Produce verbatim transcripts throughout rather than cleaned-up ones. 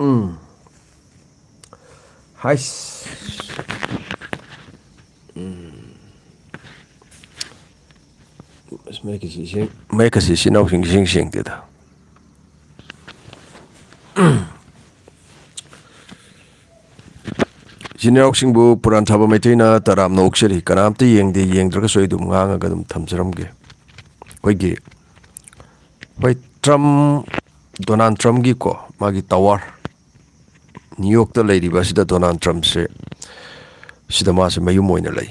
ꯎꯝ꯫ ꯍꯥꯏꯁ꯫ ꯎꯝ꯫ ꯑꯁ, ꯃꯌꯦꯛꯀꯤꯁꯤ ꯁꯦꯡ-, ꯃꯌꯦꯛꯀꯁꯤ ꯏꯆꯤꯟ ꯏꯅꯥꯎꯁꯤꯡ ꯏꯁꯦꯡ ꯁꯦꯡꯗꯦꯗ꯫ ꯏꯆꯤꯟ ꯏꯅꯥꯎꯁꯤꯡꯕꯨ ꯄꯨꯔꯥꯟ ꯊꯥꯕ ꯃꯩꯇꯩꯅ ꯇꯔꯥꯝꯅ ꯑꯣꯛꯆꯔꯤ꯫ ꯀꯅꯥꯝꯇ ꯌꯦꯡꯗꯦ, ꯌꯦꯡꯗ꯭ꯔꯒꯁꯨ ꯑꯩ ꯑꯗꯨꯝ ꯉꯥꯡꯉꯒ ꯑꯗꯨꯝ ꯊꯝꯖꯔꯝꯒꯦ꯫ ꯑꯩꯈꯣꯏꯒꯤ, ꯍꯣꯏ, ꯇ꯭ꯔꯝ, ꯗꯣꯅꯥꯜꯗ ꯇ꯭ꯔꯝꯒꯤꯀꯣ, ꯃꯥꯒꯤ ꯇꯋꯥꯔ, ꯅ꯭ꯌꯨ ꯌꯣꯔꯛꯇ ꯂꯩꯔꯤꯕ ꯑꯁꯤꯗ ꯗꯣꯅꯥꯜꯗ ꯇ꯭ꯔꯝꯁꯦ, ꯁꯤꯗ ꯃꯥꯁꯦ ꯃꯌꯨꯝ ꯑꯣꯏꯅ ꯂꯩ꯫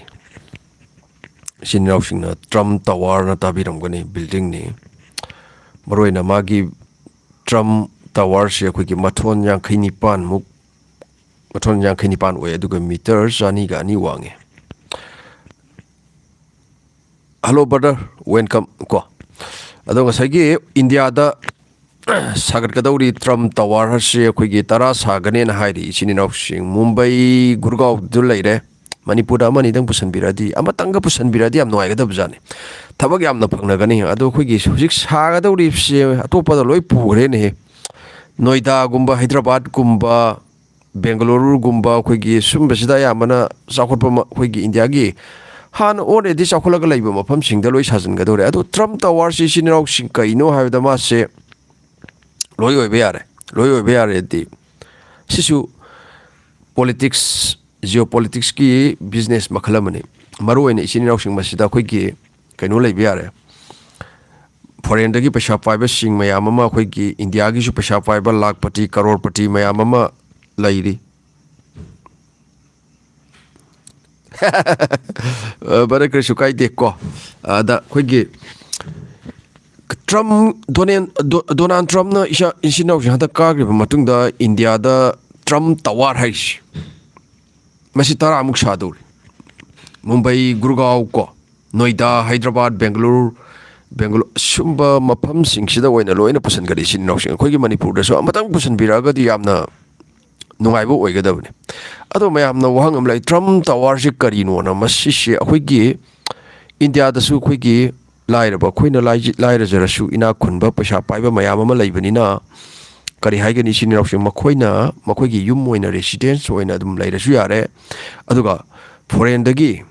ꯏꯆꯤꯟ ꯏꯅꯥꯎꯁꯤꯡꯅ ꯇ꯭ꯔꯝ ꯇꯋꯥꯔꯅ ꯇꯥꯕꯤꯔꯝꯒꯅꯤ, ꯕꯤꯜꯗꯤꯡꯅꯤ꯫ ꯃꯔꯨꯑꯣꯏꯅ ꯃꯥꯒꯤ ꯇ꯭ꯔꯝ ꯇꯋꯥꯔꯁꯦ ꯑꯩꯈꯣꯏꯒꯤ ꯃꯊꯣꯟ ꯌꯥꯡꯈꯩ ꯅꯤꯄꯥꯟꯃꯨꯛ, ꯃꯊꯣꯟ ꯌꯥꯡꯈꯩ ꯅꯤꯄꯥꯟ ꯑꯣꯏ, ꯑꯗꯨꯒ ꯃꯤꯇꯔ ꯆꯅꯤꯒ ꯑꯅꯤ ꯋꯥꯡꯉꯦ꯫ Hello brother, welcome ꯀꯣ꯫ ꯑꯗꯣ ꯉꯁꯥꯏꯒꯤ ꯏꯟꯗꯤꯌꯥꯗ ꯁꯥꯒꯠꯀꯗꯧꯔꯤ ꯇ꯭ꯔꯝ ꯇꯋꯥꯔ ꯑꯁꯤ ꯑꯩꯈꯣꯏꯒꯤ ꯇꯔꯥ ꯁꯥꯒꯅꯦꯅ ꯍꯥꯏꯔꯤ ꯏꯆꯤꯟ ꯏꯅꯥꯎꯁꯤꯡ꯫ ꯃꯨꯝꯕꯩ, ꯒꯨꯔꯒꯥꯎꯗ ꯂꯩꯔꯦ꯫ ꯃꯅꯤꯄꯨꯔꯗ ꯑꯃ ꯑꯅꯤꯗꯪ ꯄꯨꯁꯟꯕꯤꯔꯗꯤ, ꯑꯃꯇꯪꯒ ꯄꯨꯁꯟꯕꯤꯔꯗꯤ ꯌꯥꯝ ꯅꯨꯡꯉꯥꯏꯒꯗꯕꯖꯥꯠꯅꯤ꯫ ꯊꯕꯛ ꯌꯥꯝꯅ ꯐꯪꯅꯒꯅꯤ꯫ ꯑꯗꯣ ꯑꯩꯈꯣꯏꯒꯤ ꯍꯧꯖꯤꯛ ꯁꯥꯒꯗꯧꯔꯤꯕꯁꯦ ꯑꯇꯣꯞꯄꯗ ꯂꯣꯏ ꯄꯨꯈ꯭ꯔꯦꯅꯦꯍꯦ꯫ ꯅꯣꯏꯗꯥꯒꯨꯝꯕ, ꯍꯥꯏꯗ꯭ꯔꯕꯥꯗꯀꯨꯝꯕ, ꯕꯦꯡꯒꯂꯨꯔꯨꯒꯨꯝꯕ, ꯑꯩꯈꯣꯏꯒꯤ ꯁꯨꯝꯕꯁꯤꯗ ꯑꯌꯥꯝꯕꯅ ꯆꯥꯎꯈꯠꯄ ꯃ-, ꯑꯩꯈꯣꯏꯒꯤ ꯏꯟꯗꯤꯌꯥꯒꯤ ꯍꯥꯟꯅ already ꯆꯥꯎꯈꯠꯂꯒ ꯂꯩꯕ ꯃꯐꯝꯁꯤꯡꯗ ꯂꯣꯏ ꯁꯥꯖꯤꯟꯒꯗꯧꯔꯦ꯫ ꯑꯗꯣ ꯇ꯭ꯔꯝ ꯇꯋꯥꯔꯁꯤ ꯏꯆꯤꯟ ꯏꯅꯥꯎꯁꯤꯡ ꯀꯩꯅꯣ ꯍꯥꯏꯕꯗ ꯃꯥꯁꯦ ꯂꯣꯏ ꯑꯣꯏꯕ ꯌꯥꯔꯦ꯫ ꯂꯣꯏ ꯑꯣꯏꯕ ꯌꯥꯔꯦꯗꯤ ꯁꯤꯁꯨ politics, geopoliticsꯀꯤ business ꯃꯈꯜ ꯑꯃꯅꯤ꯫ ꯃꯔꯨꯑꯣꯏꯅ ꯏꯆꯤꯟ ꯏꯅꯥꯎꯁꯤꯡ ꯃꯁꯤꯗ ꯑꯩꯈꯣꯏꯒꯤ ꯀꯩꯅꯣ ꯂꯩꯕ ꯌꯥꯔꯦ꯫ Foreignꯗꯒꯤ ꯄꯩꯁꯥ ꯄꯥꯏꯕꯁꯤꯡ ꯃꯌꯥꯝ ꯑꯃ, ꯑꯩꯈꯣꯏꯒꯤ ꯏꯟꯗꯤꯌꯥꯒꯤꯁꯨ ꯄꯩꯁꯥ ꯄꯥꯏꯕ ꯂꯥꯈꯄꯇꯤ, ꯀꯔꯣꯔꯄꯇꯤ ꯃꯌꯥꯝ ꯑꯃ ꯂꯩꯔꯤ꯫ ꯑ, brother, ꯀꯔꯤꯁꯨ ꯀꯥꯏꯗꯦꯀꯣ꯫ ꯑꯗ ꯑꯩꯈꯣꯏꯒꯤ ꯇ꯭ꯔꯝ, ꯗꯣꯅꯦꯜ-, ꯗꯣ-, ꯗꯣꯅꯥꯜꯗ ꯇ꯭ꯔꯝꯅ ꯏꯁꯥ-, ꯏꯆꯤꯟ ꯏꯅꯥꯎꯁꯤꯡ ꯍꯟꯗꯛ ꯀꯥꯈ꯭ꯔꯕ ꯃꯇꯨꯡꯗ ꯏꯟꯗꯤꯌꯥꯗ ꯇ꯭ꯔꯝ ꯇꯋꯥꯔ ꯍꯥꯏꯁꯤ ꯃꯁꯤ ꯇꯔꯥꯃꯨꯛ ꯁꯥꯗꯧꯔꯤ꯫ ꯃꯨꯝꯕꯩ, ꯒꯨꯔꯒꯥꯎ ꯀꯣ, ꯅꯣꯏꯗꯥ, ꯍꯥꯏꯗ꯭ꯔꯕꯥꯗ, ꯕꯦꯡꯒꯂꯨꯔꯨ, ꯕꯦꯡꯒꯂꯨꯔꯨ, ꯁꯨꯝꯕ ꯃꯐꯝꯁꯤꯡꯁꯤꯗ ꯑꯣꯏꯅ ꯂꯣꯏꯅ ꯄꯨꯁꯤꯟꯒꯅꯤ ꯏꯆꯤꯟ ꯏꯅꯥꯎꯁꯤꯡ꯫ ꯑꯩꯈꯣꯏꯒꯤ ꯃꯅꯤꯄꯨꯔꯗꯁꯨ ꯑꯃꯇꯪ ꯄꯨꯁꯤꯟꯕꯤꯔꯛꯑꯒꯗꯤ ꯌꯥꯝꯅ ꯅꯨꯡꯉꯥꯏꯕ ꯑꯣꯏꯒꯗꯕꯅꯤ꯫ ꯑꯗꯣ ꯃꯌꯥꯝꯅ ꯋꯥꯍꯪ ꯑꯃ ꯂꯩ, ꯇ꯭ꯔꯝ ꯇꯋꯥꯔꯁꯤ ꯀꯔꯤꯅꯣꯅ? ꯃꯁꯤꯁꯦ ꯑꯩꯈꯣꯏꯒꯤ ꯏꯟꯗꯤꯌꯥꯗꯁꯨ ꯑꯩꯈꯣꯏꯒꯤ ꯂꯥꯏꯔꯕ, ꯑꯩꯈꯣꯏꯅ ꯂꯥꯏꯖꯤ-, ꯂꯥꯏꯔꯖꯔꯁꯨ ꯏꯅꯥꯛ ꯈꯨꯟꯕ, ꯄꯩꯁꯥ ꯄꯥꯏꯕ ꯃꯌꯥꯝ ꯑꯃ ꯂꯩꯕꯅꯤꯅ, ꯀꯔꯤ ꯍꯥꯏꯒꯅꯤ, ꯏꯆꯤꯟ ꯏꯅꯥꯎꯁꯤꯡ ꯃꯈꯣꯏꯅ ꯃꯈꯣꯏꯒꯤ ꯌꯨꯝ ꯑꯣꯏꯅ, ꯔꯦꯁꯤꯗꯦꯟꯁ ꯑꯣꯏꯅ ꯑꯗꯨꯝ ꯂꯩꯔꯁꯨ ꯌꯥꯔꯦ꯫ ꯑꯗꯨꯒ ꯐꯣꯔꯦꯟꯗꯒꯤ,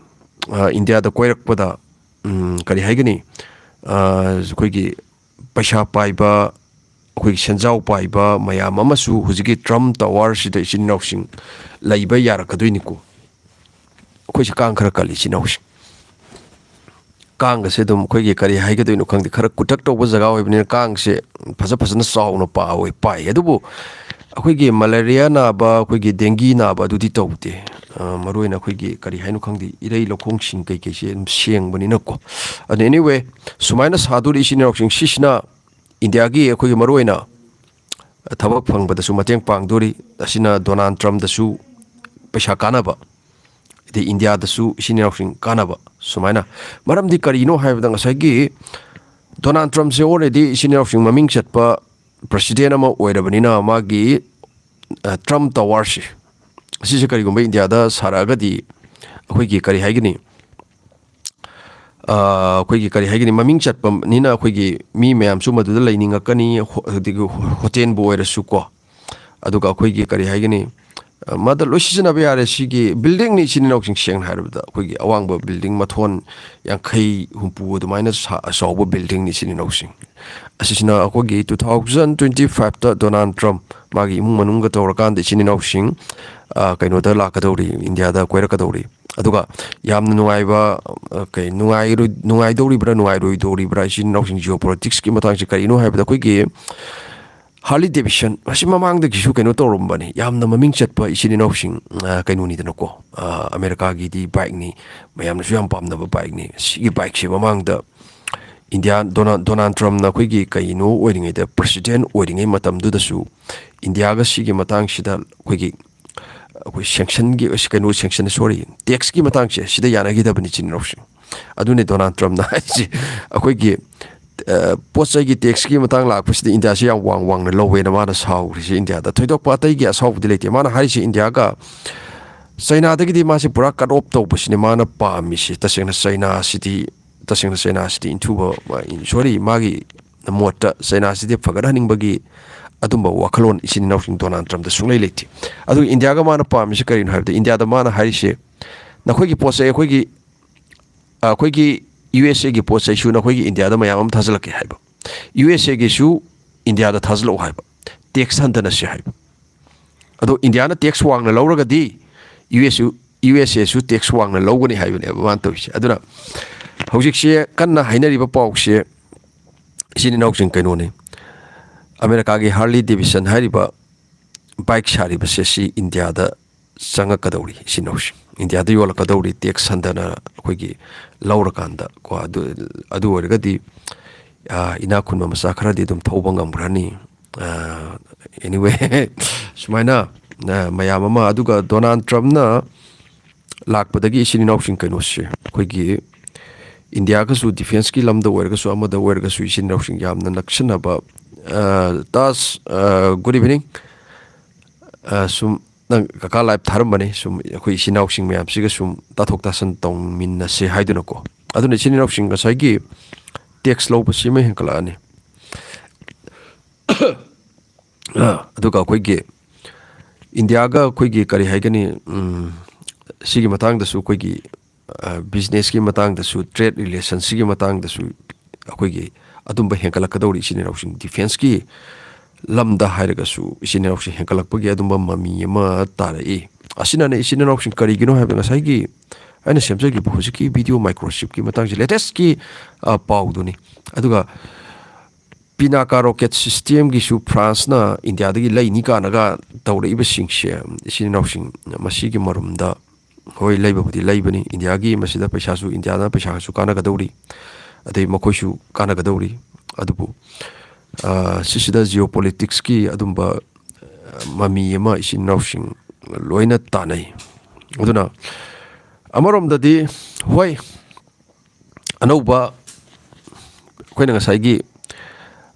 ꯑ, ꯏꯟꯗꯤꯌꯥꯗ ꯀꯣꯏꯔꯛꯄꯗ, ꯎꯝ, ꯀꯔꯤ ꯍꯥꯏꯒꯅꯤ, ꯑ, ꯑꯩꯈꯣꯏꯒꯤ ꯄꯩꯁꯥ ꯄꯥꯏꯕ, ꯑꯩꯈꯣꯏꯒꯤ ꯁꯦꯟꯖꯥꯎ ꯄꯥꯏꯕ ꯃꯌꯥꯝ ꯑꯃꯁꯨ ꯍꯧꯖꯤꯛꯀꯤ ꯇ꯭ꯔꯝꯞ ꯇꯋꯥꯔꯁꯤꯗ ꯏꯆꯤꯟ ꯏꯅꯥꯎꯁꯤꯡ ꯂꯩꯕ ꯌꯥꯔꯛꯀꯗꯣꯏꯅꯤꯀꯣ꯫ ꯑꯩꯈꯣꯏꯁꯦ ꯀꯥꯡ ꯈꯔ ꯀꯜꯂꯤ, ꯏꯆꯤꯟ ꯏꯅꯥꯎꯁꯤꯡ꯫ ꯀꯥꯡꯒꯁꯦ ꯑꯗꯨꯝ ꯑꯩꯈꯣꯏꯒꯤ ꯀꯔꯤ ꯍꯥꯏꯒꯗꯣꯏꯅꯣ ꯈꯪꯗꯦ, ꯈꯔ ꯀꯨꯇꯛ ꯇꯧꯕ ꯖꯒꯥ ꯑꯣꯏꯕꯅꯤꯅ ꯀꯥꯡꯁꯦ ꯐꯖ ꯐꯖꯅ ꯆꯥꯎꯅ ꯄꯥꯏ꯫ ꯑꯗꯨꯕꯨ ꯑꯩꯈꯣꯏꯒꯤ ꯃꯂꯦꯔꯤꯌꯥ ꯅꯥꯕ, ꯑꯩꯈꯣꯏꯒꯤ ꯗꯦꯡꯒꯤ ꯅꯥꯕ ꯑꯗꯨꯗꯤ ꯇꯧꯗꯦ꯫ ꯑ, ꯃꯔꯨꯑꯣꯏꯅ ꯑꯩꯈꯣꯏꯒꯤ ꯀꯔꯤ ꯍꯥꯏꯅꯣ ꯈꯪꯗꯦ, ꯏꯔꯩ ꯂꯧꯈꯣꯡꯁꯤꯡ ꯀꯩꯀꯩꯁꯦ ꯑꯗꯨꯝ ꯁꯦꯡꯕꯅꯤꯅꯀꯣ꯫ ꯑꯗꯨ anyway, ꯁꯨꯃꯥꯏꯅ ꯁꯥꯗꯣꯔꯤ ꯏꯆꯤꯟ ꯏꯅꯥꯎꯁꯤꯡ, ꯁꯤꯁꯤꯅ ꯏꯟꯗꯤꯌꯥꯒꯤ ꯑꯩꯈꯣꯏꯒꯤ ꯃꯔꯨꯑꯣꯏꯅ ꯊꯕꯛ ꯐꯪꯕꯗꯁꯨ ꯃꯇꯦꯡ ꯄꯥꯡꯗꯣꯔꯤ꯫ ꯑꯁꯤꯅ ꯗꯣꯅꯥꯜꯗ ꯇ꯭ꯔꯝꯞꯇꯁꯨ ꯄꯩꯁꯥ ꯀꯥꯟꯅꯕ, ꯑꯗꯩ ꯏꯟꯗꯤꯌꯥꯗꯁꯨ ꯏꯆꯤꯟ ꯏꯅꯥꯎꯁꯤꯡ ꯀꯥꯟꯅꯕ꯫ ꯁꯨꯃꯥꯏꯅ, ꯃꯔꯝꯗꯤ ꯀꯔꯤꯅꯣ ꯍꯥꯏꯕꯗ ꯉꯁꯥꯏꯒꯤ ꯗꯣꯅꯥꯜꯗ ꯇ꯭ꯔꯝꯞꯁꯦ already ꯏꯆꯤꯟ ꯏꯅꯥꯎꯁꯤꯡ ꯃꯃꯤꯡ ꯆꯠꯄ ꯄ꯭ꯔꯁꯤꯗꯦꯟ ꯑꯃ ꯑꯣꯏꯔꯕꯅꯤꯅ ꯃꯥꯒꯤ, ꯑ, ꯇ꯭ꯔꯝꯞ ꯇꯋꯥꯔꯁꯤ, ꯑꯁꯤꯁꯦ ꯀꯔꯤꯒꯨꯝꯕ ꯏꯟꯗꯤꯌꯥꯗ ꯁꯥꯔꯛꯑꯒꯗꯤ ꯑꯩꯈꯣꯏꯒꯤ ꯀꯔꯤ ꯍꯥꯏꯒꯅꯤ, ꯑ, ꯑꯩꯈꯣꯏꯒꯤ ꯀꯔꯤ ꯍꯥꯏꯒꯅꯤ, ꯃꯃꯤꯡ ꯆꯠꯄꯅꯤꯅ ꯑꯩꯈꯣꯏꯒꯤ ꯃꯤ ꯃꯌꯥꯝꯁꯨ ꯃꯗꯨꯗ ꯂꯩꯅꯤꯡꯉꯛꯀꯅꯤ, ꯍꯣ-, ꯑꯗꯒꯤ ꯍꯣ-, ꯍꯣꯇꯦꯜꯕꯨ ꯑꯣꯏꯔꯁꯨꯀꯣ꯫ ꯑꯗꯨꯒ ꯑꯩꯈꯣꯏꯒꯤ ꯀꯔꯤ ꯍꯥꯏꯒꯅꯤ, ꯑ, ꯃꯥꯗ ꯂꯣꯏ ꯁꯤꯖꯤꯟꯅꯕ ꯌꯥꯔꯦ꯫ ꯁꯤꯒꯤ ꯕꯤꯜꯗꯤꯡꯅꯤ, ꯏꯆꯤꯟ ꯏꯅꯥꯎꯁꯤꯡ, ꯁꯦꯡꯅ ꯍꯥꯏꯔꯕꯗ ꯑꯩꯈꯣꯏꯒꯤ ꯑꯋꯥꯡꯕ ꯕꯤꯜꯗꯤꯡ ꯃꯊꯣꯟ ꯌꯥꯡꯈꯩ ꯍꯨꯝꯐꯨ ꯑꯗꯨꯃꯥꯏꯅ ꯁꯥ-, ꯆꯥꯎꯕ ꯕꯤꯜꯗꯤꯡꯅꯤ, ꯏꯆꯤꯟ ꯏꯅꯥꯎꯁꯤꯡ꯫ ꯑꯁꯤꯁꯤꯅ ꯑꯩꯈꯣꯏꯒꯤ two thousand twenty fiveꯇ ꯗꯣꯅꯥꯜꯗ ꯇ꯭ꯔꯝꯞ ꯃꯥꯒꯤ ꯏꯃꯨꯡ ꯃꯅꯨꯡꯒ ꯇꯧꯔꯀꯥꯟꯗ ꯏꯆꯤꯟ ꯏꯅꯥꯎꯁꯤꯡ, ꯑ, ꯀꯩꯅꯣꯗ ꯂꯥꯛꯀꯗꯧꯔꯤ, ꯏꯟꯗꯤꯌꯥꯗ ꯀꯣꯏꯔꯛꯀꯗꯧꯔꯤ꯫ ꯑꯗꯨꯒ ꯌꯥꯝꯅ ꯅꯨꯡꯉꯥꯏꯕ, ꯑ, ꯀꯩ, ꯅꯨꯡꯉꯥꯏꯔꯣꯏ-, ꯅꯨꯡꯉꯥꯏꯗꯧꯔꯤꯕ꯭ꯔꯥ ꯅꯨꯡꯉꯥꯏꯔꯣꯏꯗꯧꯔꯤꯕ꯭ꯔꯥ ꯏꯆꯤꯟ ꯏꯅꯥꯎꯁꯤꯡ, geopoliticsꯀꯤ ꯃꯇꯥꯡꯁꯦ ꯀꯔꯤꯅꯣ ꯍꯥꯏꯕꯗ ꯑꯩꯈꯣꯏꯒꯤ ꯍꯥꯔꯂꯤ ꯗꯦꯕꯤꯁꯟ, ꯃꯁꯤ ꯃꯃꯥꯡꯗꯒꯤꯁꯨ ꯀꯩꯅꯣ ꯇꯧꯔꯝꯕꯅꯤ, ꯌꯥꯝꯅ ꯃꯃꯤꯡ ꯆꯠꯄ ꯏꯆꯤꯟ ꯏꯅꯥꯎꯁꯤꯡ, ꯑ, ꯀꯩꯅꯣꯅꯤꯗꯅꯀꯣ, ꯑ, ꯑꯃꯦꯔꯤꯀꯥꯒꯤꯗꯤ ꯕꯥꯏꯛꯅꯤ, ꯃꯌꯥꯝꯅꯁꯨ ꯌꯥꯝ ꯄꯥꯝꯅꯕ ꯕꯥꯏꯛꯅꯤ꯫ ꯁꯤꯒꯤ ꯕꯥꯏꯛꯁꯦ ꯃꯃꯥꯡꯗ ꯏꯟꯗꯤꯌꯥ, ꯗꯣꯅꯥꯜ-, ꯗꯣꯅꯥꯜꯗ ꯇ꯭ꯔꯝꯞꯅ ꯑꯩꯈꯣꯏꯒꯤ ꯀꯩꯅꯣ ꯑꯣꯏꯔꯤꯉꯩꯗ, ꯄ꯭ꯔꯁꯤꯗꯦꯟ ꯑꯣꯏꯔꯤꯉꯩ ꯃꯇꯝꯗꯨꯗꯁꯨ ꯏꯟꯗꯤꯌꯥꯒ ꯁꯤꯒꯤ ꯃꯇꯥꯡꯁꯤꯗ ꯑꯩꯈꯣꯏꯒꯤ, ꯑꯩꯈꯣꯏ ꯁꯦꯡꯁꯟꯒꯤ, ꯀꯩꯅꯣ, ꯁꯦꯡꯁꯟ, ꯁꯣꯔꯤ, ꯇꯦꯛꯁꯀꯤ ꯃꯇꯥꯡꯁꯦ ꯁꯤꯗ ꯌꯥꯅꯈꯤꯗꯕꯅꯤ, ꯏꯆꯤꯟ ꯏꯅꯥꯎꯁꯤꯡ꯫ ꯑꯗꯨꯅꯤ ꯗꯣꯅꯥꯜꯗ ꯇ꯭ꯔꯝꯞꯅ ꯍꯥꯏꯁꯦ, ꯑꯩꯈꯣꯏꯒꯤ, ꯑ, ꯄꯣꯠ ꯆꯩꯒꯤ ꯇꯦꯛꯁꯀꯤ ꯃꯇꯥꯡ ꯂꯥꯛꯄꯁꯤꯗ ꯏꯟꯗꯤꯌꯥꯁꯤ ꯌꯥꯝ ꯋꯥꯡ ꯋꯥꯡꯅ ꯂꯧꯋꯦꯅ ꯃꯥꯅ ꯁꯥꯎꯔꯤꯁꯦ꯫ ꯏꯟꯗꯤꯌꯥꯗ ꯊꯣꯏꯗꯣꯛꯄ ꯑꯇꯩꯒꯤ ꯑꯁꯥꯎꯕꯗꯤ ꯂꯩꯇꯦ꯫ ꯃꯥꯅ ꯍꯥꯏꯔꯤꯁꯦ ꯏꯟꯗꯤꯌꯥꯒ ꯆꯩꯅꯥꯗꯒꯤꯗꯤ ꯃꯥꯁꯦ ꯄꯨꯔꯥ cut off ꯇꯧꯕꯁꯤꯅꯦ ꯃꯥꯅ ꯄꯥꯝꯃꯤꯁꯦ꯫ ꯇꯁꯦꯡꯅ ꯆꯩꯅꯥꯁꯤꯗꯤ, ꯇꯁꯦꯡꯅ ꯆꯩꯅꯥꯁꯤꯗꯤ ꯏꯟꯊꯨꯕ, ꯁꯣꯔꯤ, ꯃꯥꯒꯤ ꯃꯣꯠꯇ ꯆꯩꯅꯥꯁꯤꯗꯤ ꯐꯒꯠꯍꯟꯅꯤꯡꯕꯒꯤ ꯑꯗꯨꯝꯕ ꯋꯥꯈꯜꯂꯣꯟ ꯏꯆꯤꯟ ꯏꯅꯥꯎꯁꯤꯡ ꯗꯣꯅꯥꯜꯗ ꯇ꯭ꯔꯝꯞꯇ ꯁꯨꯡꯂꯩ ꯂꯩꯇꯦ꯫ ꯑꯗꯨꯒ ꯏꯟꯗꯤꯌꯥꯒ ꯃꯥꯅ ꯄꯥꯝꯃꯤꯁꯤ ꯀꯔꯤꯅꯣ ꯍꯥꯏꯕꯗ, ꯏꯟꯗꯤꯌꯥꯗ ꯃꯥꯅ ꯍꯥꯏꯔꯤꯁꯦ, "ꯅꯈꯣꯏꯒꯤ ꯄꯣꯠ ꯆꯩ ꯑꯩꯈꯣꯏꯒꯤ, ꯑꯩꯈꯣꯏꯒꯤ ꯌꯨ ꯑꯦꯁ ꯑꯦꯒꯤ ꯄꯣꯠ ꯆꯩꯁꯨ ꯅꯈꯣꯏꯒꯤ ꯏꯟꯗꯤꯌꯥꯗ ꯃꯌꯥꯝ ꯑꯃ ꯊꯥꯖꯤꯜꯂꯛꯀꯦ" ꯍꯥꯏꯕ, "ꯌꯨ ꯑꯦꯁ ꯑꯦꯒꯤꯁꯨ ꯏꯟꯗꯤꯌꯥꯗ ꯊꯥꯖꯤꯜꯂꯛꯎ" ꯍꯥꯏꯕ, "ꯇꯦꯛꯁ ꯍꯟꯊꯅꯁꯤ" ꯍꯥꯏꯕ꯫ ꯑꯗꯣ ꯏꯟꯗꯤꯌꯥꯅ ꯇꯦꯛꯁ ꯋꯥꯡꯅ ꯂꯧꯔꯒꯗꯤ ꯌꯨ ꯑꯦꯁ ꯌꯨ ꯑꯦꯁ ꯑꯦꯁꯨ ꯇꯦꯛꯁ ꯋꯥꯡꯅ ꯂꯧꯒꯅꯤ ꯍꯥꯏꯕꯅꯦꯕ ꯃꯥꯅ ꯇꯧꯔꯤꯁꯦ꯫ ꯑꯗꯨꯅ ꯍꯧꯖꯤꯛꯁꯦ ꯀꯟꯅ ꯍꯥꯏꯅꯔꯤꯕ ꯄꯥꯎꯁꯦ, ꯏꯆꯤꯟ ꯏꯅꯥꯎꯁꯤꯡ, ꯀꯩꯅꯣꯅꯤ, ꯑꯃꯦꯔꯤꯀꯥꯒꯤ ꯍꯥꯔꯂꯤ ꯗꯦꯕꯤꯁꯟ ꯍꯥꯏꯔꯤꯕ ꯕꯥꯏꯛ ꯁꯥꯔꯤꯕꯁꯦ ꯁꯤ ꯏꯟꯗꯤꯌꯥꯗ ꯆꯪꯉꯛꯀꯗꯧꯔꯤ, ꯏꯆꯤꯟ ꯏꯅꯥꯎꯁꯤꯡ꯫ ꯏꯟꯗꯤꯌꯥꯗ ꯌꯣꯜꯂꯛꯀꯗꯧꯔꯤ, ꯇꯦꯛꯁ ꯍꯟꯊꯅ ꯑꯩꯈꯣꯏꯒꯤ ꯂꯧꯔꯀꯥꯟꯗ ꯀꯣ꯫ ꯑꯗꯨ, ꯑꯗꯨ ꯑꯣꯏꯔꯒꯗꯤ, ꯑ, ꯏꯅꯥꯛ ꯈꯨꯟꯕ ꯃꯆꯥ ꯈꯔꯗꯤ ꯑꯗꯨꯝ ꯊꯧꯕ ꯉꯝꯈ꯭ꯔꯅꯤ꯫ ꯑ, anyway, ꯁꯨꯃꯥꯏꯅ, ꯑ, ꯃꯌꯥꯝ ꯑꯃ, ꯑꯗꯨꯒ ꯗꯣꯅꯥꯜꯗ ꯇ꯭ꯔꯝꯞꯅ ꯂꯥꯛꯄꯗꯒꯤ ꯏꯆꯤꯟ ꯏꯅꯥꯎꯁꯤꯡ, ꯀꯩꯅꯣꯁꯦ, ꯑꯩꯈꯣꯏꯒꯤ ꯏꯟꯗꯤꯌꯥꯒꯁꯨ ꯗꯤꯐꯦꯟꯁꯀꯤ ꯂꯝꯗ ꯑꯣꯏꯔꯒꯁꯨ, ꯑꯃꯗ ꯑꯣꯏꯔꯒꯁꯨ ꯏꯆꯤꯟ ꯏꯅꯥꯎꯁꯤꯡ ꯌꯥꯝꯅ ꯅꯛꯁꯤꯟꯅꯕ, ꯑ, ꯇꯥꯖ, ꯑ, good evening꯫ ꯑ, ꯁꯨꯝ ꯅꯪ ꯀꯀꯥ ꯂꯥꯏꯚ ꯊꯥꯔꯝꯕꯅꯤ, ꯁꯨꯝ ꯑꯩꯈꯣꯏ ꯏꯆꯤꯟ ꯏꯅꯥꯎꯁꯤꯡ ꯃꯌꯥꯝꯁꯤꯒ ꯁꯨꯝ ꯇꯥꯊꯣꯛ ꯇꯥꯁꯤꯟ ꯇꯧꯃꯤꯟꯅꯁꯦ ꯍꯥꯏꯗꯨꯅꯀꯣ꯫ ꯑꯗꯨꯅ ꯏꯆꯤꯟ ꯏꯅꯥꯎꯁꯤꯡ, ꯉꯁꯥꯏꯒꯤ ꯇꯦꯛꯁ ꯂꯧꯕꯁꯤꯃ ꯍꯦꯟꯀꯠꯂꯛꯑꯅꯤ꯫ ꯑ, ꯑꯗꯨꯒ ꯑꯩꯈꯣꯏꯒꯤ ꯏꯟꯗꯤꯌꯥꯒ ꯑꯩꯈꯣꯏꯒꯤ, ꯀꯔꯤ ꯍꯥꯏꯒꯅꯤ, ꯎꯝ, ꯁꯤꯒꯤ ꯃꯇꯥꯡꯗꯁꯨ ꯑꯩꯈꯣꯏꯒꯤ, ꯑ, ꯕꯤꯖꯤꯅꯦꯁꯀꯤ ꯃꯇꯥꯡꯗꯁꯨ, ꯇ꯭ꯔꯦꯗ ꯔꯤꯂꯦꯁꯟꯁꯤꯒꯤ ꯃꯇꯥꯡꯗꯁꯨ ꯑꯩꯈꯣꯏꯒꯤ ꯑꯗꯨꯝꯕ ꯍꯦꯟꯒꯠꯂꯛꯀꯗꯧꯔꯤ, ꯏꯆꯤꯟ ꯏꯅꯥꯎꯁꯤꯡ꯫ ꯗꯤꯐꯦꯟꯁꯀꯤ ꯂꯝꯗ ꯍꯥꯏꯔꯒꯁꯨ ꯏꯆꯤꯟ ꯏꯅꯥꯎꯁꯤꯡ ꯍꯦꯟꯒꯠꯂꯛꯄꯒꯤ ꯑꯗꯨꯝꯕ ꯃꯃꯤ ꯑꯃ ꯇꯥꯔꯛꯏ꯫ ꯑꯁꯤꯅꯅꯦ, ꯏꯆꯤꯟ ꯏꯅꯥꯎꯁꯤꯡ, ꯀꯔꯤꯒꯤꯅꯣ ꯍꯥꯏꯕꯗ ꯉꯁꯥꯏꯒꯤ ꯑꯩꯅ ꯁꯦꯝꯖꯈꯤꯕ ꯍꯧꯖꯤꯛꯀꯤ ꯚꯤꯗꯤꯑꯣ ꯃꯥꯏꯀ꯭ꯔꯣꯆꯤꯞꯀꯤ ꯃꯇꯥꯡꯁꯦ, ꯂꯦꯇꯦꯁꯀꯤ, ꯑ, ꯄꯥꯎꯗꯨꯅꯤ꯫ ꯑꯗꯨꯒ ꯄꯤꯅꯥꯀꯥ ꯔꯣꯀꯦꯠ ꯁꯤꯁꯇꯦꯝꯒꯤꯁꯨ ꯐ꯭ꯔꯥꯟꯁꯅ ꯏꯟꯗꯤꯌꯥꯗꯒꯤ ꯂꯩꯅꯤ ꯀꯥꯏꯅꯒ ꯇꯧꯔꯛꯏꯕꯁꯤꯡꯁꯦ, ꯏꯆꯤꯟ ꯏꯅꯥꯎꯁꯤꯡ, ꯃꯁꯤꯒꯤ ꯃꯔꯨꯝꯗ, ꯍꯣꯏ, ꯂꯩꯕꯕꯨꯗꯤ ꯂꯩꯕꯅꯤ꯫ ꯏꯟꯗꯤꯌꯥꯒꯤ ꯃꯁꯤꯗ ꯄꯩꯁꯥꯁꯨ, ꯏꯟꯗꯤꯌꯥꯅ ꯄꯩꯁꯥꯁꯨ ꯀꯥꯟꯅꯒꯗꯧꯔꯤ, ꯑꯗꯩ ꯃꯈꯣꯏꯁꯨ ꯀꯥꯟꯅꯒꯗꯧꯔꯤ꯫ ꯑꯗꯨꯕꯨ, ꯑ, ꯁꯤꯁꯤꯗ ꯖꯤꯑꯣꯄꯣꯂꯤꯇꯤꯛꯁꯀꯤ ꯑꯗꯨꯝꯕ, ꯑ, ꯃꯃꯤ ꯑꯃ ꯏꯆꯤꯟ ꯏꯅꯥꯎꯁꯤꯡ ꯂꯣꯏꯅ ꯇꯥꯟꯅꯩ꯫ ꯑꯗꯨꯅ ꯑꯃꯔꯣꯝꯗꯗꯤ, ꯍꯣꯏ, ꯑꯅꯧꯕ, ꯑꯩꯈꯣꯏꯅ ꯉꯁꯥꯏꯒꯤ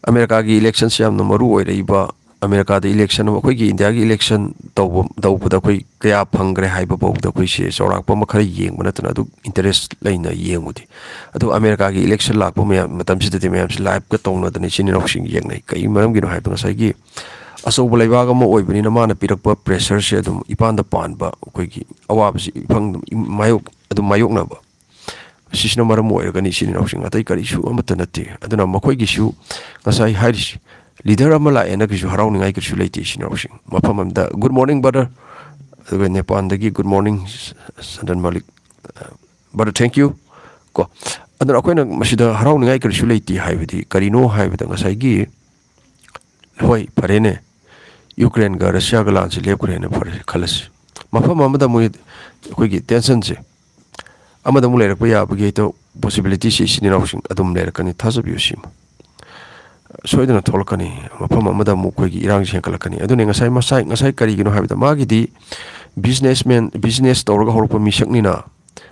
ꯑꯃꯦꯔꯤꯀꯥꯒꯤ ꯏꯂꯦꯛꯁꯟꯁꯤ ꯌꯥꯝꯅ ꯃꯔꯨ ꯑꯣꯏꯔꯛꯏꯕ, ꯑꯃꯦꯔꯤꯀꯥꯗ ꯏꯂꯦꯛꯁꯟ ꯑꯃ, ꯑꯩꯈꯣꯏꯒꯤ ꯏꯟꯗꯤꯌꯥꯒꯤ ꯏꯂꯦꯛꯁꯟ ꯇꯧꯕ, ꯇꯧꯕꯗ ꯑꯩꯈꯣꯏ ꯀꯌꯥ ꯐꯪꯈ꯭ꯔꯦ ꯍꯥꯏꯕ ꯐꯥꯎꯕꯗ ꯑꯩꯈꯣꯏꯁꯦ ꯆꯥꯎꯔꯥꯛꯄ ꯑꯃ ꯈꯔ ꯌꯦꯡꯕ ꯅꯠꯇꯅ ꯑꯗꯨ ꯏꯟꯇꯔꯦꯁ ꯂꯩꯅ ꯌꯦꯡꯉꯨꯗꯦ꯫ ꯑꯗꯨ ꯑꯃꯦꯔꯤꯀꯥꯒꯤ ꯏꯂꯦꯛꯁꯟ ꯂꯥꯛꯄ ꯃꯌꯥꯝ, ꯃꯇꯝꯁꯤꯗꯗꯤ ꯃꯌꯥꯝꯁꯤ ꯂꯥꯏꯞꯀ ꯇꯧꯅꯗꯅ ꯏꯆꯤꯟ ꯏꯅꯥꯎꯁꯤꯡ ꯌꯦꯡꯅꯩ꯫ ꯀꯩ ꯃꯔꯝꯒꯤꯅꯣ ꯍꯥꯏꯕꯗ ꯉꯁꯥꯏꯒꯤ ꯑꯆꯧꯕ ꯂꯩꯕꯥꯛ ꯑꯃ ꯑꯣꯏꯕꯅꯤꯅ ꯃꯥꯅ ꯄꯤꯔꯛꯄ ꯄ꯭ꯔꯦꯁꯔꯁꯦ ꯑꯗꯨꯝ ꯏꯄꯥꯟꯗ ꯄꯥꯟꯕ, ꯑꯩꯈꯣꯏꯒꯤ ꯑꯋꯥꯕꯁꯤ ꯏꯐꯪ ꯃꯥꯌꯣꯛ-, ꯑꯗꯨꯝ ꯃꯥꯌꯣꯛꯅꯕ꯫ ꯁꯤꯁꯤꯅ ꯃꯔꯝ ꯑꯣꯏꯔꯒꯅꯤ ꯏꯆꯤꯟ ꯏꯅꯥꯎꯁꯤꯡ, ꯑꯇꯩ ꯀꯔꯤꯁꯨ ꯑꯃꯠꯇ ꯅꯠꯇꯦ꯫ ꯑꯗꯨꯅ ꯃꯈꯣꯏꯒꯤꯁꯨ ꯉꯁꯥꯏ ꯍꯥꯏꯔꯤꯁꯤ, ꯂꯤꯗꯔ ꯑꯃ ꯂꯥꯛꯑꯦꯅ ꯀꯩꯁꯨ ꯍꯔꯥꯎꯅꯤꯡꯉꯥꯏ ꯀꯔꯤꯁꯨ ꯂꯩꯇꯦ ꯏꯆꯤꯟ ꯏꯅꯥꯎꯁꯤꯡ꯫ ꯃꯐꯝ ꯑꯃꯗ "Good morning brother", ꯑꯗꯨꯒ ꯅꯦꯄꯥꯟꯗꯒꯤ "Good morning ꯁꯟꯗꯟ Malik, brother, thank you" ꯀꯣ꯫ ꯑꯗꯨꯅ ꯑꯩꯈꯣꯏꯅ ꯃꯁꯤꯗ ꯍꯔꯥꯎꯅꯤꯡꯉꯥꯏ ꯀꯔꯤꯁꯨ ꯂꯩꯇꯦ ꯍꯥꯏꯕꯗꯤ ꯀꯔꯤꯅꯣ ꯍꯥꯏꯕꯗ ꯉꯁꯥꯏꯒꯤ, ꯍꯣꯏ, ꯐꯔꯦꯅꯦ, ꯌꯨꯀ꯭ꯔꯦꯟꯒ ꯔꯁꯤꯌꯥꯒ ꯂꯥꯟꯁꯤ ꯂꯦꯞꯈ꯭ꯔꯦꯅ ꯐꯔꯦ ꯈꯜꯂꯁꯤ꯫ ꯃꯐꯝ ꯑꯃꯗ ꯃꯣꯏ, ꯑꯩꯈꯣꯏꯒꯤ ꯇꯦꯟꯁꯟꯁꯦ ꯑꯃꯗ ꯑꯃꯨꯛ ꯂꯩꯔꯛꯄ ꯌꯥꯕꯒꯤ ꯍꯦꯛꯇ ꯄꯣꯁꯤꯕꯤꯂꯤꯇꯤꯁꯤ ꯏꯆꯤꯟ ꯏꯅꯥꯎꯁꯤꯡ ꯑꯗꯨꯝ ꯂꯩꯔꯛꯀꯅꯤ, ꯊꯥꯖꯕꯤꯌꯨ ꯁꯤꯃ꯫ ꯁꯣꯏꯗꯅ ꯊꯣꯛꯂꯛꯀꯅꯤ꯫ ꯃꯐꯝ ꯑꯃꯗ ꯑꯃꯨꯛ ꯑꯩꯈꯣꯏꯒꯤ ꯏꯔꯥꯡꯁꯤ ꯍꯦꯟꯒꯠꯂꯛꯀꯅꯤ꯫ ꯑꯗꯨꯅꯤ ꯉꯁꯥꯏ ꯃꯁꯥꯏ-, ꯉꯁꯥꯏ ꯀꯔꯤꯒꯤꯅꯣ ꯍꯥꯏꯕꯗ ꯃꯥꯒꯤꯗꯤ ꯕꯤꯖꯤꯅꯦꯁꯃꯦꯟ, ꯕꯤꯖꯤꯅꯦꯁ ꯇꯧꯔꯒ ꯍꯧꯔꯛꯄ ꯃꯤꯁꯛꯅꯤꯅ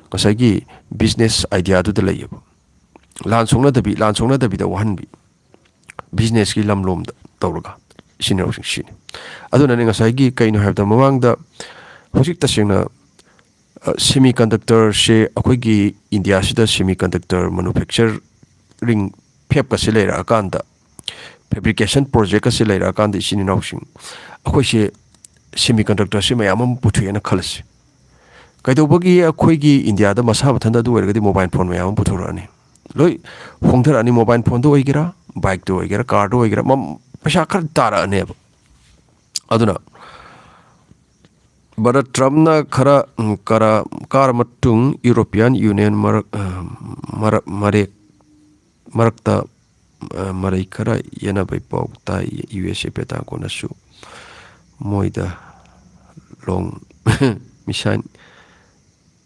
ꯉꯁꯥꯏꯒꯤ ꯕꯤꯖꯤꯅꯦꯁ ꯑꯥꯏꯗꯤꯌꯥꯗꯨꯗ ꯂꯩꯌꯦꯕ꯫ ꯂꯥꯟ ꯁꯣꯛꯅꯗꯕꯤ, ꯂꯥꯟ ꯁꯣꯛꯅꯗꯕꯤꯗ ꯋꯥꯍꯟꯕꯤ꯫ ꯕꯤꯖꯤꯅꯦꯁꯀꯤ ꯂꯝꯂꯣꯝꯗ ꯇꯧꯔꯒ ꯏꯆꯤꯟ ꯏꯅꯥꯎꯁꯤꯡ ꯁꯤꯅꯤ꯫ ꯑꯗꯨꯅꯅꯦ ꯉꯁꯥꯏꯒꯤ ꯀꯩꯅꯣ ꯍꯥꯏꯕꯗ ꯃꯃꯥꯡꯗ ꯍꯧꯖꯤꯛ ꯇꯁꯦꯡꯅ, ꯑ, ꯁꯦꯃꯤ ꯀꯟꯗꯛꯇꯔꯁꯦ ꯑꯩꯈꯣꯏꯒꯤ ꯏꯟꯗꯤꯌꯥꯁꯤꯗ ꯁꯦꯃꯤ ꯀꯟꯗꯛꯇꯔ ꯃꯦꯅꯨꯐꯦꯛꯆꯔꯤꯡ ꯐꯦꯞꯀꯁꯦ ꯂꯩꯔꯛꯑꯀꯥꯟꯗ, ꯐꯦꯕ꯭ꯔꯤꯀꯦꯁꯟ ꯄ꯭ꯔꯣꯖꯦꯛꯀꯁꯦ ꯂꯩꯔꯛꯑꯀꯥꯟꯗ ꯏꯆꯤꯟ ꯏꯅꯥꯎꯁꯤꯡ, ꯑꯩꯈꯣꯏꯁꯦ ꯁꯦꯃꯤ ꯀꯟꯗꯛꯇꯔꯁꯦ ꯃꯌꯥꯝ ꯑꯃ ꯄꯨꯊꯣꯛꯑꯦꯅ ꯈꯜꯂꯁꯤ꯫ ꯀꯩꯗꯧꯕꯒꯤ ꯑꯩꯈꯣꯏꯒꯤ ꯏꯟꯗꯤꯌꯥꯗ ꯃꯁꯥ ꯃꯊꯟꯇ ꯑꯗꯨ ꯑꯣꯏꯔꯒꯗꯤ ꯃꯣꯕꯥꯏꯜ ꯐꯣꯟ ꯃꯌꯥꯝ ꯑꯃ ꯄꯨꯊꯣꯔꯛꯑꯅꯤ꯫ ꯂꯣꯏ ꯍꯣꯡꯊꯔꯛꯑꯅꯤ꯫ ꯃꯣꯕꯥꯏꯜ ꯐꯣꯟꯗ ꯑꯣꯏꯒꯦꯔꯥ, ꯕꯥꯏꯛꯇ ꯑꯣꯏꯒꯦꯔꯥ, ꯀꯥꯔꯗ ꯑꯣꯏꯒꯦꯔꯥ, ꯃꯝ-, ꯄꯩꯁꯥ ꯈꯔ ꯇꯥꯔꯛꯑꯅꯦꯕ꯫ ꯑꯗꯨꯅ ꯕ꯭ꯔꯗꯔ ꯇ꯭ꯔꯝꯞꯅ ꯈꯔ, ꯎꯝ, ꯀꯔꯥ-, ꯀꯥꯔ ꯃꯇꯨꯡ ꯌꯨꯔꯣꯄꯤꯌꯥꯟ ꯌꯨꯅꯤꯌꯟ ꯃꯔꯛ, ꯑ, ꯃꯔꯛ, ꯃꯔꯦꯛ, ꯃꯔꯛꯇ, ꯑ, ꯃꯔꯩ ꯈꯔ ꯌꯦꯠꯅꯕꯩ ꯄꯥꯎ ꯇꯥꯏ꯫ ꯌꯨ ꯑꯦꯁ ꯑꯦ ꯄꯦꯇꯥꯒꯣꯟꯅꯁꯨ ꯃꯣꯏꯗ ꯂꯣꯡ ꯃꯤꯁꯥꯏꯜ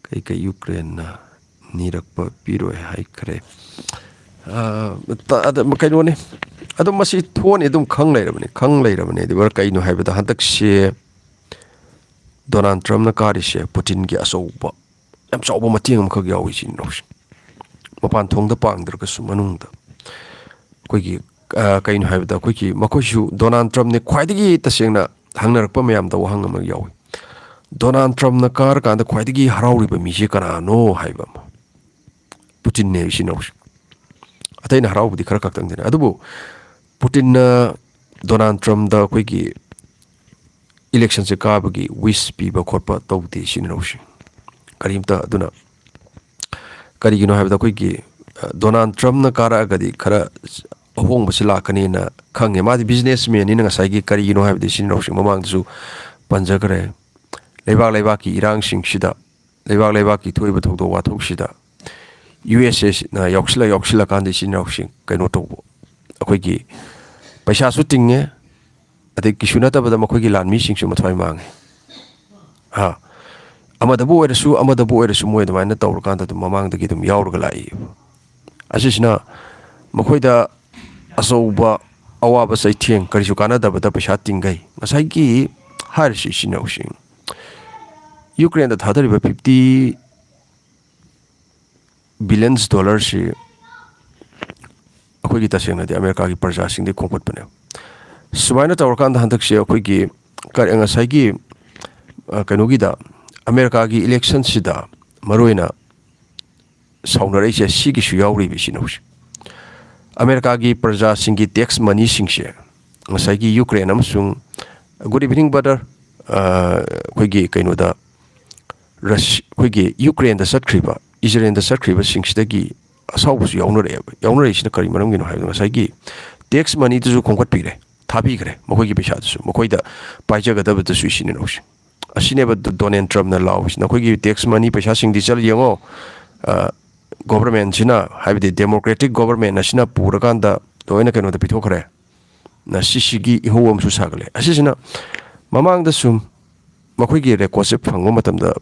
ꯀꯩꯀꯩ ꯌꯨꯀ꯭ꯔꯦꯟꯅ ꯅꯤꯔꯛꯄ ꯄꯤꯔꯣꯏ ꯍꯥꯏꯈ꯭ꯔꯦ꯫ ꯑ, ꯇ-, ꯑꯗ, ꯀꯩꯅꯣꯅꯤ, ꯑꯗꯨꯝ ꯃꯁꯤ ꯊꯣꯛꯑꯅꯤ, ꯑꯗꯨꯝ ꯈꯪ ꯂꯩꯔꯕꯅꯤ, ꯈꯪ ꯂꯩꯔꯕꯅꯤ꯫ ꯑꯗꯨꯒ ꯀꯩꯅꯣ ꯍꯥꯏꯕꯗ ꯍꯟꯗꯛꯁꯦ ꯗꯣꯅꯥꯜꯗ ꯇ꯭ꯔꯝꯞꯅ ꯀꯥꯔꯤꯁꯦ ꯄꯨꯇꯤꯟꯒꯤ ꯑꯆꯧꯕ, ꯌꯥꯝ ꯆꯥꯎꯕ ꯃꯇꯦꯡ ꯑꯃꯈꯛ ꯌꯥꯎꯏ ꯏꯆꯤꯟ ꯏꯅꯥꯎꯁꯤꯡ꯫ ꯃꯄꯥꯟ ꯊꯣꯡꯗ ꯄꯥꯡꯗ꯭ꯔꯒꯁꯨ ꯃꯅꯨꯡꯗ ꯑꯩꯈꯣꯏꯒꯤ ꯑ, ꯀꯩꯅꯣ ꯍꯥꯏꯕꯗ, ꯑꯩꯈꯣꯏꯒꯤ, ꯃꯈꯣꯏꯁꯨ ꯗꯣꯅꯥꯜꯗ ꯇ꯭ꯔꯝꯞꯅꯦ ꯈ꯭ꯋꯥꯏꯗꯒꯤ ꯇꯁꯦꯡꯅ ꯍꯪꯅꯔꯛꯄ ꯃꯌꯥꯝꯗ ꯋꯥꯍꯪ ꯑꯃ ꯌꯥꯎꯏ꯫ ꯗꯣꯅꯥꯜꯗ ꯇ꯭ꯔꯝꯞꯅ ꯀꯥꯔꯀꯥꯟꯗ ꯈ꯭ꯋꯥꯏꯗꯒꯤ ꯍꯔꯥꯎꯔꯤꯕ ꯃꯤꯁꯦ ꯀꯅꯥꯅꯣ ꯍꯥꯏꯕ ꯑꯃ꯫ ꯄꯨꯇꯤꯟꯅꯦ ꯏꯆꯤꯟ ꯏꯅꯥꯎꯁꯦ꯫ ꯑꯇꯩꯅ ꯍꯔꯥꯎꯕꯗꯤ ꯈꯔ ꯈꯛꯇꯪꯗꯅꯦ꯫ ꯑꯗꯨꯕꯨ ꯄꯨꯇꯤꯟꯅ ꯗꯣꯅꯥꯜꯗ ꯇ꯭ꯔꯝꯞꯗ ꯑꯩꯈꯣꯏꯒꯤ ꯏꯂꯦꯛꯁꯟꯁꯦ ꯀꯥꯕꯒꯤ ꯋꯤꯁ ꯄꯤꯕ ꯈꯣꯠꯄ ꯇꯧꯗꯦ ꯏꯆꯤꯟ ꯏꯅꯥꯎꯁꯤꯡ꯫ ꯀꯔꯤꯝꯇ꯫ ꯑꯗꯨꯅ ꯀꯔꯤꯒꯤꯅꯣ ꯍꯥꯏꯕꯗ, ꯑꯩꯈꯣꯏꯒꯤ, ꯑ, ꯗꯣꯅꯥꯜꯗ ꯇ꯭ꯔꯝꯞꯅ ꯀꯥꯔꯛꯑꯒꯗꯤ ꯈꯔ ꯑꯍꯣꯡꯕꯁꯤ ꯂꯥꯛꯀꯅꯤꯅ ꯈꯪꯉꯦ꯫ ꯃꯥꯗꯤ ꯕꯤꯖꯤꯅꯦꯁꯃꯦꯟꯅꯤꯅ, ꯉꯁꯥꯏꯒꯤ ꯀꯔꯤꯒꯤꯅꯣ ꯍꯥꯏꯕꯗ ꯏꯆꯤꯟ ꯏꯅꯥꯎꯁꯤꯡ ꯃꯃꯥꯡꯗꯁꯨ ꯄꯟꯖꯈ꯭ꯔꯦ꯫ ꯂꯩꯕꯥꯛ ꯂꯩꯕꯥꯛꯀꯤ ꯏꯔꯥꯡꯁꯤꯡꯁꯤꯗ, ꯂꯩꯕꯥꯛ ꯂꯩꯕꯥꯛꯀꯤ ꯊꯣꯛꯏꯕ ꯊꯧꯗꯣꯛ ꯋꯥꯊꯣꯛꯁꯤꯗ ꯌꯨ ꯑꯦꯁ ꯑꯦꯁꯤꯅ ꯌꯥꯎꯁꯤꯜꯂ ꯌꯥꯎꯁꯤꯜꯂꯀꯥꯟꯗ ꯏꯆꯤꯟ ꯏꯅꯥꯎꯁꯤꯡ ꯀꯩꯅꯣ ꯇꯧꯕ, ꯑꯩꯈꯣꯏꯒꯤ ꯄꯩꯁꯥꯁꯨ ꯇꯤꯡꯉꯦ, ꯑꯗꯩ ꯀꯩꯁꯨ ꯅꯠꯇꯕꯗ ꯃꯈꯣꯏꯒꯤ ꯂꯥꯟꯃꯤꯁꯤꯡꯁꯨ ꯃꯊ꯭ꯋꯥꯏ ꯃꯥꯡꯉꯦ꯫ ꯍꯥ? ꯑꯃꯗꯕꯨ ꯑꯣꯏꯔꯁꯨ, ꯑꯃꯗꯕꯨ ꯑꯣꯏꯔꯁꯨ, ꯃꯣꯏ ꯑꯗꯨꯃꯥꯏꯅ ꯇꯧꯔꯀꯥꯟꯗ ꯑꯗꯨꯝ ꯃꯃꯥꯡꯗꯒꯤ ꯑꯗꯨꯝ ꯌꯥꯎꯔꯒ ꯂꯥꯛꯏꯕ꯫ ꯑꯁꯤꯁꯤꯅ ꯃꯈꯣꯏꯗ ꯑꯆꯧꯕ ꯑꯋꯥꯕ ꯆꯩꯊꯦꯡ, ꯀꯔꯤꯁꯨ ꯀꯥꯟꯅꯗꯕꯗ ꯄꯩꯁꯥ ꯇꯤꯡꯈꯩ꯫ ꯉꯁꯥꯏꯒꯤ ꯍꯥꯏꯔꯤꯁꯤ ꯏꯆꯤꯟ ꯏꯅꯥꯎꯁꯤꯡ, ꯌꯨꯀ꯭ꯔꯦꯟꯗ ꯊꯥꯗꯔꯤꯕ ꯐꯤꯐꯇꯤ ꯕꯤꯂꯤꯌꯟꯁ ꯗꯣꯂꯔꯁꯤ ꯑꯩꯈꯣꯏꯒꯤ, ꯇꯁꯦꯡꯅꯗꯤ ꯑꯃꯦꯔꯤꯀꯥꯒꯤ ꯄ꯭ꯔꯖꯥꯁꯤꯡꯗꯤ ꯈꯣꯝꯒꯠꯄꯅꯦ꯫ ꯁꯨꯃꯥꯏꯅ ꯇꯧꯔꯀꯥꯟꯗ ꯍꯟꯗꯛꯁꯦ ꯑꯩꯈꯣꯏꯒꯤ ꯀꯔꯤ, ꯉꯁꯥꯏꯒꯤ, ꯑ, ꯀꯩꯅꯣꯒꯤꯗ, ꯑꯃꯦꯔꯤꯀꯥꯒꯤ ꯏꯂꯦꯛꯁꯟꯁꯤꯗ ꯃꯔꯨꯑꯣꯏꯅ ꯁꯥꯎꯅꯔꯛꯏꯁꯦ ꯁꯤꯒꯤꯁꯨ ꯌꯥꯎꯔꯤꯕ ꯏꯆꯤꯟ ꯏꯅꯥꯎꯁꯦ꯫ ꯑꯃꯦꯔꯤꯀꯥꯒꯤ ꯄ꯭ꯔꯖꯥꯁꯤꯡꯒꯤ ꯇꯦꯛꯁ ꯃꯅꯤꯁꯤꯡꯁꯦ ꯉꯁꯥꯏꯒꯤ ꯌꯨꯀ꯭ꯔꯦꯟ ꯑꯃꯁꯨꯡ, good evening brother, ꯑ, ꯑꯩꯈꯣꯏꯒꯤ ꯀꯩꯅꯣꯗ, ꯔꯁ-, ꯑꯩꯈꯣꯏꯒꯤ ꯌꯨꯀ꯭ꯔꯦꯟꯗ ꯆꯠꯈ꯭ꯔꯤꯕ, ꯏꯖꯔꯦꯜꯗ ꯆꯠꯈ꯭ꯔꯤꯕꯁꯤꯡꯁꯤꯗꯒꯤ ꯑꯁꯥꯎꯕꯁꯨ ꯌꯥꯎꯅꯔꯛꯑꯦꯕ꯫ ꯌꯥꯎꯅꯔꯛꯏꯁꯤꯅ ꯀꯔꯤ ꯃꯔꯝꯒꯤꯅꯣ ꯍꯥꯏꯕꯗ, ꯉꯁꯥꯏꯒꯤ ꯇꯦꯛꯁ ꯃꯅꯤꯗꯨꯁꯨ ꯈꯣꯝꯒꯠꯄꯤꯔꯦ, ꯊꯥꯕꯤꯈ꯭ꯔꯦ, ꯃꯈꯣꯏꯒꯤ ꯄꯩꯁꯥꯗꯨꯁꯨ, ꯃꯈꯣꯏꯗ ꯄꯥꯏꯖꯒꯗꯕꯗꯨꯁꯨ ꯏꯆꯤꯟ ꯏꯅꯥꯎꯁꯤꯡ꯫ ꯑꯁꯤꯅꯦꯕ ꯗꯣ-, ꯗꯣꯅꯦꯜꯗ ꯇ꯭ꯔꯝꯞꯅ ꯂꯥꯎꯔꯤꯁꯤ, "ꯅꯈꯣꯏꯒꯤ ꯇꯦꯛꯁ ꯃꯅꯤ ꯄꯩꯁꯥꯁꯤꯡꯗꯤ ꯆꯠꯂ ꯌꯦꯡꯉꯣ, ꯑ, ꯒꯣꯕꯔꯃꯦꯟꯁꯤꯅ, ꯍꯥꯏꯕꯗꯤ ꯗꯦꯃꯣꯀ꯭ꯔꯦꯇꯤꯛ ꯒꯣꯕꯔꯃꯦꯟ ꯑꯁꯤꯅ ꯄꯨꯔꯀꯥꯟꯗ ꯂꯣꯏꯅ ꯀꯩꯅꯣꯗ ꯄꯤꯊꯣꯛꯈ꯭ꯔꯦ"꯫ ꯅ ꯁꯤꯁꯤꯒꯤ ꯏꯍꯧ ꯑꯃꯁꯨ ꯁꯥꯒꯠꯂꯦ꯫ ꯑꯁꯤꯁꯤꯅ ꯃꯃꯥꯡꯗ ꯁꯨꯝ ꯃꯈꯣꯏꯒꯤ ꯔꯦꯀꯣꯔꯠꯁꯦ ꯐꯪꯕ ꯃꯇꯝꯗ,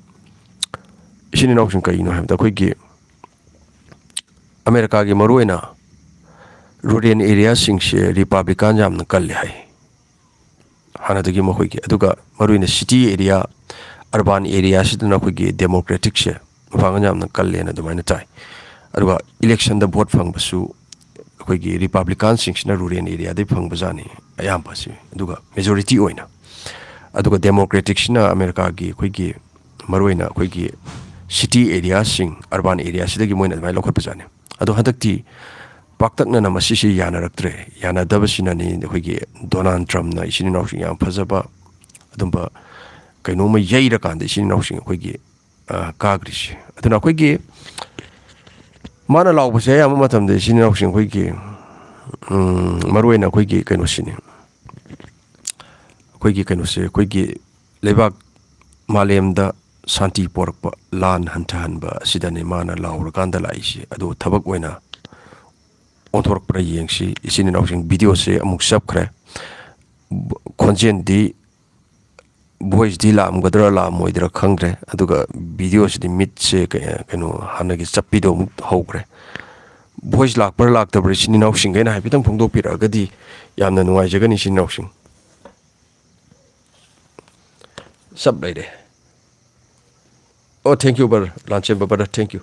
ꯏꯆꯤꯟ ꯏꯅꯥꯎꯁꯤꯡ, ꯀꯩꯅꯣ ꯍꯥꯏꯕꯗ, ꯑꯩꯈꯣꯏꯒꯤ ꯑꯃꯦꯔꯤꯀꯥꯒꯤ ꯃꯔꯨꯑꯣꯏꯅ ꯔꯨꯔꯦꯜ ꯑꯦꯔꯤꯌꯥꯁꯤꯡꯁꯦ ꯔꯤꯄꯥꯕ꯭ꯂꯤꯀꯥꯟ ꯌꯥꯝꯅ ꯀꯜꯂꯦ ꯍꯥꯏ, ꯍꯥꯟꯅꯗꯒꯤ ꯃꯈꯣꯏꯒꯤ꯫ ꯑꯗꯨꯒ ꯃꯔꯨꯑꯣꯏꯅ ꯁꯤꯇꯤ ꯑꯦꯔꯤꯌꯥ, ꯑꯔꯕꯥꯟ ꯑꯦꯔꯤꯌꯥꯁꯤꯗꯅ ꯑꯩꯈꯣꯏꯒꯤ ꯗꯦꯃꯣꯀ꯭ꯔꯦꯇꯤꯛꯁꯦ ꯃꯄꯥꯡꯒꯜ ꯌꯥꯝꯅ ꯀꯜꯂꯦꯅ ꯑꯗꯨꯃꯥꯏꯅ ꯇꯥꯏ꯫ ꯑꯗꯨꯒ ꯏꯂꯦꯛꯁꯟꯗ ꯚꯣꯠ ꯐꯪꯕꯁꯨ ꯑꯩꯈꯣꯏꯒꯤ ꯔꯤꯄꯕ꯭ꯂꯤꯀꯥꯟꯁꯤꯡꯁꯤꯅ ꯔꯨꯔꯦꯜ ꯑꯦꯔꯤꯌꯥꯗꯒꯤ ꯐꯪꯕꯖꯥꯠꯅꯤ ꯑꯌꯥꯝꯕꯁꯤ, ꯑꯗꯨꯒ ꯃꯦꯖꯣꯔꯤꯇꯤ ꯑꯣꯏꯅ꯫ ꯑꯗꯨꯒ ꯗꯦꯃꯣꯀ꯭ꯔꯦꯇꯤꯛꯁꯤꯅ ꯑꯃꯦꯔꯤꯀꯥꯒꯤ ꯑꯩꯈꯣꯏꯒꯤ ꯃꯔꯨꯑꯣꯏꯅ ꯑꯩꯈꯣꯏꯒꯤ ꯁꯤꯇꯤ ꯑꯦꯔꯤꯌꯥꯁꯤꯡ, ꯑꯔꯕꯥꯟ ꯑꯦꯔꯤꯌꯥꯁꯤꯗꯒꯤ ꯃꯣꯏꯅ ꯑꯗꯨꯃꯥꯏꯅ ꯂꯧꯈꯠꯄꯖꯥꯠꯅꯤ꯫ ꯑꯗꯣ ꯍꯟꯗꯛꯇꯤ ꯄꯥꯛꯇꯛꯅꯅ ꯃꯁꯤꯁꯤ ꯌꯥꯅꯔꯛꯇ꯭ꯔꯦ꯫ ꯌꯥꯅꯗꯕꯁꯤꯅꯅꯤ ꯑꯩꯈꯣꯏꯒꯤ ꯗꯣꯅꯥꯜꯗ ꯇ꯭ꯔꯝꯞꯅ ꯏꯆꯤꯟ ꯏꯅꯥꯎꯁꯤꯡ ꯌꯥꯝ ꯐꯖꯕ ꯑꯗꯨꯝꯕ ꯀꯩꯅꯣꯝꯃ ꯌꯩꯔꯀꯥꯟꯗ ꯏꯆꯤꯟ ꯏꯅꯥꯎꯁꯤꯡ ꯑꯩꯈꯣꯏꯒꯤ, ꯑ, ꯀꯥꯈ꯭ꯔꯤꯁꯦ꯫ ꯑꯗꯨꯅ ꯑꯩꯈꯣꯏꯒꯤ ꯃꯥꯅ ꯂꯥꯎꯕꯁꯦ ꯑꯌꯥꯝꯕ ꯃꯇꯝꯗ ꯏꯆꯤꯟ ꯏꯅꯥꯎꯁꯤꯡ ꯑꯩꯈꯣꯏꯒꯤ, ꯎꯝ, ꯃꯔꯨꯑꯣꯏꯅ ꯑꯩꯈꯣꯏꯒꯤ ꯀꯩꯅꯣꯁꯤꯅꯤ, ꯑꯩꯈꯣꯏꯒꯤ ꯀꯩꯅꯣꯁꯦ, ꯑꯩꯈꯣꯏꯒꯤ ꯂꯩꯕꯥꯛ ꯃꯥꯂꯦꯝꯗ ꯁꯥꯟꯇꯤ ꯄꯣꯔꯛꯄ, ꯂꯥꯟ ꯍꯟꯊꯍꯟꯕ ꯑꯁꯤꯗꯅꯦ ꯃꯥꯅ ꯂꯥꯎꯔꯀꯥꯟꯗ ꯂꯥꯛꯏꯁꯦ꯫ ꯑꯗꯣ ꯊꯕꯛ ꯑꯣꯏꯅ ꯑꯣꯟꯊꯣꯔꯛꯄ꯭ꯔꯥ ꯌꯦꯡꯁꯤ꯫ ꯏꯆꯤꯟ ꯏꯅꯥꯎꯁꯤꯡ, ꯚꯤꯗꯤꯑꯣꯁꯦ ꯑꯃꯨꯛ ꯆꯞꯈ꯭ꯔꯦ꯫ ꯈꯣꯟꯖꯦꯜꯗꯤ, ꯚꯣꯏꯁꯇꯤ ꯂꯥꯛꯑꯝꯒꯗ꯭ꯔꯥ ꯂꯥꯛꯑꯝꯃꯣꯏꯗ꯭ꯔꯥ ꯈꯪꯗ꯭ꯔꯦ꯫ ꯑꯗꯨꯒ ꯚꯤꯗꯤꯑꯣꯁꯤꯗꯤ ꯃꯤꯠꯁꯦ ꯀꯩ-, ꯀꯩꯅꯣ, ꯍꯥꯟꯅꯒꯤ ꯆꯞꯄꯤꯗꯣ ꯑꯃꯨꯛ ꯍꯧꯈ꯭ꯔꯦ꯫ ꯚꯣꯏꯁ ꯂꯥꯛꯄ꯭ꯔꯥ ꯂꯥꯛꯇꯕ꯭ꯔꯥ ꯏꯆꯤꯟ ꯏꯅꯥꯎꯁꯤꯡꯈꯩꯅ ꯍꯥꯏꯐꯦꯠꯇꯪ ꯐꯣꯡꯗꯣꯛꯄꯤꯔꯛꯑꯒꯗꯤ ꯌꯥꯝꯅ ꯅꯨꯡꯉꯥꯏꯖꯒꯅꯤ ꯏꯆꯤꯟ ꯏꯅꯥꯎꯁꯤꯡ꯫ ꯆꯞ ꯂꯩꯔꯦ꯫ ꯑꯣ, thank you brother, ꯂꯥꯟꯆꯦꯟꯕ brother, thank you꯫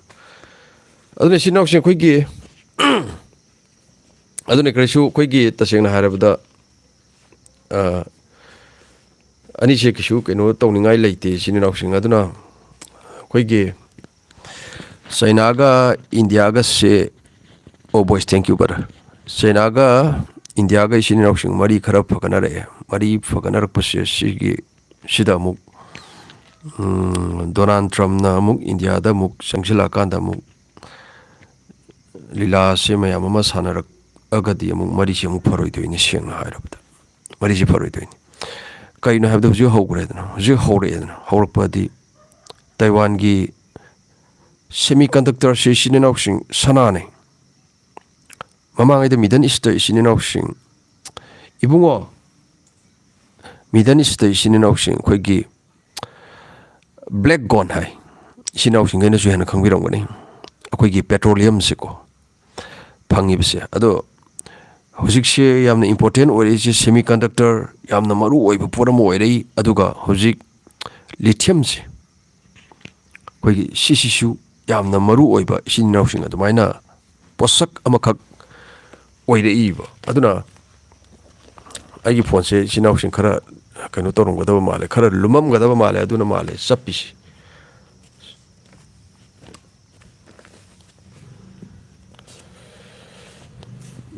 ꯑꯗꯨꯅ ꯏꯆꯤꯟ ꯏꯅꯥꯎꯁꯤꯡ ꯑꯩꯈꯣꯏꯒꯤ, ꯑꯗꯨꯅ ꯀꯔꯤꯁꯨ ꯑꯩꯈꯣꯏꯒꯤ ꯇꯁꯦꯡꯅ ꯍꯥꯏꯔꯕꯗ, ꯑ, ꯑꯅꯤꯁꯦ ꯀꯩꯁꯨ ꯀꯩꯅꯣ ꯇꯧꯅꯤꯡꯉꯥꯏ ꯂꯩꯇꯦ ꯏꯆꯤꯟ ꯏꯅꯥꯎꯁꯤꯡ꯫ ꯑꯗꯨꯅ ꯑꯩꯈꯣꯏꯒꯤ ꯆꯩꯅꯥꯒ ꯏꯟꯗꯤꯌꯥꯒꯁꯦ, ꯑꯣ, ꯚꯣꯏꯁ, thank you brother꯫ ꯆꯩꯅꯥꯒ ꯏꯟꯗꯤꯌꯥꯒ ꯏꯆꯤꯟ ꯏꯅꯥꯎꯁꯤꯡ ꯃꯔꯤ ꯈꯔ ꯐꯒꯠꯅꯔꯛꯑꯦ꯫ ꯃꯔꯤ ꯐꯒꯠꯅꯔꯛꯄꯁꯦ ꯁꯤꯒꯤ, ꯁꯤꯗ ꯑꯃꯨꯛ, ꯎꯝ, ꯗꯣꯅꯥꯜꯗ ꯇ꯭ꯔꯝꯞꯅ ꯑꯃꯨꯛ ꯏꯟꯗꯤꯌꯥꯗ ꯑꯃꯨꯛ ꯆꯪꯁꯤꯜꯂꯛꯑꯀꯥꯟꯗ ꯑꯃꯨꯛ ꯂꯤꯂꯥꯁꯦ ꯃꯌꯥꯝ ꯑꯃ ꯁꯥꯟꯅꯔꯛꯑꯒꯗꯤ ꯑꯃꯨꯛ ꯃꯔꯤꯁꯦ ꯑꯃꯨꯛ ꯐꯔꯣꯏꯗꯣꯏꯅꯤ, ꯁꯦꯡꯅ ꯍꯥꯏꯔꯕꯗ꯫ ꯃꯔꯤꯁꯦ ꯐꯔꯣꯏꯗꯣꯏꯅꯤ꯫ ꯀꯩꯅꯣ ꯍꯥꯏꯕꯗ ꯍꯧꯖꯤꯛ ꯍꯧꯈ꯭ꯔꯦꯗꯅ, ꯍꯧꯖꯤꯛ ꯍꯧꯔꯛꯑꯦꯗꯅ, ꯍꯧꯔꯛꯄꯗꯤ ꯇꯥꯏꯋꯥꯟꯒꯤ ꯁꯦꯃꯤ ꯀꯟꯗꯛꯇꯔꯁꯦ ꯏꯆꯤꯟ ꯏꯅꯥꯎꯁꯤꯡ ꯁꯅꯥꯅꯦ꯫ ꯃꯃꯥꯡꯉꯩꯗ ꯃꯤꯗꯜ ꯏꯁꯇ ꯏꯆꯤꯟ ꯏꯅꯥꯎꯁꯤꯡ, ꯏꯕꯨꯡꯉꯣ, ꯃꯤꯗꯜ ꯏꯁꯇ ꯏꯆꯤꯟ ꯏꯅꯥꯎꯁꯤꯡ ꯑꯩꯈꯣꯏꯒꯤ ꯕ꯭ꯂꯦꯛ ꯒꯣꯟ ꯍꯥꯏ, ꯏꯆꯤꯟ ꯏꯅꯥꯎꯁꯤꯡꯈꯩꯅꯁꯨ ꯍꯦꯟꯅ ꯈꯪꯕꯤꯔꯝꯒꯅꯤ, ꯑꯩꯈꯣꯏꯒꯤ ꯄꯦꯇ꯭ꯔꯣꯂꯤꯌꯝꯁꯦꯀꯣ ꯐꯪꯉꯤꯕꯁꯦ꯫ ꯑꯗꯣ ꯍꯧꯖꯤꯛꯁꯦ ꯌꯥꯝꯅ ꯏꯝꯄꯣꯔꯇꯦꯟ ꯑꯣꯏꯔꯛꯏꯁꯦ, ꯁꯦꯃꯤ ꯀꯟꯗꯛꯇꯔ ꯌꯥꯝꯅ ꯃꯔꯨ ꯑꯣꯏꯕ ꯄꯣꯠ ꯑꯃ ꯑꯣꯏꯔꯛꯏ꯫ ꯑꯗꯨꯒ ꯍꯧꯖꯤꯛ ꯂꯤꯊꯤꯌꯝꯁꯦ, ꯑꯩꯈꯣꯏꯒꯤ ꯁꯤꯁꯤꯁꯨ ꯌꯥꯝꯅ ꯃꯔꯨ ꯑꯣꯏꯕ, ꯏꯆꯤꯟ ꯏꯅꯥꯎꯁꯤꯡ ꯑꯗꯨꯃꯥꯏꯅ ꯄꯣꯠꯁꯛ ꯑꯃꯈꯛ ꯑꯣꯏꯔꯛꯏꯕ꯫ ꯑꯗꯨꯅ ꯑꯩꯒꯤ ꯐꯣꯟꯁꯦ ꯏꯆꯤꯟ ꯏꯅꯥꯎꯁꯤꯡ ꯈꯔ ꯀꯩꯅꯣ ꯇꯧꯔꯝꯒꯗꯕ ꯃꯥꯜꯂꯦ, ꯈꯔ ꯂꯨꯝꯃꯝꯒꯗꯕ ꯃꯥꯜꯂꯦ, ꯑꯗꯨꯅ ꯃꯥꯜꯂꯦ ꯆꯞꯄꯤꯁꯦ꯫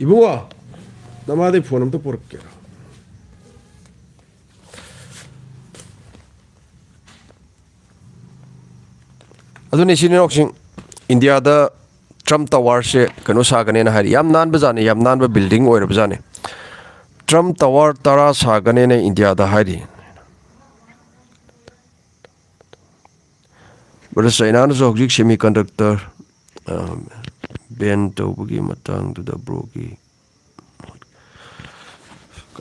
ꯏꯕꯨꯡꯉꯣ, ꯅꯃꯥꯗꯩ ꯐꯣꯟ ꯑꯝꯇ ꯄꯨꯔꯛꯀꯦ꯫ ꯑꯗꯨꯅ ꯏꯆꯤꯟ ꯏꯅꯥꯎꯁꯤꯡ, ꯏꯟꯗꯤꯌꯥꯗ ꯇ꯭ꯔꯝꯞ ꯇꯋꯥꯔꯁꯦ ꯀꯩꯅꯣ ꯁꯥꯒꯅꯦꯅ ꯍꯥꯏꯔꯤ꯫ ꯌꯥꯝ ꯅꯥꯟꯕ ꯖꯥꯠꯅꯤ, ꯌꯥꯝ ꯅꯥꯟꯕ ꯕꯤꯜꯗꯤꯡ ꯑꯣꯏꯔꯕ ꯖꯥꯠꯅꯤ꯫ ꯇ꯭ꯔꯝꯞ ꯇꯋꯥꯔ ꯇꯔꯥ ꯁꯥꯒꯅꯦꯅ ꯏꯟꯗꯤꯌꯥꯗ ꯍꯥꯏꯔꯤ꯫ ꯕ꯭ꯔꯗꯔ, ꯆꯥꯏꯅꯥꯅꯁꯨ ꯍꯧꯖꯤꯛ ꯁꯦꯃꯤ ꯀꯟꯗꯛꯇꯔ ꯕꯦꯟ ꯇꯧꯕꯒꯤ ꯃꯇꯥꯡꯗꯨꯗ ꯕ꯭ꯔꯣꯒꯤ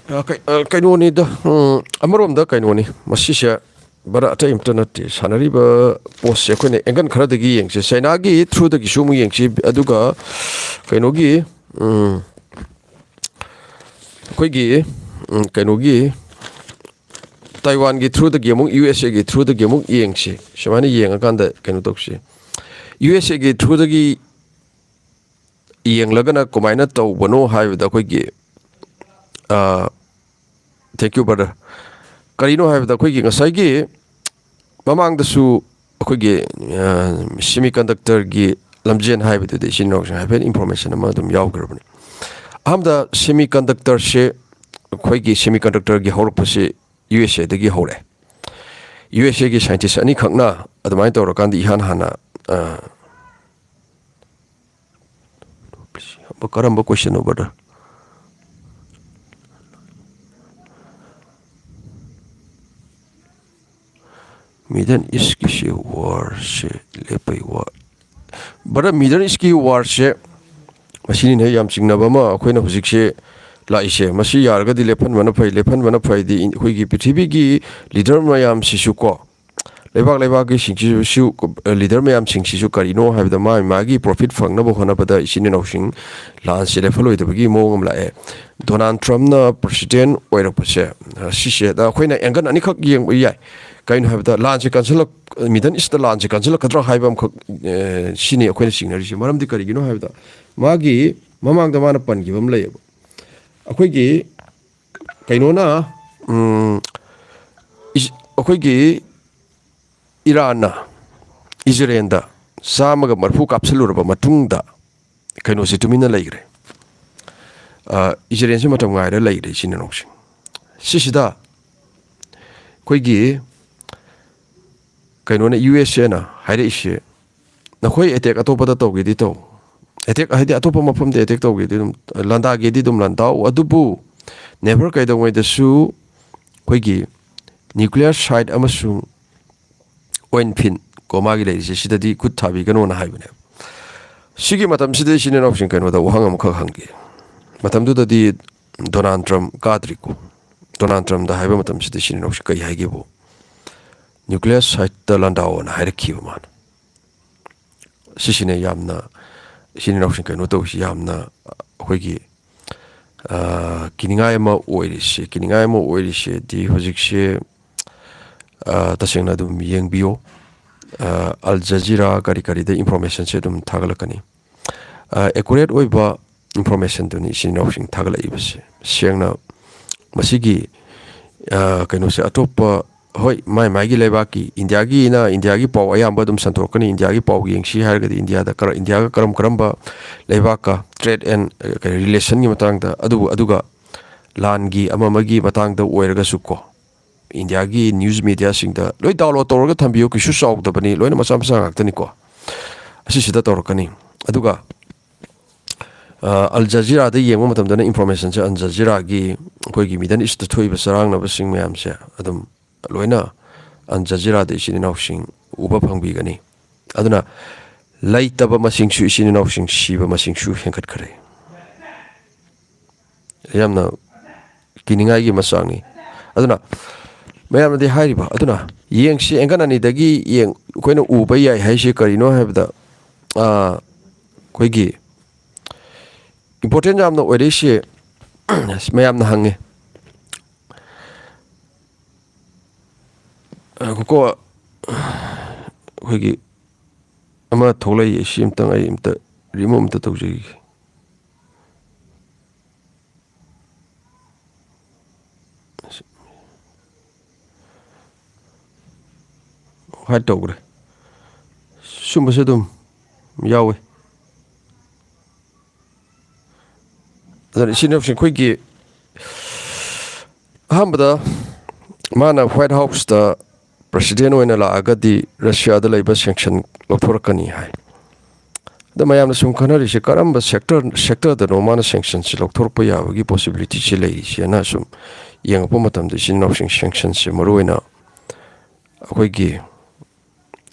ꯑ, ꯀꯩ-, ꯑ, ꯀꯩꯅꯣꯅꯤꯗ, ꯎꯝ, ꯑꯃꯔꯣꯝꯗ ꯀꯩꯅꯣꯅꯤ ꯃꯁꯤꯁꯦ, ꯕꯔ ꯑꯇꯩ ꯑꯝꯇ ꯅꯠꯇꯦ꯫ ꯁꯥꯟꯅꯔꯤꯕ ꯄꯣꯠꯁꯦ ꯑꯩꯈꯣꯏꯅ ꯑꯦꯡꯒꯜ ꯈꯔꯗꯒꯤ ꯌꯦꯡꯁꯦ, ꯆꯥꯏꯅꯥꯒꯤ ꯊ꯭ꯔꯨꯗꯒꯤꯁꯨ ꯑꯃꯨꯛ ꯌꯦꯡꯁꯤ, ꯑꯗꯨꯒ ꯀꯩꯅꯣꯒꯤ, ꯎꯝ, ꯑꯩꯈꯣꯏꯒꯤ, ꯎꯝ, ꯀꯩꯅꯣꯒꯤ, ꯇꯥꯏꯋꯥꯟꯒꯤ ꯊ꯭ꯔꯨꯗꯒꯤ ꯑꯃꯨꯛ, ꯌꯨ ꯑꯦꯁ ꯑꯦꯒꯤ ꯊ꯭ꯔꯨꯗꯒꯤ ꯑꯃꯨꯛ ꯌꯦꯡꯁꯤ꯫ ꯁꯨꯃꯥꯏꯅ ꯌꯦꯡꯉꯀꯥꯟꯗ ꯀꯩꯅꯣ ꯇꯧꯁꯤ꯫ ꯌꯨ ꯑꯦꯁ ꯑꯦꯒꯤ ꯊ꯭ꯔꯨꯗꯒꯤ ꯌꯦꯡꯂꯒꯅ ꯀꯃꯥꯏꯅ ꯇꯧꯕꯅꯣ ꯍꯥꯏꯕꯗ ꯑꯩꯈꯣꯏꯒꯤ, ꯑ, thank you, brother. ꯀꯔꯤꯅꯣ ꯍꯥꯏꯕꯗ ꯑꯩꯈꯣꯏꯒꯤ ꯉꯁꯥꯏꯒꯤ ꯃꯃꯥꯡꯗꯁꯨ ꯑꯩꯈꯣꯏꯒꯤ, ꯑ, ꯁꯦꯃꯤ ꯀꯟꯗꯛꯇꯔꯒꯤ ꯂꯝꯖꯦꯟ ꯍꯥꯏꯕꯗꯨꯗꯤ ꯏꯆꯤꯟ ꯏꯅꯥꯎꯁꯤꯡ ꯍꯥꯏꯐꯦꯠ ꯏꯟꯐꯣꯔꯃꯦꯁꯟ ꯑꯃ ꯑꯗꯨꯝ ꯌꯥꯎꯈ꯭ꯔꯕꯅꯤ꯫ ꯑꯍꯥꯟꯕꯗ ꯁꯦꯃꯤ ꯀꯟꯗꯛꯇꯔꯁꯦ, ꯑꯩꯈꯣꯏꯒꯤ ꯁꯦꯃꯤ ꯀꯟꯗꯛꯇꯔꯒꯤ ꯍꯧꯔꯛꯄꯁꯤ ꯌꯨ ꯑꯦꯁ ꯑꯦꯗꯒꯤ ꯍꯧꯔꯛꯑꯦ꯫ ꯌꯨ ꯑꯦꯁ ꯑꯦꯒꯤ ꯁꯥꯏꯟꯇꯤꯁ ꯑꯅꯤꯈꯛꯅ ꯑꯗꯨꯃꯥꯏꯅ ꯇꯧꯔꯀꯥꯟꯗ ꯏꯍꯥꯟ ꯍꯥꯟꯅ, ꯑ, ꯀꯔꯝꯕ ꯀꯣꯏꯁꯟꯅꯣ, ꯕ꯭ꯔꯗꯔ? ꯃꯤꯗꯜ ꯏꯁꯀꯤꯁꯤ ꯋꯥꯔꯁꯦ ꯂꯦꯞꯄꯩ ꯋꯥ-, ꯕ꯭ꯔꯗꯔ, ꯃꯤꯗꯜ ꯏꯁꯀꯤ ꯋꯥꯔꯁꯦ ꯃꯁꯤꯅꯤꯅꯦ ꯌꯥꯝ ꯆꯤꯡꯅꯕ ꯑꯃ ꯑꯩꯈꯣꯏꯅ ꯍꯧꯖꯤꯛꯁꯦ ꯂꯥꯛꯏꯁꯦ꯫ ꯃꯁꯤ ꯌꯥꯔꯒꯗꯤ ꯂꯦꯞꯍꯟꯕꯅ ꯐꯩ, ꯂꯦꯞꯍꯟꯕꯅ ꯐꯩꯗꯤ ꯑꯩꯈꯣꯏꯒꯤ ꯄ꯭ꯔꯤꯊꯤꯕꯤꯒꯤ ꯂꯤꯗꯔ ꯃꯌꯥꯝꯁꯤꯁꯨ ꯀꯣ, ꯂꯩꯕꯥꯛ ꯂꯩꯕꯥꯛꯀꯤ ꯁꯤꯡꯁꯤꯁꯨ, ꯂꯤꯗꯔ ꯃꯌꯥꯝꯁꯤꯡꯁꯤꯁꯨ ꯀꯔꯤꯅꯣ ꯍꯥꯏꯕꯗ ꯃꯥꯒꯤ ꯃꯥꯒꯤ ꯄ꯭ꯔꯣꯐꯤꯠ ꯐꯪꯅꯕ ꯍꯣꯠꯅꯕꯗ ꯏꯆꯤꯟ ꯏꯅꯥꯎꯁꯤꯡ ꯂꯥꯟꯁꯦ ꯂꯦꯞꯍꯜꯂꯣꯏꯗꯕꯒꯤ ꯃꯑꯣꯡ ꯑꯃ ꯂꯥꯛꯑꯦ꯫ ꯗꯣꯅꯥꯜꯗ ꯇ꯭ꯔꯝꯞꯅ ꯄ꯭ꯔꯁꯤꯗꯦꯟ ꯑꯣꯏꯔꯛꯄꯁꯦ, ꯁꯤꯁꯦ ꯑꯗ ꯑꯩꯈꯣꯏꯅ ꯑꯦꯡꯒꯜ ꯑꯅꯤꯈꯛ ꯌꯦꯡꯕ ꯌꯥꯏ꯫ ꯀꯩꯅꯣ ꯍꯥꯏꯕꯗ ꯂꯥꯟꯁꯦ ꯀꯟꯁꯤꯜꯂꯛ-, ꯃꯤꯗꯜ ꯏꯁꯇ ꯂꯥꯟꯁꯦ ꯀꯟꯁꯤꯜꯂꯛꯀꯗ꯭ꯔꯥ ꯍꯥꯏꯕ ꯑꯃꯈꯛ, ꯑꯦ, ꯁꯤꯅꯤ ꯑꯩꯈꯣꯏꯅ ꯆꯤꯡꯅꯔꯤꯁꯦ꯫ ꯃꯔꯝꯗꯤ ꯀꯔꯤꯒꯤꯅꯣ ꯍꯥꯏꯕꯗ ꯃꯥꯒꯤ ꯃꯃꯥꯡꯗ ꯃꯥꯅ ꯄꯟꯈꯤꯕ ꯑꯃ ꯂꯩꯌꯦꯕ꯫ ꯑꯩꯈꯣꯏꯒꯤ ꯀꯩꯅꯣꯅ, ꯎꯝ, ꯏꯁ-, ꯑꯩꯈꯣꯏꯒꯤ ꯏꯔꯥꯟꯅ ꯏꯖꯔꯦꯟꯗ ꯆꯥꯝꯃꯒ ꯃꯔꯤꯐꯨ ꯀꯥꯞꯁꯤꯜꯂꯨꯔꯕ ꯃꯇꯨꯡꯗ, ꯀꯩꯅꯣꯁꯦ ꯇꯨꯃꯤꯟꯅ ꯂꯩꯈ꯭ꯔꯦ꯫ ꯑ, ꯏꯖꯔꯦꯟꯁꯦ ꯃꯇꯝ ꯉꯥꯏꯔ ꯂꯩꯈ꯭ꯔꯦ, ꯏꯆꯤꯟ ꯏꯅꯥꯎꯁꯤꯡ꯫ ꯁꯤꯁꯤꯗ ꯑꯩꯈꯣꯏꯒꯤ ꯀꯩꯅꯣꯅ, ꯌꯨ ꯑꯦꯁ ꯑꯦꯅ ꯍꯥꯏꯔꯛꯏꯁꯦ, "ꯅꯈꯣꯏ ꯑꯦꯇꯦꯛ ꯑꯇꯣꯞꯄꯗ ꯇꯧꯒꯦꯗꯤ ꯇꯧ, ꯑꯦꯇꯦꯛ ꯍꯥꯏꯗꯤ ꯑꯇꯣꯞꯄ ꯃꯐꯝꯗ ꯑꯦꯇꯦꯛ ꯇꯧꯒꯦꯗꯤ ꯑꯗꯨꯝ, ꯂꯥꯟꯗꯥꯒꯦꯗꯤ ꯑꯗꯨꯝ ꯂꯥꯟꯗꯥꯎ, ꯑꯗꯨꯕꯨ never ꯀꯩꯗꯧꯉꯩꯗꯁꯨ ꯑꯩꯈꯣꯏꯒꯤ ꯅ꯭ꯌꯨꯀ꯭ꯂꯤꯌꯔ ꯁꯥꯏꯠ ꯑꯃꯁꯨꯡ ꯑꯣꯏꯟꯐꯤꯟ ꯀꯣ ꯃꯥꯒꯤ ꯂꯩꯔꯤꯁꯦ, ꯁꯤꯗꯗꯤ ꯈꯨꯠ ꯊꯥꯕꯤꯒꯅꯣꯅ" ꯍꯥꯏꯕꯅꯦꯕ꯫ ꯁꯤꯒꯤ ꯃꯇꯝꯁꯤꯗ ꯏꯆꯤꯟ ꯏꯅꯥꯎꯁꯤꯡ, ꯀꯩꯅꯣꯗ ꯋꯥꯍꯪ ꯑꯃꯈꯛ ꯍꯪꯒꯦ꯫ ꯃꯇꯝꯗꯨꯗꯗꯤ ꯗꯣꯅꯥꯜꯗ ꯇ꯭ꯔꯝꯞ ꯀꯥꯗ꯭ꯔꯤꯀꯣ꯫ ꯗꯣꯅꯥꯜꯗ ꯇ꯭ꯔꯝꯞꯗ ꯍꯥꯏꯕ ꯃꯇꯝꯁꯤꯗ ꯏꯆꯤꯟ ꯏꯅꯥꯎꯁꯤꯡ ꯀꯩ ꯍꯥꯏꯒꯦꯕꯨ, "ꯅ꯭ꯌꯨꯀ꯭ꯂꯤꯌꯔ ꯁꯥꯏꯠꯇ ꯂꯥꯟꯗꯥꯎꯑꯣꯅ" ꯍꯥꯏꯔꯛꯈꯤꯕ ꯃꯥꯅ꯫ ꯁꯤꯁꯤꯅ ꯌꯥꯝꯅ, ꯏꯆꯤꯟ ꯏꯅꯥꯎꯁꯤꯡ, ꯀꯩꯅꯣ ꯇꯧꯕꯁꯤ ꯌꯥꯝꯅ ꯑꯩꯈꯣꯏꯒꯤ, ꯑ, ꯀꯤꯅꯤꯡꯉꯥꯏ ꯑꯃ ꯑꯣꯏꯔꯤꯁꯦ, ꯀꯤꯅꯤꯡꯉꯥꯏ ꯑꯃ ꯑꯣꯏꯔꯤꯁꯦꯗꯤ ꯍꯧꯖꯤꯛꯁꯦ, ꯑ, ꯇꯁꯦꯡꯅ ꯑꯗꯨꯝ ꯌꯦꯡꯕꯤꯌꯣ꯫ ꯑ, ꯑꯜ ꯖꯖꯤꯔꯥ ꯀꯔꯤ ꯀꯔꯤꯗ ꯏꯟꯐꯣꯔꯃꯦꯁꯟꯁꯦ ꯑꯗꯨꯝ ꯊꯥꯒꯠꯂꯛꯀꯅꯤ꯫ ꯑ, ꯑꯦꯀꯨꯔꯦꯠ ꯑꯣꯏꯕ ꯏꯟꯐꯣꯔꯃꯦꯁꯟꯗꯨꯅꯤ ꯏꯆꯤꯟ ꯏꯅꯥꯎꯁꯤꯡ ꯊꯥꯒꯠꯂꯛꯏꯕꯁꯦ꯫ ꯁꯦꯡꯅ ꯃꯁꯤꯒꯤ, ꯑ, ꯀꯩꯅꯣꯁꯦ ꯑꯇꯣꯞꯄ, ꯍꯣꯏ, ꯃꯥꯏ ꯃꯥꯏꯒꯤ ꯂꯩꯕꯥꯛꯀꯤ, ꯏꯟꯗꯤꯌꯥꯒꯤꯅ, ꯏꯟꯗꯤꯌꯥꯒꯤ ꯄꯥꯎ ꯑꯌꯥꯝꯕ ꯑꯗꯨꯝ ꯁꯟꯗꯣꯔꯛꯀꯅꯤ꯫ ꯏꯟꯗꯤꯌꯥꯒꯤ ꯄꯥꯎ ꯌꯦꯡꯁꯤ ꯍꯥꯏꯔꯒꯗꯤ ꯏꯟꯗꯤꯌꯥꯗ ꯀꯔ-, ꯏꯟꯗꯤꯌꯥꯒ ꯀꯔꯝ ꯀꯔꯝꯕ ꯂꯩꯕꯥꯛꯀ trade and, ꯑ, ꯀꯩ, ꯔꯤꯂꯦꯁꯟꯒꯤ ꯃꯇꯥꯡꯗ, ꯑꯗꯨꯕꯨ, ꯑꯗꯨꯒ ꯂꯥꯟꯒꯤ ꯑꯃ ꯑꯃꯒꯤ ꯃꯇꯥꯡꯗ ꯑꯣꯏꯔꯒꯁꯨ ꯀꯣ, ꯏꯟꯗꯤꯌꯥꯒꯤ ꯅ꯭ꯌꯨꯁ ꯃꯦꯗꯤꯌꯥꯁꯤꯡꯗ ꯂꯣꯏ ꯗꯥꯎꯟꯂꯣꯗ ꯇꯧꯔꯒ ꯊꯝꯕꯤꯌꯨ, ꯀꯩꯁꯨ ꯆꯥꯎꯗꯕꯅꯤ, ꯂꯣꯏꯅ ꯃꯆꯥ ꯃꯆꯥ ꯉꯥꯛꯇꯅꯤꯀꯣ꯫ ꯑꯁꯤꯁꯤꯗ ꯇꯧꯔꯛꯀꯅꯤ꯫ ꯑꯗꯨꯒ, ꯑ, ꯑꯜ ꯖꯖꯤꯔꯥꯗ ꯌꯦꯡꯕ ꯃꯇꯝꯗꯅ ꯏꯟꯐꯣꯔꯃꯦꯁꯟꯁꯦ ꯑꯜ ꯖꯖꯤꯔꯥꯒꯤ ꯑꯩꯈꯣꯏꯒꯤ ꯃꯤꯗꯜ ꯏꯁꯇ ꯊꯣꯛꯏꯕ ꯆꯔꯥꯡꯅꯕꯁꯤꯡ ꯃꯌꯥꯝꯁꯦ ꯑꯗꯨꯝ ꯂꯣꯏꯅ ꯑꯜ ꯖꯖꯤꯔꯥꯗ ꯏꯆꯤꯟ ꯏꯅꯥꯎꯁꯤꯡ ꯎꯕ ꯐꯪꯕꯤꯒꯅꯤ꯫ ꯑꯗꯨꯅ ꯂꯩꯇꯕ ꯃꯁꯤꯡꯁꯨ, ꯏꯆꯤꯟ ꯏꯅꯥꯎꯁꯤꯡ ꯁꯤꯕ ꯃꯁꯤꯡꯁꯨ ꯍꯦꯟꯒꯠꯈ꯭ꯔꯦ꯫ ꯌꯥꯝꯅ ꯀꯤꯅꯤꯡꯉꯥꯏꯒꯤ ꯃꯆꯥꯛꯅꯤ꯫ ꯑꯗꯨꯅ ꯃꯌꯥꯝꯅꯗꯤ ꯍꯥꯏꯔꯤꯕ, ꯑꯗꯨꯅ ꯌꯦꯡꯁꯤ, ꯑꯦꯡꯒꯜ ꯑꯅꯤꯗꯒꯤ ꯌꯦꯡ-, ꯑꯩꯈꯣꯏꯅ ꯎꯕ ꯌꯥꯏ ꯍꯥꯏꯁꯦ ꯀꯔꯤꯅꯣ ꯍꯥꯏꯕꯗ, ꯑꯥ, ꯑꯩꯈꯣꯏꯒꯤ ꯏꯝꯄꯣꯔꯇꯦꯟ ꯌꯥꯝꯅ ꯑꯣꯏꯔꯛꯏꯁꯦ, ꯃꯌꯥꯝꯅ ꯍꯪꯉꯦ꯫ ꯉꯥꯏꯈꯣꯀꯣ, ꯑꯩꯈꯣꯏꯒꯤ ꯑꯃ ꯊꯣꯛꯂꯛꯏ, ꯁꯤ ꯑꯝꯇꯪ ꯑꯩ ꯑꯝꯇ remove ꯑꯝꯇ ꯇꯧꯖꯈꯤꯒꯦ꯫ ꯍꯥꯏꯠ ꯇꯧꯈ꯭ꯔꯦ꯫ ꯁꯨꯝꯕꯁꯨ ꯑꯗꯨꯝ ꯌꯥꯎꯋꯤ꯫ ꯑꯗꯨꯅ ꯏꯆꯤꯟ ꯏꯅꯥꯎꯁꯤꯡ ꯑꯩꯈꯣꯏꯒꯤ ꯑꯍꯥꯟꯕꯗ ꯃꯥꯅ ꯋꯥꯏꯠ ꯍꯥꯎꯁꯇ ꯄ꯭ꯔꯁꯤꯗꯦꯟ ꯑꯣꯏꯅ ꯂꯥꯛꯑꯒꯗꯤ ꯔꯁꯤꯌꯥꯗ ꯂꯩꯕ ꯁꯦꯡꯁꯟ ꯂꯧꯊꯣꯔꯛꯀꯅꯤ ꯍꯥꯏ꯫ ꯑꯗ ꯃꯌꯥꯝꯅ ꯁꯨꯝ ꯈꯟꯅꯔꯤꯁꯦ ꯀꯔꯝꯕ ꯁꯦꯛꯇꯔ ꯁꯦꯛꯇꯔꯗꯅꯣ ꯃꯥꯅ ꯁꯦꯡꯁꯟꯁꯤ ꯂꯧꯊꯣꯔꯛꯄ ꯌꯥꯕꯒꯤ ꯄꯣꯁꯤꯕꯤꯂꯤꯇꯤꯁꯤ ꯂꯩꯔꯤꯁꯦꯅ ꯁꯨꯝ ꯌꯦꯡꯉꯛꯄ ꯃꯇꯝꯗ ꯏꯆꯤꯟ ꯏꯅꯥꯎꯁꯤꯡ ꯁꯦꯡꯁꯟꯁꯦ ꯃꯔꯨꯑꯣꯏꯅ ꯑꯩꯈꯣꯏꯒꯤ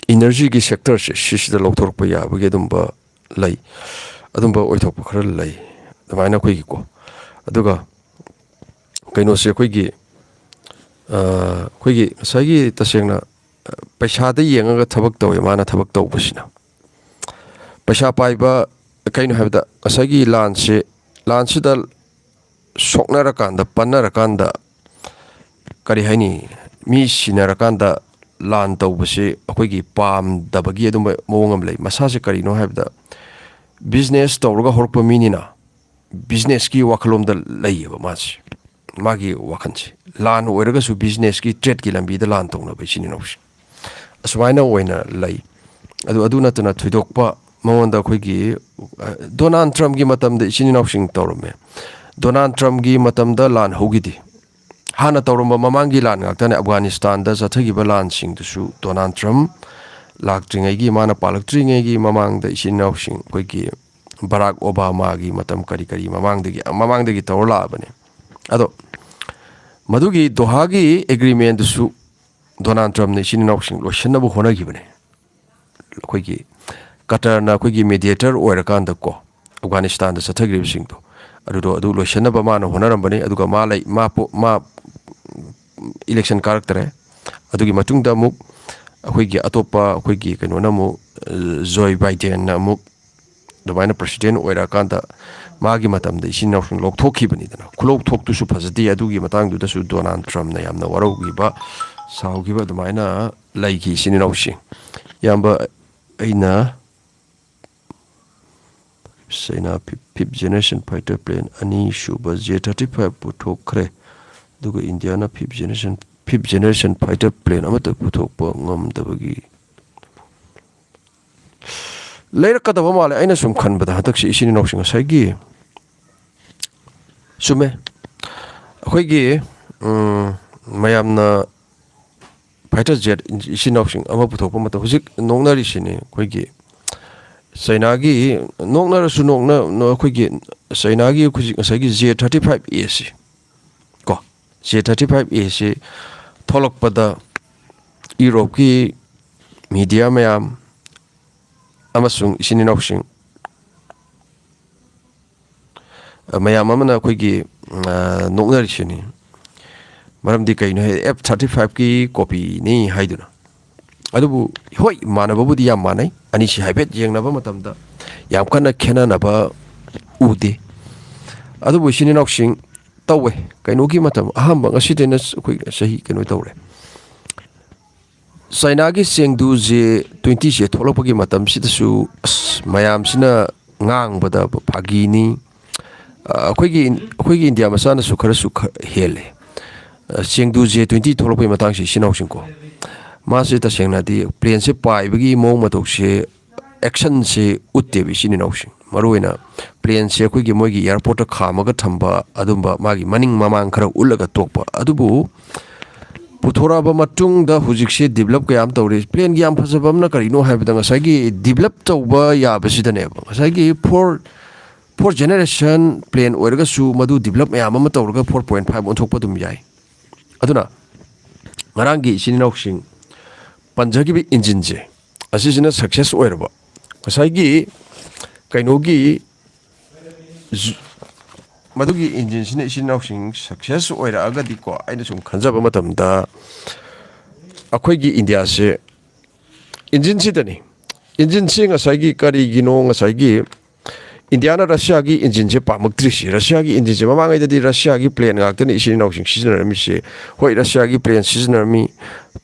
ꯏꯅꯔꯖꯤꯒꯤ ꯁꯦꯛꯇꯔꯁꯦ ꯁꯤꯁꯤꯗ ꯂꯧꯊꯣꯔꯛꯄ ꯌꯥꯕꯒꯤ ꯑꯗꯨꯝꯕ ꯂꯩ꯫ ꯑꯗꯨꯝꯕ ꯑꯣꯏꯊꯣꯛꯄ ꯈꯔ ꯂꯩ꯫ ꯑꯗꯨꯃꯥꯏꯅ ꯑꯩꯈꯣꯏꯒꯤꯀꯣ꯫ ꯑꯗꯨꯒ ꯀꯩꯅꯣꯁꯦ ꯑꯩꯈꯣꯏꯒꯤ ꯑꯩꯈꯣꯏꯒꯤ ꯉꯁꯥꯏꯒꯤ ꯇꯁꯦꯡꯅ ꯄꯩꯁꯥꯗ ꯌꯦꯡꯉꯒ ꯊꯕꯛ ꯇꯧꯋꯦ ꯃꯥꯅ ꯊꯕꯛ ꯇꯧꯕꯁꯤꯅ꯫ ꯄꯩꯁꯥ ꯄꯥꯏꯕ ꯀꯩꯅꯣ ꯍꯥꯏꯕꯗ ꯉꯁꯥꯏꯒꯤ ꯂꯥꯟꯁꯦ ꯂꯥꯟꯁꯤꯗ ꯁꯣꯛꯅꯔꯀꯥꯟꯗ ꯄꯟꯅꯔꯀꯥꯟꯗ ꯀꯔꯤ ꯍꯥꯏꯅꯤ, ꯃꯤ ꯁꯤꯅꯔꯀꯥꯟꯗ ꯂꯥꯟ ꯇꯧꯕꯁꯤ ꯑꯩꯈꯣꯏꯒꯤ ꯄꯥꯝꯗꯕꯒꯤ ꯑꯗꯨꯝꯕ ꯃꯑꯣꯡ ꯑꯃ ꯂꯩ꯫ ꯃꯁꯥꯁꯦ ꯀꯔꯤꯅꯣ ꯍꯥꯏꯕꯗ ꯕꯤꯖꯤꯅꯦꯁ ꯇꯧꯔꯒ ꯍꯧꯔꯛꯄ ꯃꯤꯅꯤꯅ ꯕꯤꯖꯤꯅꯦꯁꯀꯤ ꯋꯥꯈꯜꯂꯣꯝꯗ ꯂꯩꯌꯦꯕ ꯃꯥꯁꯦ꯫ ꯃꯥꯒꯤ ꯋꯥꯈꯜꯁꯦ ꯂꯥꯟ ꯑꯣꯏꯔꯒꯁꯨ ꯕꯤꯖꯤꯅꯦꯁꯀꯤ ꯇ꯭ꯔꯦꯗꯀꯤ ꯂꯝꯕꯤꯗ ꯂꯥꯟ ꯇꯧꯅꯕ ꯏꯆꯤꯟ ꯏꯅꯥꯎꯁꯦ ꯑꯁꯨꯃꯥꯏꯅ ꯑꯣꯏꯅ ꯂꯩ꯫ ꯑꯗꯨ ꯑꯗꯨ ꯅꯠꯇꯅ ꯊꯣꯏꯗꯣꯛꯄ ꯃꯉꯣꯟꯗ ꯑꯩꯈꯣꯏꯒꯤ ꯗꯣꯅꯥꯜ ꯇ꯭ꯔꯝꯒꯤ ꯃꯇꯝꯗ ꯏꯆꯤꯟ ꯏꯅꯥꯎꯁꯤꯡ ꯇꯧꯔꯝꯃꯦ꯫ ꯗꯣꯅꯥꯜ ꯇ꯭ꯔꯝꯒꯤ ꯃꯇꯝꯗ ꯂꯥꯟ ꯍꯧꯈꯤꯗꯦ꯫ ꯍꯥꯟꯅ ꯇꯧꯔꯝꯕ ꯃꯃꯥꯡꯒꯤ ꯂꯥꯟ ꯉꯥꯛꯇꯅꯦ꯫ ꯑꯐꯒꯥꯅꯤꯁꯇꯥꯟꯗ ꯆꯠꯊꯈꯤꯕ ꯂꯥꯟꯁꯤꯡꯗꯨꯁꯨ ꯗꯣꯅꯥꯜ ꯇ꯭ꯔꯝ ꯂꯥꯛꯇ꯭ꯔꯤꯉꯩꯒꯤ, ꯃꯥꯅ ꯄꯥꯜꯂꯛꯇ꯭ꯔꯤꯉꯩꯒꯤ ꯃꯃꯥꯡꯗ ꯏꯆꯤꯟ ꯏꯅꯥꯎꯁꯤꯡ ꯑꯩꯈꯣꯏꯒꯤ ꯕꯔꯥꯛ ꯑꯣꯕꯥꯃꯥꯒꯤ ꯃꯇꯝ ꯀꯔꯤ ꯀꯔꯤ ꯃꯃꯥꯡꯗꯒꯤ ꯃꯃꯥꯡꯗꯒꯤ ꯇꯧꯔ ꯂꯥꯛꯑꯕꯅꯦ꯫ ꯑꯗꯣ ꯃꯗꯨꯒꯤ ꯗꯣꯍꯥꯒꯤ ꯑꯦꯒ꯭ꯔꯤꯃꯦꯟꯗꯨꯁꯨ ꯗꯣꯅꯥꯜ ꯇ꯭ꯔꯝꯅ ꯏꯆꯤꯟ ꯏꯅꯥꯎꯁꯤꯡ ꯂꯣꯏꯁꯤꯟꯅꯕ ꯍꯣꯠꯅꯈꯤꯕꯅꯦ꯫ ꯑꯩꯈꯣꯏꯒꯤ ꯀꯇꯔꯅ ꯑꯩꯈꯣꯏꯒꯤ ꯃꯦꯗꯤꯌꯦꯇꯔ ꯑꯣꯏꯔꯀꯥꯟꯗꯀꯣ, ꯑꯐꯒꯥꯅꯤꯁꯇꯥꯟꯗ ꯆꯠꯊꯈ꯭ꯔꯤꯕꯁꯤꯡꯗꯣ ꯑꯗꯨꯗꯣ ꯑꯗꯨ ꯂꯣꯏꯁꯤꯟꯅꯕ ꯃꯥꯅ ꯍꯣꯠꯅꯔꯝꯕꯅꯤ꯫ ꯑꯗꯨꯒ ꯃꯥ ꯂꯩ ꯃꯥ ꯄꯣ- ꯃꯥ ꯏꯂꯦꯛꯁꯟ ꯀꯥꯔꯛꯇꯔꯦ꯫ ꯑꯗꯨꯒꯤ ꯃꯇꯨꯡꯗ ꯑꯃꯨꯛ ꯑꯩꯈꯣꯏꯒꯤ ꯑꯇꯣꯞꯄ ꯑꯩꯈꯣꯏꯒꯤ ꯀꯩꯅꯣꯅ ꯑꯃꯨꯛ ꯖꯣꯏ ꯕꯥꯏꯗꯦꯟꯅ ꯑꯃꯨꯛ ꯑꯗꯨꯃꯥꯏꯅ ꯄ꯭ꯔꯁꯤꯗꯦꯟ ꯑꯣꯏꯔꯛꯑꯀꯥꯟꯗ ꯃꯥꯒꯤ ꯃꯇꯝꯗ ꯏꯆꯤꯟ ꯏꯅꯥꯎꯁꯤꯡ ꯂꯧꯊꯣꯛꯈꯤꯕꯅꯤꯗꯅ꯫ ꯈꯨꯂꯧꯊꯣꯛꯇꯨꯁꯨ ꯐꯖꯗꯦ꯫ ꯑꯗꯨꯒꯤ ꯃꯇꯥꯡꯗꯨꯗꯁꯨ ꯗꯣꯅꯥꯜ ꯇ꯭ꯔꯝꯅ ꯌꯥꯝꯅ ꯋꯥꯔꯧꯈꯤꯕ, ꯁꯥꯎꯈꯤꯕ ꯑꯗꯨꯃꯥꯏꯅ ꯂꯩꯈꯤ ꯏꯆꯤꯟ ꯏꯅꯥꯎꯁꯤꯡ꯫ ꯏꯌꯥꯝꯕ ꯑꯩꯅ ꯆꯩꯅꯥ ꯐꯤꯞ ꯖꯦꯅꯦꯔꯦꯁꯟ ꯐꯥꯏꯇꯔ ꯄ꯭ꯂꯦꯟ ꯑꯅꯤꯁꯨꯕ ꯖꯦ ꯊꯥꯔꯇꯤ ꯐꯥꯏꯚ ꯄꯨꯊꯣꯛꯈ꯭ꯔꯦ꯫ ꯑꯗꯨꯒ ꯏꯟꯗꯤꯌꯥꯅ fifth generation fifth generation fighter plane ꯑꯃꯠꯇ ꯄꯨꯊꯣꯛꯄ ꯉꯝꯗꯕꯒꯤ ꯂꯩꯔꯛꯀꯗꯕ ꯃꯥꯜꯂꯦ꯫ ꯑꯩꯅ ꯁꯨꯝ ꯈꯟꯕꯗ ꯍꯟꯗꯛꯁꯤ ꯏꯆꯤꯟ ꯏꯅꯥꯎꯁꯤꯡ ꯉꯁꯥꯏꯒꯤ, ꯆꯨꯝꯃꯦ, ꯑꯩꯈꯣꯏꯒꯤ, ꯎꯝ, ꯃꯌꯥꯝꯅ fighter jet ꯏꯆꯤꯟ ꯏꯅꯥꯎꯁꯤꯡ ꯑꯃ ꯄꯨꯊꯣꯛꯄ ꯃꯇꯝ ꯍꯧꯖꯤꯛ ꯅꯣꯛꯅꯔꯤꯁꯤꯅꯤ꯫ ꯑꯩꯈꯣꯏꯒꯤ ꯆꯩꯅꯥꯒꯤ, ꯅꯣꯛꯅꯔꯁꯨ ꯅꯣꯛꯅ ꯑꯩꯈꯣꯏꯒꯤ ꯆꯩꯅꯥꯒꯤ ꯍꯧꯖꯤꯛ ꯉꯁꯥꯏꯒꯤ J thirty five A ꯁꯤ, ꯀꯣ, J thirty five A ꯁꯤ ꯊꯣꯛꯂꯛꯄꯗ ꯌꯨꯔꯣꯞꯀꯤ ꯃꯤꯗꯤꯌꯥ ꯃꯌꯥꯝ ꯑꯃꯁꯨꯡ ꯏꯆꯤꯟ ꯏꯅꯥꯎꯁꯤꯡ ꯃꯌꯥꯝ ꯑꯃꯅ ꯑꯩꯈꯣꯏꯒꯤ, ꯑ, ꯅꯣꯛꯅꯔꯤꯁꯤꯅꯤ꯫ ꯃꯔꯝꯗꯤ ꯀꯩꯅꯣ ꯍꯥꯏ, F thirty five ꯀꯤ ꯀꯣꯄꯤꯅꯤ ꯍꯥꯏꯗꯨꯅ꯫ ꯑꯗꯨꯕꯨ ꯍꯣꯏ, ꯃꯥꯟꯅꯕꯕꯨꯗꯤ ꯌꯥꯝ ꯃꯥꯟꯅꯩ, ꯑꯅꯤꯁꯤ ꯍꯥꯏꯐꯦꯠ ꯌꯦꯡꯅꯕ ꯃꯇꯝꯗ ꯌꯥꯝ ꯀꯟꯅ ꯈꯦꯠꯅꯅꯕ ꯎꯗꯦ꯫ ꯑꯗꯨꯕꯨ ꯏꯆꯤꯟ ꯏꯅꯥꯎꯁꯤꯡ ꯇꯧꯋꯦ꯫ ꯀꯩꯅꯣꯒꯤ ꯃꯇꯝ ꯑꯍꯥꯟꯕ, ꯉꯁꯤꯗꯩꯅ ꯑꯩꯈꯣꯏ ꯆꯍꯤ ꯀꯩꯅꯣ ꯇꯧꯔꯦ, ꯆꯥꯏꯅꯥꯒꯤ ꯆꯦꯡꯗꯨ J twenty ꯁꯦ ꯊꯣꯛꯂꯛꯄꯒꯤ ꯃꯇꯝꯁꯤꯗꯁꯨ ꯑꯁ ꯃꯌꯥꯝꯁꯤꯅ ꯉꯥꯡꯕꯗ ꯐꯥꯒꯤꯅꯤ꯫ ꯑ, ꯑꯩꯈꯣꯏꯒꯤ, ꯑꯩꯈꯣꯏꯒꯤ ꯏꯟꯗꯤꯌꯥ ꯃꯆꯥꯅꯁꯨ ꯈꯔꯁꯨ ꯈ-, ꯍꯦꯜꯂꯦ꯫ ꯑ, ꯆꯦꯡꯗꯨ J twenty ꯊꯣꯛꯂꯛꯄꯒꯤ ꯃꯇꯥꯡꯁꯤ ꯏꯆꯤꯟ ꯏꯅꯥꯎꯁꯤꯡꯀꯣ, ꯃꯥꯁꯦ ꯇꯁꯦꯡꯅꯗꯤ ꯄ꯭ꯂꯦꯟꯁꯦ ꯄꯥꯏꯕꯒꯤ ꯃꯑꯣꯡ ꯃꯇꯧꯁꯦ, ꯑꯦꯛꯁꯟꯁꯦ ꯎꯠꯇꯦꯕ ꯏꯆꯤꯟ ꯏꯅꯥꯎꯁꯤꯡ꯫ ꯃꯔꯨꯑꯣꯏꯅ ꯄ꯭ꯂꯦꯟꯁꯦ ꯑꯩꯈꯣꯏꯒꯤ ꯃꯣꯏꯒꯤ ꯑꯦꯌꯥꯔꯄꯣꯔꯠꯇ ꯈꯥꯝꯃꯒ ꯊꯝꯕ, ꯑꯗꯨꯝꯕ ꯃꯥꯒꯤ ꯃꯅꯤꯡ ꯃꯃꯥꯡ ꯈꯔ ꯎꯠꯂꯒ ꯇꯣꯛꯄ꯫ ꯑꯗꯨꯕꯨ ꯄꯨꯊꯣꯔꯛꯑꯕ ꯃꯇꯨꯡꯗ ꯍꯧꯖꯤꯛꯁꯦ ꯗꯤꯕꯂꯞ ꯀꯌꯥ ꯑꯃ ꯇꯧꯔꯤ꯫ ꯄ꯭ꯂꯦꯟꯒꯤ ꯌꯥꯝ ꯐꯖꯕ ꯑꯃꯅ ꯀꯔꯤꯅꯣ ꯍꯥꯏꯕꯗ, ꯉꯁꯥꯏꯒꯤ ꯗꯤꯕꯂꯞ ꯇꯧꯕ ꯌꯥꯕꯁꯤꯗꯅꯦꯕ, ꯉꯁꯥꯏꯒꯤ ꯐꯣꯔ, ꯐꯣꯔ ꯖꯦꯅꯦꯔꯦꯁꯟ ꯄ꯭ꯂꯦꯟ ꯑꯣꯏꯔꯒꯁꯨ ꯃꯗꯨ ꯗꯤꯕꯂꯞ ꯃꯌꯥꯝ ꯑꯃ ꯇꯧꯔꯒ four point five ꯑꯣꯟꯊꯣꯛꯄ ꯑꯗꯨꯝ ꯌꯥꯏ꯫ ꯑꯗꯨꯅ ꯉꯔꯥꯡꯒꯤ ꯏꯆꯤꯟ ꯏꯅꯥꯎꯁꯤꯡ ꯄꯟꯖꯈꯤꯕ ꯏꯟꯖꯤꯟꯁꯦ, ꯑꯁꯤꯁꯤꯅ ꯁꯛꯁꯦꯁ ꯑꯣꯏꯔꯕ, ꯉꯁꯥꯏꯒꯤ ꯀꯩꯅꯣꯒꯤ ꯖꯨ-, ꯃꯗꯨꯒꯤ ꯏꯟꯖꯤꯟꯁꯤꯅ ꯏꯆꯤꯟ ꯏꯅꯥꯎꯁꯤꯡ ꯁꯛꯁꯦꯁ ꯑꯣꯏꯔꯛꯑꯒꯗꯤꯀꯣ, ꯑꯩꯅ ꯁꯨꯝ ꯈꯟꯖꯕ ꯃꯇꯝꯗ ꯑꯩꯈꯣꯏꯒꯤ ꯏꯟꯗꯤꯌꯥꯁꯦ ꯏꯟꯖꯤꯟꯁꯤꯗꯅꯤ꯫ ꯏꯟꯖꯤꯟꯁꯤ ꯉꯁꯥꯏꯒꯤ ꯀꯔꯤꯒꯤꯅꯣ ꯉꯁꯥꯏꯒꯤ ꯏꯟꯗꯤꯌꯥꯅ ꯔꯁꯤꯌꯥꯒꯤ ꯏꯟꯖꯤꯟꯁꯦ ꯄꯥꯝꯃꯛꯇ꯭ꯔꯤꯁꯤ? ꯔꯁꯤꯌꯥꯒꯤ ꯏꯟꯖꯤꯟꯁꯦ ꯃꯃꯥꯡꯉꯩꯗꯗꯤ ꯔꯁꯤꯌꯥꯒꯤ ꯄ꯭ꯂꯦꯟ ꯉꯥꯛꯇꯅꯤ ꯏꯆꯤꯟ ꯏꯅꯥꯎꯁꯤꯡ ꯁꯤꯖꯤꯟꯅꯔꯝꯃꯤꯁꯦ꯫ ꯍꯣꯏ, ꯔꯁꯤꯌꯥꯒꯤ ꯄ꯭ꯂꯦꯟ ꯁꯤꯖꯤꯟꯅꯔꯝꯃꯤ,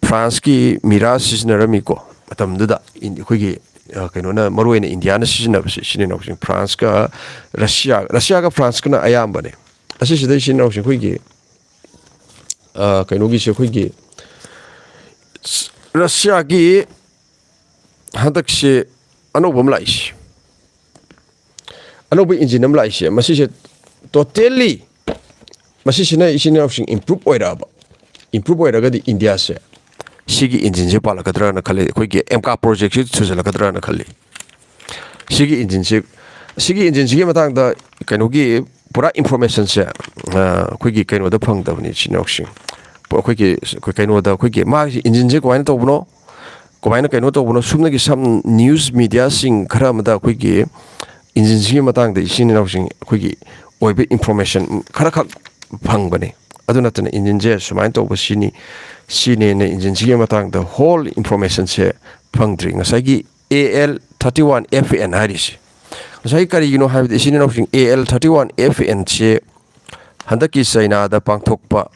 ꯐ꯭ꯔꯥꯟꯁꯀꯤ ꯃꯤꯔꯥꯖ ꯁꯤꯖꯤꯟꯅꯔꯝꯃꯤꯀꯣ꯫ ꯃꯇꯝꯗꯨꯗ ꯏꯟ-, ꯑꯩꯈꯣꯏꯒꯤ, ꯑ, ꯀꯩꯅꯣꯅ, ꯃꯔꯨꯑꯣꯏꯅ ꯏꯟꯗꯤꯌꯥꯅ ꯁꯤꯖꯤꯟꯅꯕꯁꯦ ꯏꯆꯤꯟ ꯏꯅꯥꯎꯁꯤꯡ ꯐ꯭ꯔꯥꯟꯁꯀ ꯔꯁꯤꯌꯥ, ꯔꯁꯤꯌꯥꯒ ꯐ꯭ꯔꯥꯟꯁꯀꯅ ꯑꯌꯥꯝꯕꯅꯦ꯫ ꯑꯁꯤꯁꯤꯗ ꯏꯆꯤꯟ ꯏꯅꯥꯎꯁꯤꯡ ꯑꯩꯈꯣꯏꯒꯤ ꯑ, ꯀꯩꯅꯣꯒꯤꯁꯦ, ꯑꯩꯈꯣꯏꯒꯤ ꯔꯁꯤꯌꯥꯒꯤ ꯍꯟꯗꯛꯁꯦ ꯑꯅꯧꯕ ꯑꯃ ꯂꯥꯛꯏꯁꯦ, ꯑꯅꯧꯕ ꯏꯟꯖꯤꯟ ꯑꯃ ꯂꯥꯛꯏꯁꯦ, ꯃꯁꯤꯁꯦ ꯇꯣꯇꯦꯜꯂꯤ, ꯃꯁꯤꯁꯤꯅ ꯏꯆꯤꯟ ꯏꯅꯥꯎꯁꯤꯡ ꯏꯝꯄ꯭ꯔꯨꯞ ꯑꯣꯏꯔꯛꯑꯕ, ꯏꯝꯄ꯭ꯔꯨꯞ ꯑꯣꯏꯔꯒꯗꯤ ꯏꯟꯗꯤꯌꯥꯁꯦ ꯁꯤꯒꯤ ꯏꯟꯖꯤꯟꯁꯦ ꯄꯥꯜꯂꯛꯀꯗ꯭ꯔꯥꯅ ꯈꯜꯂꯤ꯫ ꯑꯩꯈꯣꯏꯒꯤ ꯑꯦꯝꯀꯥ ꯄ꯭ꯔꯣꯖꯦꯛꯁꯤ ꯊꯨꯖꯜꯂꯛꯀꯗ꯭ꯔꯥꯅ ꯈꯜꯂꯤ꯫ ꯁꯤꯒꯤ ꯏꯟꯖꯤꯟꯁꯤ, ꯁꯤꯒꯤ ꯏꯟꯖꯤꯟꯁꯤꯒꯤ ꯃꯇꯥꯡꯗ ꯀꯩꯅꯣꯒꯤ ꯄꯨꯔꯥ ꯏꯟꯐꯣꯔꯃꯦꯁꯟꯁꯦ, ꯑ, ꯑꯩꯈꯣꯏꯒꯤ ꯀꯩꯅꯣꯗ ꯐꯪꯗꯕꯅꯤ, ꯏꯆꯤꯟ ꯏꯅꯥꯎꯁꯤꯡ꯫ ꯑꯩꯈꯣꯏꯒꯤ, ꯑꯩꯈꯣꯏ ꯀꯩꯅꯣꯗ, ꯑꯩꯈꯣꯏꯒꯤ ꯃꯥꯒꯤ ꯏꯟꯖꯤꯟꯁꯦ ꯀꯃꯥꯏꯅ ꯇꯧꯕꯅꯣ, ꯀꯃꯥꯏꯅ ꯀꯩꯅꯣ ꯇꯧꯕꯅꯣ, ꯁꯨꯞꯅꯒꯤ ꯁꯝ ꯅ꯭ꯌꯨꯁ ꯃꯤꯗꯤꯌꯥꯁꯤꯡ ꯈꯔ ꯑꯃꯗ ꯑꯩꯈꯣꯏꯒꯤ ꯏꯟꯖꯤꯟꯁꯤꯒꯤ ꯃꯇꯥꯡꯗ ꯏꯆꯤꯟ ꯏꯅꯥꯎꯁꯤꯡ ꯑꯩꯈꯣꯏꯒꯤ ꯑꯣꯏꯕ ꯏꯟꯐꯣꯔꯃꯦꯁꯟ ꯈꯔꯈꯛ ꯐꯪꯕꯅꯤ꯫ ꯑꯗꯨ ꯅꯠꯇꯅ ꯏꯟꯖꯤꯟꯁꯦ ꯁꯨꯃꯥꯏꯅ ꯇꯧꯕ ꯁꯤꯅꯤ, ꯁꯤꯅꯦꯅ ꯏꯟꯖꯤꯟꯁꯤꯒꯤ ꯃꯇꯥꯡꯗ ꯍꯣꯜ ꯏꯟꯐꯣꯔꯃꯦꯁꯟꯁꯦ ꯐꯪꯗ꯭ꯔꯤ꯫ ꯉꯁꯥꯏꯒꯤ AL thirty one FN ꯍꯥꯏꯔꯤꯁꯦ, ꯉꯁꯥꯏ ꯀꯔꯤꯒꯤꯅꯣ ꯍꯥꯏꯕꯗ, ꯏꯆꯤꯟ ꯏꯅꯥꯎꯁꯤꯡ, AL thirty one FNꯁꯦ ꯍꯟꯗꯛꯀꯤ ꯆꯩꯅꯥꯗ ꯄꯥꯡꯊꯣꯛꯄ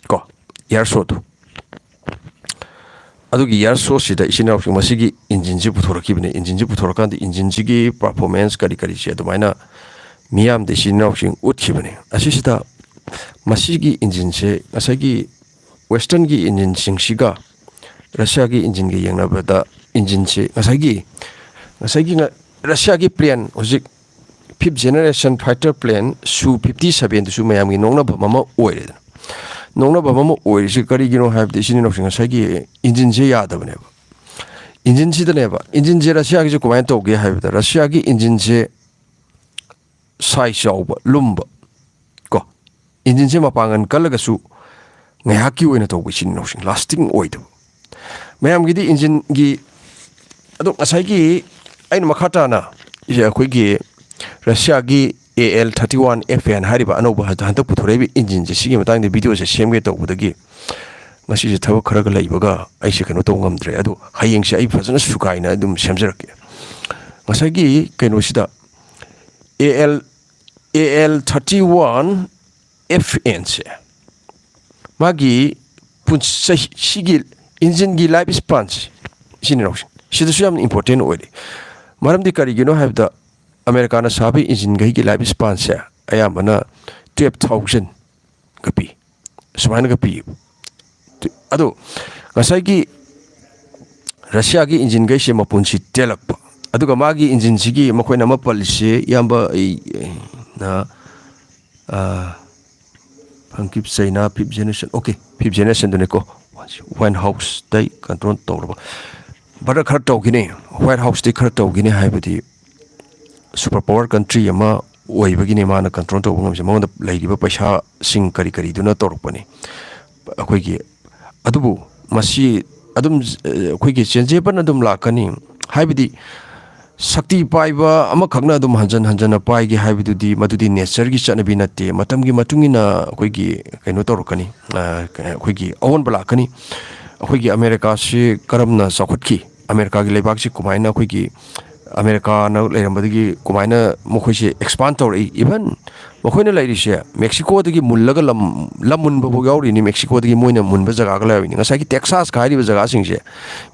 ꯀꯣ, ꯏꯌꯥꯔ ꯁꯣꯗꯣ, ꯑꯗꯨꯒꯤ ꯏꯌꯥꯔ ꯁꯣꯁꯤꯗ ꯏꯆꯤꯟ ꯏꯅꯥꯎꯁꯤꯡ ꯃꯁꯤꯒꯤ ꯏꯟꯖꯤꯟꯁꯤ ꯄꯨꯊꯣꯔꯛꯈꯤꯕꯅꯤ꯫ ꯏꯟꯖꯤꯟꯁꯤ ꯄꯨꯊꯣꯔꯛꯀꯥꯟꯗ ꯏꯟꯖꯤꯟꯁꯤꯒꯤ ꯄꯔꯐꯣꯔꯃꯦꯟꯁ ꯀꯔꯤ ꯀꯔꯤꯁꯦ ꯑꯗꯨꯃꯥꯏꯅ ꯃꯤꯌꯥꯝꯗ ꯏꯆꯤꯟ ꯏꯅꯥꯎꯁꯤꯡ ꯎꯠꯈꯤꯕꯅꯤ꯫ ꯑꯁꯤꯁꯤꯗ ꯃꯁꯤꯒꯤ ꯏꯟꯖꯤꯟꯁꯦ ꯉꯁꯥꯏꯒꯤ ꯋꯦꯁꯇꯔꯟꯒꯤ ꯏꯟꯖꯤꯟꯁꯤꯡꯁꯤꯒ ꯔꯁꯤꯌꯥꯒꯤ ꯏꯟꯖꯤꯟꯒ ꯌꯦꯡꯅꯕꯗ ꯏꯟꯖꯤꯟꯁꯤ ꯉꯁꯥꯏꯒꯤ, ꯉꯁꯥꯏꯒꯤ ꯉ-, ꯔꯁꯤꯌꯥꯒꯤ ꯄ꯭ꯂꯦꯟ ꯍꯧꯖꯤꯛ fifth generation fighter plane Su fifty sevenꯗꯨꯁꯨ ꯃꯌꯥꯝꯒꯤ ꯅꯣꯛꯅꯐꯝ ꯑꯃ ꯑꯣꯏꯔꯦꯗꯅ꯫ ꯅꯣꯛꯅꯐꯝ ꯑꯃ ꯑꯣꯏꯔꯤꯁꯤ ꯀꯔꯤꯒꯤꯅꯣ ꯍꯥꯏꯕꯗ, ꯏꯆꯤꯟ ꯏꯅꯥꯎꯁꯤꯡ, ꯉꯁꯥꯏꯒꯤ ꯏꯟꯖꯤꯟꯁꯦ ꯌꯥꯗꯕꯅꯦꯕ꯫ ꯏꯟꯖꯤꯟꯁꯤꯗꯅꯦꯕ, ꯏꯟꯖꯤꯟꯁꯦ ꯔꯁꯤꯌꯥꯒꯤꯁꯦ ꯀꯃꯥꯏꯅ ꯇꯧꯒꯦ ꯍꯥꯏꯕꯗ, ꯔꯁꯤꯌꯥꯒꯤ ꯏꯟꯖꯤꯟꯁꯦ ꯁꯥꯏꯖ ꯆꯥꯎꯕ, ꯂꯨꯝꯕ ꯀꯣ, ꯏꯟꯖꯤꯟꯁꯦ ꯃꯄꯥꯡꯒꯜ ꯀꯜꯂꯒꯁꯨ ꯉꯥꯏꯍꯥꯛꯀꯤ ꯑꯣꯏꯅ ꯇꯧꯕ, ꯏꯆꯤꯟ ꯏꯅꯥꯎꯁꯤꯡ, ꯂꯥꯁꯇꯤꯡ ꯑꯣꯏꯗꯕ꯫ ꯃꯌꯥꯝꯒꯤꯗꯤ ꯏꯟꯖꯤꯟꯒꯤ, ꯑꯗꯣ ꯉꯁꯥꯏꯒꯤ ꯑꯩꯅ ꯃꯈꯥ ꯇꯥꯅ ꯑꯩꯈꯣꯏꯒꯤ ꯔꯁꯤꯌꯥꯒꯤ AL thirty one FN ꯍꯥꯏꯔꯤꯕ ꯑꯅꯧꯕ ꯍꯟꯗꯛ ꯄꯨꯊꯣꯔꯛꯏꯕ ꯏꯟꯖꯤꯟꯁꯦ, ꯁꯤꯒꯤ ꯃꯇꯥꯡꯗ ꯚꯤꯗꯤꯑꯣꯁꯦ ꯁꯦꯝꯒꯦ ꯇꯧꯕꯗꯒꯤ ꯉꯁꯤꯁꯦ ꯊꯕꯛ ꯈꯔꯒ ꯂꯩꯕꯒ ꯑꯩꯁꯦ ꯀꯩꯅꯣ ꯇꯧꯕ ꯉꯝꯗ꯭ꯔꯦ꯫ ꯑꯗꯣ ꯍꯌꯦꯡꯁꯦ ꯑꯩ ꯐꯖꯅ ꯁꯨꯒꯥꯏꯅ ꯑꯗꯨꯝ ꯁꯦꯝꯖꯔꯛꯀꯦ꯫ ꯉꯁꯥꯏꯒꯤ ꯀꯩꯅꯣꯁꯤꯗ, AL, AL thirty one FNꯁꯦ, ꯃꯥꯒꯤ ꯄꯨꯟꯁ-, ꯆꯍꯤ, ꯁꯤꯒꯤ ꯏꯟꯖꯤꯟꯒꯤ ꯂꯥꯏꯐ ꯁ꯭ꯄꯥꯟꯁꯦ, ꯏꯆꯤꯟ ꯏꯅꯥꯎꯁꯤꯡ, ꯁꯤꯗꯁꯨ ꯌꯥꯝꯅ ꯏꯝꯄꯣꯔꯇꯦꯟ ꯑꯣꯏꯔꯤ꯫ ꯃꯔꯝꯗꯤ ꯀꯔꯤꯒꯤꯅꯣ ꯍꯥꯏꯕꯗ, ꯑꯃꯦꯔꯤꯀꯥꯅ ꯁꯥꯕ ꯏꯟꯖꯤꯟꯈꯩꯒꯤ ꯂꯥꯏꯐ ꯁ꯭ꯄꯥꯟꯁꯦ ꯑꯌꯥꯝꯕꯅ twelve thousand ꯄꯤ꯫ ꯁꯨꯃꯥꯏꯅꯒ ꯄꯤꯌꯦꯕ꯫ ꯑꯗꯣ ꯉꯁꯥꯏꯒꯤ ꯔꯁꯤꯌꯥꯒꯤ ꯏꯟꯖꯤꯟꯈꯩꯁꯦ ꯃꯄꯨꯟꯁꯤ ꯇꯦꯜꯂꯛꯄ, ꯑꯗꯨꯒ ꯃꯥꯒꯤ ꯏꯟꯖꯤꯟꯁꯤꯒꯤ ꯃꯈꯣꯏꯅ ꯑꯃ ꯄꯜꯂꯤꯁꯦ, ꯏꯌꯥꯝꯕ, ꯑꯩ, ꯑ, ꯐꯪꯀꯤꯞ ꯆꯩꯅꯥ ꯐꯤꯞ ꯖꯦꯅꯦꯔꯦꯁꯟ, ꯑꯣꯀꯦ, ꯐꯤꯞ ꯖꯦꯅꯦꯔꯦꯁꯟꯗꯨꯅꯤꯀꯣ꯫ ꯋꯥꯏꯟ ꯍꯥꯎꯁꯇꯩ ꯀꯟꯇ꯭ꯔꯣꯜ ꯇꯧꯔꯕ꯫ ꯕ꯭ꯔꯗꯔ, ꯈꯔ ꯇꯧꯈꯤꯅꯤ, ꯋꯥꯏꯠ ꯍꯥꯎꯁꯇꯤ ꯈꯔ ꯇꯧꯈꯤꯅꯤ, ꯍꯥꯏꯕꯗꯤ ꯁꯨꯄꯔ ꯄꯋꯥꯔ ꯀꯟꯇ꯭ꯔꯤ ꯑꯃ ꯑꯣꯏꯕꯒꯤꯅꯤ ꯃꯥꯅ ꯀꯟꯇ꯭ꯔꯣꯜ ꯇꯧꯕ ꯉꯝꯃꯤꯁꯦ, ꯃꯉꯣꯟꯗ ꯂꯩꯔꯤꯕ ꯄꯩꯁꯥꯁꯤꯡ ꯀꯔꯤ ꯀꯔꯤꯗꯨꯅ ꯇꯧꯔꯛꯄꯅꯤ꯫ ꯑꯩꯈꯣꯏꯒꯤ, ꯑꯗꯨꯕꯨ ꯃꯁꯤ ꯑꯗꯨꯝ, ꯑꯩꯈꯣꯏꯒꯤ ꯆꯦꯟꯖꯦꯕꯜ ꯑꯗꯨꯝ ꯂꯥꯛꯀꯅꯤ, ꯍꯥꯏꯕꯗꯤ ꯁꯛꯇꯤ ꯄꯥꯏꯕ ꯑꯃꯈꯛꯅ ꯑꯗꯨꯝ ꯍꯟꯖꯟ ꯍꯟꯖꯟꯅ ꯄꯥꯏꯒꯦ ꯍꯥꯏꯕꯗꯨꯗꯤ, ꯃꯗꯨꯗꯤ ꯅꯦꯆꯔꯒꯤ ꯆꯠꯅꯕꯤ ꯅꯠꯇꯦ꯫ ꯃꯇꯝꯒꯤ ꯃꯇꯨꯡ ꯏꯟꯅ ꯑꯩꯈꯣꯏꯒꯤ ꯀꯩꯅꯣ ꯇꯧꯔꯛꯀꯅꯤ, ꯑ, ꯑꯩꯈꯣꯏꯒꯤ ꯑꯑꯣꯟꯕ ꯂꯥꯛꯀꯅꯤ꯫ ꯑꯩꯈꯣꯏꯒꯤ ꯑꯃꯦꯔꯤꯀꯥꯁꯤ ꯀꯔꯝꯅ ꯆꯥꯎꯈꯠꯈꯤ, ꯑꯃꯦꯔꯤꯀꯥꯒꯤ ꯂꯩꯕꯥꯛꯁꯤ ꯀꯃꯥꯏꯅ, ꯑꯩꯈꯣꯏꯒꯤ ꯑꯃꯦꯔꯤꯀꯥꯅ ꯂꯩꯔꯝꯕꯗꯒꯤ ꯀꯃꯥꯏꯅ ꯃꯈꯣꯏꯁꯦ ꯑꯦꯛꯁꯄꯥꯟ ꯇꯧꯔꯛꯏ, ꯏꯚꯟ ꯃꯈꯣꯏꯅ ꯂꯩꯔꯤꯁꯦ ꯃꯦꯛꯁꯤꯀꯣꯗꯒꯤ ꯃꯨꯜꯂꯒ ꯂꯝ, ꯂꯝ ꯃꯨꯟꯕꯐꯥꯎ ꯌꯥꯎꯔꯤꯅꯤ, ꯃꯦꯛꯁꯤꯀꯣꯗꯒꯤ ꯃꯣꯏꯅ ꯃꯨꯟꯕ ꯖꯒꯥꯒ ꯂꯩꯔꯤꯅꯤ꯫ ꯉꯁꯥꯏꯒꯤ ꯇꯦꯛꯁꯥꯁꯀ ꯍꯥꯏꯔꯤꯕ ꯖꯒꯥꯁꯤꯡꯁꯦ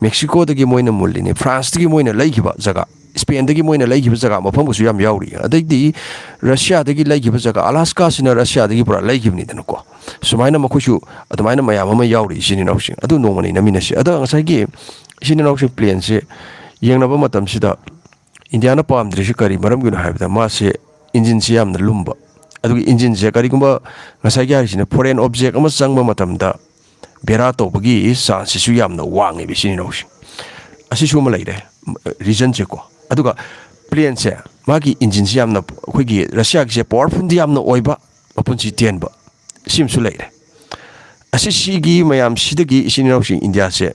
ꯃꯦꯛꯁꯤꯀꯣꯗꯒꯤ ꯃꯣꯏꯅ ꯃꯨꯜꯂꯤꯅꯤ, ꯐ꯭ꯔꯥꯟꯁꯇꯒꯤ ꯃꯣꯏꯅ ꯂꯩꯈꯤꯕ ꯖꯒꯥ, ꯏꯁꯄꯦꯟꯗꯒꯤ ꯃꯣꯏꯅ ꯂꯩꯈꯤꯕ ꯖꯒꯥ ꯃꯐꯝꯒꯁꯨ ꯌꯥꯝ ꯌꯥꯎꯔꯤ꯫ ꯑꯗꯩꯗꯤ ꯔꯁꯤꯌꯥꯗꯒꯤ ꯂꯩꯈꯤꯕ ꯖꯒꯥ, ꯑꯂꯥꯁꯀꯥꯁꯤꯅ ꯔꯁꯤꯌꯥꯗꯒꯤ ꯄꯨꯔꯥ ꯂꯩꯈꯤꯕꯅꯤꯗꯅꯀꯣ꯫ ꯁꯨꯃꯥꯏꯅ ꯃꯈꯣꯏꯁꯨ ꯑꯗꯨꯃꯥꯏꯅ ꯃꯌꯥꯝ ꯑꯃ ꯌꯥꯎꯔꯤ, ꯏꯆꯤꯟ ꯏꯅꯥꯎꯁꯤꯡ꯫ ꯑꯗꯨ ꯅꯣꯡꯃ ꯅꯩꯅꯃꯤꯟꯅꯁꯤ꯫ ꯑꯗ ꯉꯁꯥꯏꯒꯤ ꯏꯆꯤꯟ ꯏꯅꯥꯎꯁꯤꯡ, ꯄ꯭ꯂꯦꯟꯁꯦ ꯌꯦꯡꯅꯕ ꯃꯇꯝꯁꯤꯗ ꯏꯟꯗꯤꯌꯥꯅ ꯄꯥꯝꯗ꯭ꯔꯤꯁꯤ ꯀꯔꯤ ꯃꯔꯝꯒꯤꯅꯣ ꯍꯥꯏꯕꯗ, ꯃꯥꯁꯦ ꯏꯟꯖꯤꯟꯁꯤ ꯌꯥꯝꯅ ꯂꯨꯝꯕ, ꯑꯗꯨꯒ ꯏꯟꯖꯤꯟꯁꯦ ꯀꯔꯤꯒꯨꯝꯕ ꯉꯁꯥꯏꯒꯤ ꯍꯥꯏꯔꯤꯁꯤꯅ ꯐꯣꯔꯦꯟ ꯑꯣꯕꯖꯦꯛ ꯑꯃ ꯆꯪꯕ ꯃꯇꯝꯗ ꯕꯦꯔꯥ ꯇꯧꯕꯒꯤ ꯆꯥꯟꯁꯁꯤꯁꯨ ꯌꯥꯝꯅ ꯋꯥꯡꯉꯦꯕ, ꯏꯆꯤꯟ ꯏꯅꯥꯎꯁꯤꯡ꯫ ꯑꯁꯤꯁꯨ ꯑꯃ ꯂꯩꯔꯦ, ꯔꯤꯖꯟꯁꯦꯀꯣ꯫ ꯑꯗꯨꯒ ꯄ꯭ꯂꯦꯟꯁꯦ, ꯃꯥꯒꯤ ꯏꯟꯖꯤꯟꯁꯤ ꯌꯥꯝꯅ, ꯑꯩꯈꯣꯏꯒꯤ ꯔꯁꯤꯌꯥꯒꯤꯁꯦ ꯄꯋꯥꯔꯐꯨꯜꯗꯤ ꯌꯥꯝꯅ ꯑꯣꯏꯕ, ꯃꯄꯨꯟꯁꯤ ꯇꯦꯟꯕ, ꯁꯤꯃꯁꯨ ꯂꯩꯔꯦ꯫ ꯑꯁꯤ, ꯁꯤꯒꯤ ꯃꯌꯥꯝꯁꯤꯗꯒꯤ ꯏꯆꯤꯟ ꯏꯅꯥꯎꯁꯤꯡ ꯏꯟꯗꯤꯌꯥꯁꯦ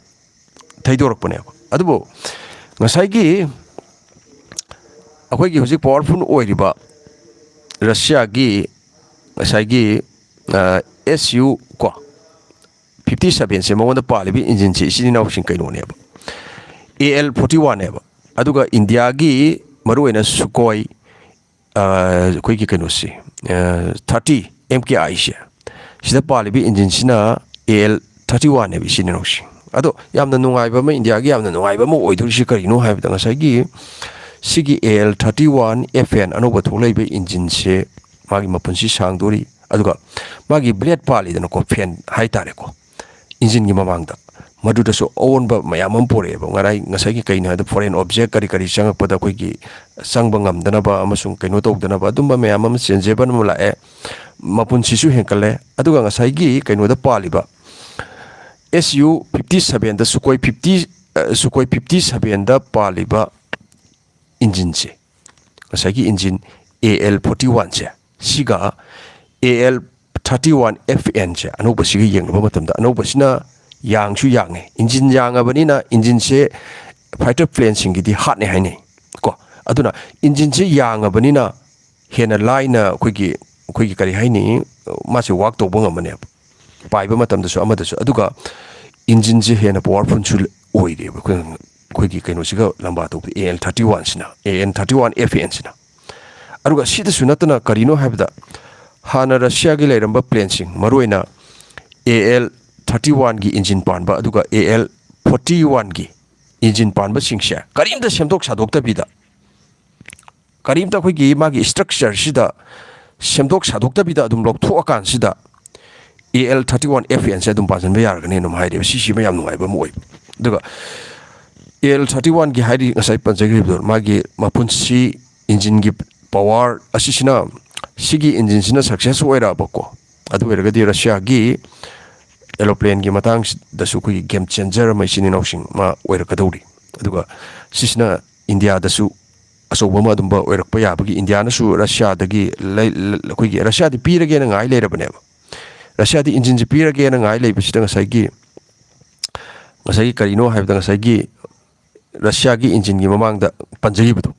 ꯊꯩꯗꯣꯔꯛꯄꯅꯦꯕ꯫ ꯑꯗꯨꯕꯨ ꯉꯁꯥꯏꯒꯤ ꯑꯩꯈꯣꯏꯒꯤ ꯍꯧꯖꯤꯛ ꯄꯋꯥꯔꯐꯨꯜ ꯑꯣꯏꯔꯤꯕ ꯔꯁꯤꯌꯥꯒꯤ ꯉꯁꯥꯏꯒꯤ, ꯑ, ꯑꯦꯁ ꯌꯨ ꯀꯣ, ꯐꯤꯐꯇꯤ ꯁꯚꯦꯟꯁꯦ, ꯃꯉꯣꯟꯗ ꯄꯥꯜꯂꯤꯕ ꯏꯟꯖꯤꯟꯁꯦ, ꯏꯆꯤꯟ ꯏꯅꯥꯎꯁꯤꯡ ꯀꯩꯅꯣꯅꯦꯕ, ꯑꯦ ꯑꯦꯜ ꯐꯣꯔꯇꯤ ꯋꯥꯟꯅꯦꯕ꯫ ꯑꯗꯨꯒ ꯏꯟꯗꯤꯌꯥꯒꯤ ꯃꯔꯨꯑꯣꯏꯅ ꯁꯨꯀꯣꯏ, ꯑ, ꯑꯩꯈꯣꯏꯒꯤ ꯀꯩꯅꯣꯁꯦ, ꯑ, ꯊꯥꯔꯇꯤ ꯑꯦꯝ ꯀꯦ ꯑꯥꯏꯁꯦ, ꯁꯤꯗ ꯄꯥꯜꯂꯤꯕ ꯏꯟꯖꯤꯟꯁꯤꯅ ꯑꯦ ꯑꯦꯜ ꯊꯥꯔꯇꯤ ꯋꯥꯟꯅꯦꯕ, ꯏꯆꯤꯟ ꯏꯅꯥꯎꯁꯤꯡ꯫ ꯑꯗꯣ ꯌꯥꯝꯅ ꯅꯨꯡꯉꯥꯏꯕ ꯑꯃ, ꯏꯟꯗꯤꯌꯥꯒꯤ ꯌꯥꯝꯅ ꯅꯨꯡꯉꯥꯏꯕ ꯑꯃ ꯑꯣꯏꯗꯣꯔꯤꯁꯤ ꯀꯔꯤꯅꯣ ꯍꯥꯏꯕꯗ, ꯉꯁꯥꯏꯒꯤ ꯁꯤꯒꯤ A L thirty one F N ꯑꯅꯧꯕ ꯊꯣꯛꯂꯛꯏꯕ ꯏꯟꯖꯤꯟꯁꯦ, ꯃꯥꯒꯤ ꯃꯄꯨꯟꯁꯤ ꯁꯥꯡꯗꯣꯔꯤ꯫ ꯑꯗꯨꯒ ꯃꯥꯒꯤ ꯕ꯭ꯂꯦꯗ ꯄꯥꯜꯂꯤꯗꯅꯀꯣ, ꯐꯦꯟ ꯍꯥꯏꯇꯥꯔꯦꯀꯣ, ꯏꯟꯖꯤꯟꯒꯤ ꯃꯃꯥꯡꯗ, ꯃꯗꯨꯗꯁꯨ ꯑꯑꯣꯟꯕ ꯃꯌꯥꯝ ꯑꯃ ꯄꯨꯔꯛꯑꯦꯕ꯫ ꯉꯔꯥꯡ, ꯉꯁꯥꯏꯒꯤ ꯀꯩꯅꯣ ꯍꯥꯏꯕꯗ, ꯐꯣꯔꯦꯟ ꯑꯣꯕꯖꯦꯛ ꯀꯔꯤ ꯀꯔꯤ ꯆꯪꯉꯛꯄꯗ ꯑꯩꯈꯣꯏꯒꯤ ꯆꯪꯕ ꯉꯝꯗꯅꯕ ꯑꯃꯁꯨꯡ ꯀꯩꯅꯣ ꯇꯧꯗꯅꯕ, ꯑꯗꯨꯝꯕ ꯃꯌꯥꯝ ꯑꯃ, ꯆꯦꯟꯖꯦꯕꯜ ꯑꯃ ꯂꯥꯛꯑꯦ꯫ ꯃꯄꯨꯟꯁꯤꯁꯨ ꯍꯦꯟꯀꯠꯂꯦ꯫ ꯑꯗꯨꯒ ꯉꯁꯥꯏꯒꯤ ꯀꯩꯅꯣꯗ ꯄꯥꯜꯂꯤꯕ, ꯑꯦꯁ ꯌꯨ ꯐꯤꯐꯇꯤ ꯁꯚꯦꯟꯗ, ꯁꯨꯀꯣꯏ ꯐꯤꯐꯇꯤ, ꯑ, ꯁꯨꯀꯣꯏ ꯐꯤꯐꯇꯤ ꯁꯚꯦꯟꯗ ꯄꯥꯜꯂꯤꯕ ꯏꯟꯖꯤꯟꯁꯦ, ꯉꯁꯥꯏꯒꯤ ꯏꯟꯖꯤꯟ ꯑꯦ ꯑꯦꯜ ꯐꯣꯔꯇꯤ ꯋꯥꯟꯁꯦ, ꯁꯤꯒ ꯑꯦ ꯑꯦꯜ ꯊꯥꯔꯇꯤ ꯋꯥꯟ ꯑꯦꯐ ꯑꯦꯟꯁꯦ, ꯑꯅꯧꯕꯁꯤꯒ ꯌꯦꯡꯅꯕ ꯃꯇꯝꯗ, ꯑꯅꯧꯕꯁꯤꯅ ꯌꯥꯡꯁꯨ ꯌꯥꯡꯉꯦ꯫ ꯏꯟꯖꯤꯟ ꯌꯥꯡꯉꯕꯅꯤꯅ ꯏꯟꯖꯤꯟꯁꯦ ꯐꯥꯏꯇꯔ ꯄ꯭ꯂꯦꯟꯁꯤꯡꯒꯤꯗꯤ ꯍꯥꯠꯅꯦ ꯍꯥꯏꯅꯩ ꯀꯣ꯫ ꯑꯗꯨꯅ ꯏꯟꯖꯤꯟꯁꯦ ꯌꯥꯡꯉꯕꯅꯤꯅ ꯍꯦꯟꯅ ꯂꯥꯏꯅ ꯑꯩꯈꯣꯏꯒꯤ, ꯑꯩꯈꯣꯏꯒꯤ ꯀꯔꯤ ꯍꯥꯏꯅꯤ, ꯃꯥꯁꯦ ꯋꯥꯛ ꯇꯧꯕ ꯉꯝꯃꯅꯦꯕ, ꯄꯥꯏꯕ ꯃꯇꯝꯗꯁꯨ ꯑꯃꯗꯁꯨ꯫ ꯑꯗꯨꯒ ꯏꯟꯖꯤꯟꯁꯦ ꯍꯦꯟꯅ ꯄꯋꯥꯔꯐꯨꯜꯁꯨ ꯑꯣꯏꯔꯦꯕ, ꯑꯩꯈꯣꯏ, ꯑꯩꯈꯣꯏꯒꯤ ꯀꯩꯅꯣꯁꯤꯒ ꯂꯝꯕꯥ ꯇꯧꯕꯗ, ꯑꯦ ꯑꯦꯜ ꯊꯥꯔꯇꯤ ꯋꯥꯟꯁꯤꯅ, ꯑꯦ ꯑꯦꯜ ꯊꯥꯔꯇꯤ ꯋꯥꯟ ꯑꯦꯐ ꯑꯦꯟꯁꯤꯅ꯫ ꯑꯗꯨꯒ ꯁꯤꯗꯁꯨ ꯅꯠꯇꯅ ꯀꯔꯤꯅꯣ ꯍꯥꯏꯕꯗ, ꯍꯥꯟꯅ ꯔꯁꯤꯌꯥꯒꯤ ꯂꯩꯔꯝꯕ ꯄ꯭ꯂꯦꯟꯁꯤꯡ, ꯃꯔꯨꯑꯣꯏꯅ ꯑꯦ ꯑꯦꯜ ꯊꯥꯔꯇꯤ ꯋꯥꯟꯒꯤ ꯏꯟꯖꯤꯟ ꯄꯥꯟꯕ ꯑꯗꯨꯒ ꯑꯦ ꯑꯦꯜ ꯐꯣꯔꯇꯤ ꯋꯥꯟꯒꯤ ꯏꯟꯖꯤꯟ ꯄꯥꯟꯕꯁꯤꯡꯁꯦ ꯀꯔꯤꯝꯇ ꯁꯦꯝꯗꯣꯛ ꯁꯥꯗꯣꯛꯇꯕꯤꯗ, ꯀꯔꯤꯝꯇ ꯑꯩꯈꯣꯏꯒꯤ ꯃꯥꯒꯤ ꯏꯁꯇ꯭ꯔꯛꯆꯔꯁꯤꯗ ꯁꯦꯝꯗꯣꯛ ꯁꯥꯗꯣꯛꯇꯕꯤꯗ ꯑꯗꯨꯝ ꯂꯧꯊꯣꯛꯑꯀꯥꯟꯁꯤꯗ, ꯑꯦ ꯑꯦꯜ ꯊꯥꯔꯇꯤ ꯋꯥꯟ ꯑꯦꯐ ꯑꯦꯟꯁꯦ ꯑꯗꯨꯝ ꯄꯥꯟꯁꯤꯟꯕ ꯌꯥꯔꯒꯅꯤ ꯑꯗꯨꯝ ꯍꯥꯏꯔꯦꯕ꯫ ꯁꯤꯁꯤꯃ ꯌꯥꯝ ꯅꯨꯡꯉꯥꯏꯕ ꯑꯃ ꯑꯣꯏꯕ꯫ ꯑꯗꯨꯒ ꯑꯦ ꯑꯦꯜ ꯊꯥꯔꯇꯤ ꯋꯥꯟꯒꯤ ꯍꯥꯏꯗꯤ ꯉꯁꯥꯏ ꯄꯟꯖꯈꯤꯕꯗꯣ, ꯃꯥꯒꯤ ꯃꯄꯨꯟꯁꯤ, ꯏꯟꯖꯤꯟꯒꯤ ꯄꯋꯥꯔ ꯑꯁꯤꯁꯤꯅ, ꯁꯤꯒꯤ ꯏꯟꯖꯤꯟꯁꯤꯅ ꯁꯛꯁꯦꯁ ꯑꯣꯏꯔꯛꯑꯕꯀꯣ, ꯑꯗꯨ ꯑꯣꯏꯔꯒꯗꯤ ꯔꯁꯤꯌꯥꯒꯤ ꯑꯦꯔꯣꯄ꯭ꯂꯦꯟꯒꯤ ꯃꯇꯥꯡꯁꯤꯗꯁꯨ ꯑꯩꯈꯣꯏꯒꯤ ꯒꯦꯝ ꯆꯦꯟꯖꯔ ꯑꯃ, ꯏꯆꯤꯟ ꯏꯅꯥꯎꯁꯤꯡ, ꯑꯃ ꯑꯣꯏꯔꯛꯀꯗꯧꯔꯤ꯫ ꯑꯗꯨꯒ ꯁꯤꯁꯤꯅ ꯏꯟꯗꯤꯌꯥꯗꯁꯨ ꯑꯆꯧꯕ ꯑꯃ ꯑꯗꯨꯝꯕ ꯑꯣꯏꯔꯛꯄ ꯌꯥꯕꯒꯤ, ꯏꯟꯗꯤꯌꯥꯅꯁꯨ ꯔꯁꯤꯌꯥꯗꯒꯤ ꯂꯩ-, ꯑꯩꯈꯣꯏꯒꯤ ꯔꯁꯤꯌꯥꯗꯤ ꯄꯤꯔꯒꯦꯅ ꯉꯥꯏ ꯂꯩꯔꯕꯅꯦꯕ꯫ ꯔꯁꯤꯌꯥꯗꯤ ꯏꯟꯖꯤꯟꯁꯤ ꯄꯤꯔꯒꯦꯅ ꯉꯥꯏ ꯂꯩꯕꯁꯤꯗ ꯉꯁꯥꯏꯒꯤ, ꯉꯁꯥꯏꯒꯤ ꯀꯔꯤꯅꯣ ꯍꯥꯏꯕꯗ, ꯉꯁꯥꯏꯒꯤ ꯔꯁꯤꯌꯥꯒꯤ ꯏꯟꯖꯤꯟꯒꯤ ꯃꯃꯥꯡꯗ ꯄꯟꯖꯈꯤꯕꯗꯣ,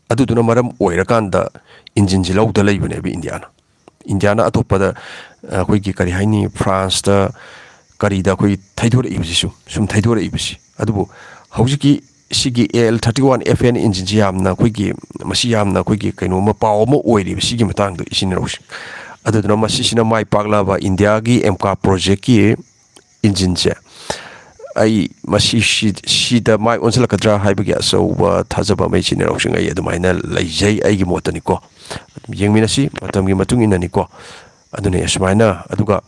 ꯑꯗꯨꯗꯨꯅ ꯃꯔꯝ ꯑꯣꯏꯔꯀꯥꯟꯗ ꯏꯟꯖꯤꯟꯁꯤ ꯂꯧꯗ ꯂꯩꯕꯅꯦꯕ ꯏꯟꯗꯤꯌꯥꯅ꯫ ꯏꯟꯗꯤꯌꯥꯅ ꯑꯇꯣꯞꯄꯗ, ꯑꯩꯈꯣꯏꯒꯤ ꯀꯔꯤ ꯍꯥꯏꯅꯤ, ꯐ꯭ꯔꯥꯟꯁꯇ ꯀꯔꯤꯗ ꯑꯩꯈꯣꯏꯒꯤ ꯊꯩꯗꯣꯔꯛꯏꯕꯁꯤ, ꯁꯨꯝ, ꯁꯨꯝ ꯊꯩꯗꯣꯔꯛꯏꯕꯁꯤ꯫ ꯑꯗꯨꯕꯨ ꯍꯧꯖꯤꯛꯀꯤ ꯁꯤꯒꯤ A L thirty one F N ꯏꯟꯖꯤꯟꯁꯤ ꯌꯥꯝꯅ ꯑꯩꯈꯣꯏꯒꯤ, ꯃꯁꯤ ꯌꯥꯝꯅ ꯑꯩꯈꯣꯏꯒꯤ ꯀꯩꯅꯣꯝꯃ, ꯄꯥꯎ ꯑꯃ ꯑꯣꯏꯔꯤꯕ ꯁꯤꯒꯤ ꯃꯇꯥꯡꯗ, ꯏꯆꯤꯟ ꯏꯅꯥꯎꯁꯤꯡ꯫ ꯑꯗꯨꯗꯨꯅ ꯃꯁꯤꯁꯤꯅ ꯃꯥꯏ ꯄꯥꯛꯂꯕ ꯏꯟꯗꯤꯌꯥꯒꯤ ꯑꯦꯝꯀꯥ ꯄ꯭ꯔꯣꯖꯦꯛꯀꯤ ꯏꯟꯖꯤꯟꯁꯦ ꯑꯩ ꯃꯁꯤ ꯁꯤ-, ꯁꯤꯗ ꯃꯥꯏ ꯑꯣꯟꯁꯤꯜꯂꯛꯀꯗ꯭ꯔꯥ ꯍꯥꯏꯕꯒꯤ ꯑꯆꯧꯕ ꯊꯥꯖꯕ ꯑꯃ ꯏꯆꯤꯟ ꯏꯅꯥꯎꯁꯤꯡ ꯑꯩ ꯑꯗꯨꯃꯥꯏꯅ ꯂꯩꯖꯩ, ꯑꯩꯒꯤ ꯃꯣꯠꯇꯅꯤꯀꯣ꯫ ꯌꯦꯡꯃꯤꯟꯅꯁꯤ, ꯃꯇꯝꯒꯤ ꯃꯇꯨꯡ ꯏꯟꯅꯅꯤꯀꯣ꯫ ꯑꯗꯨꯅꯤ ꯑꯁꯨꯃꯥꯏꯅ꯫ ꯑꯗꯨꯒ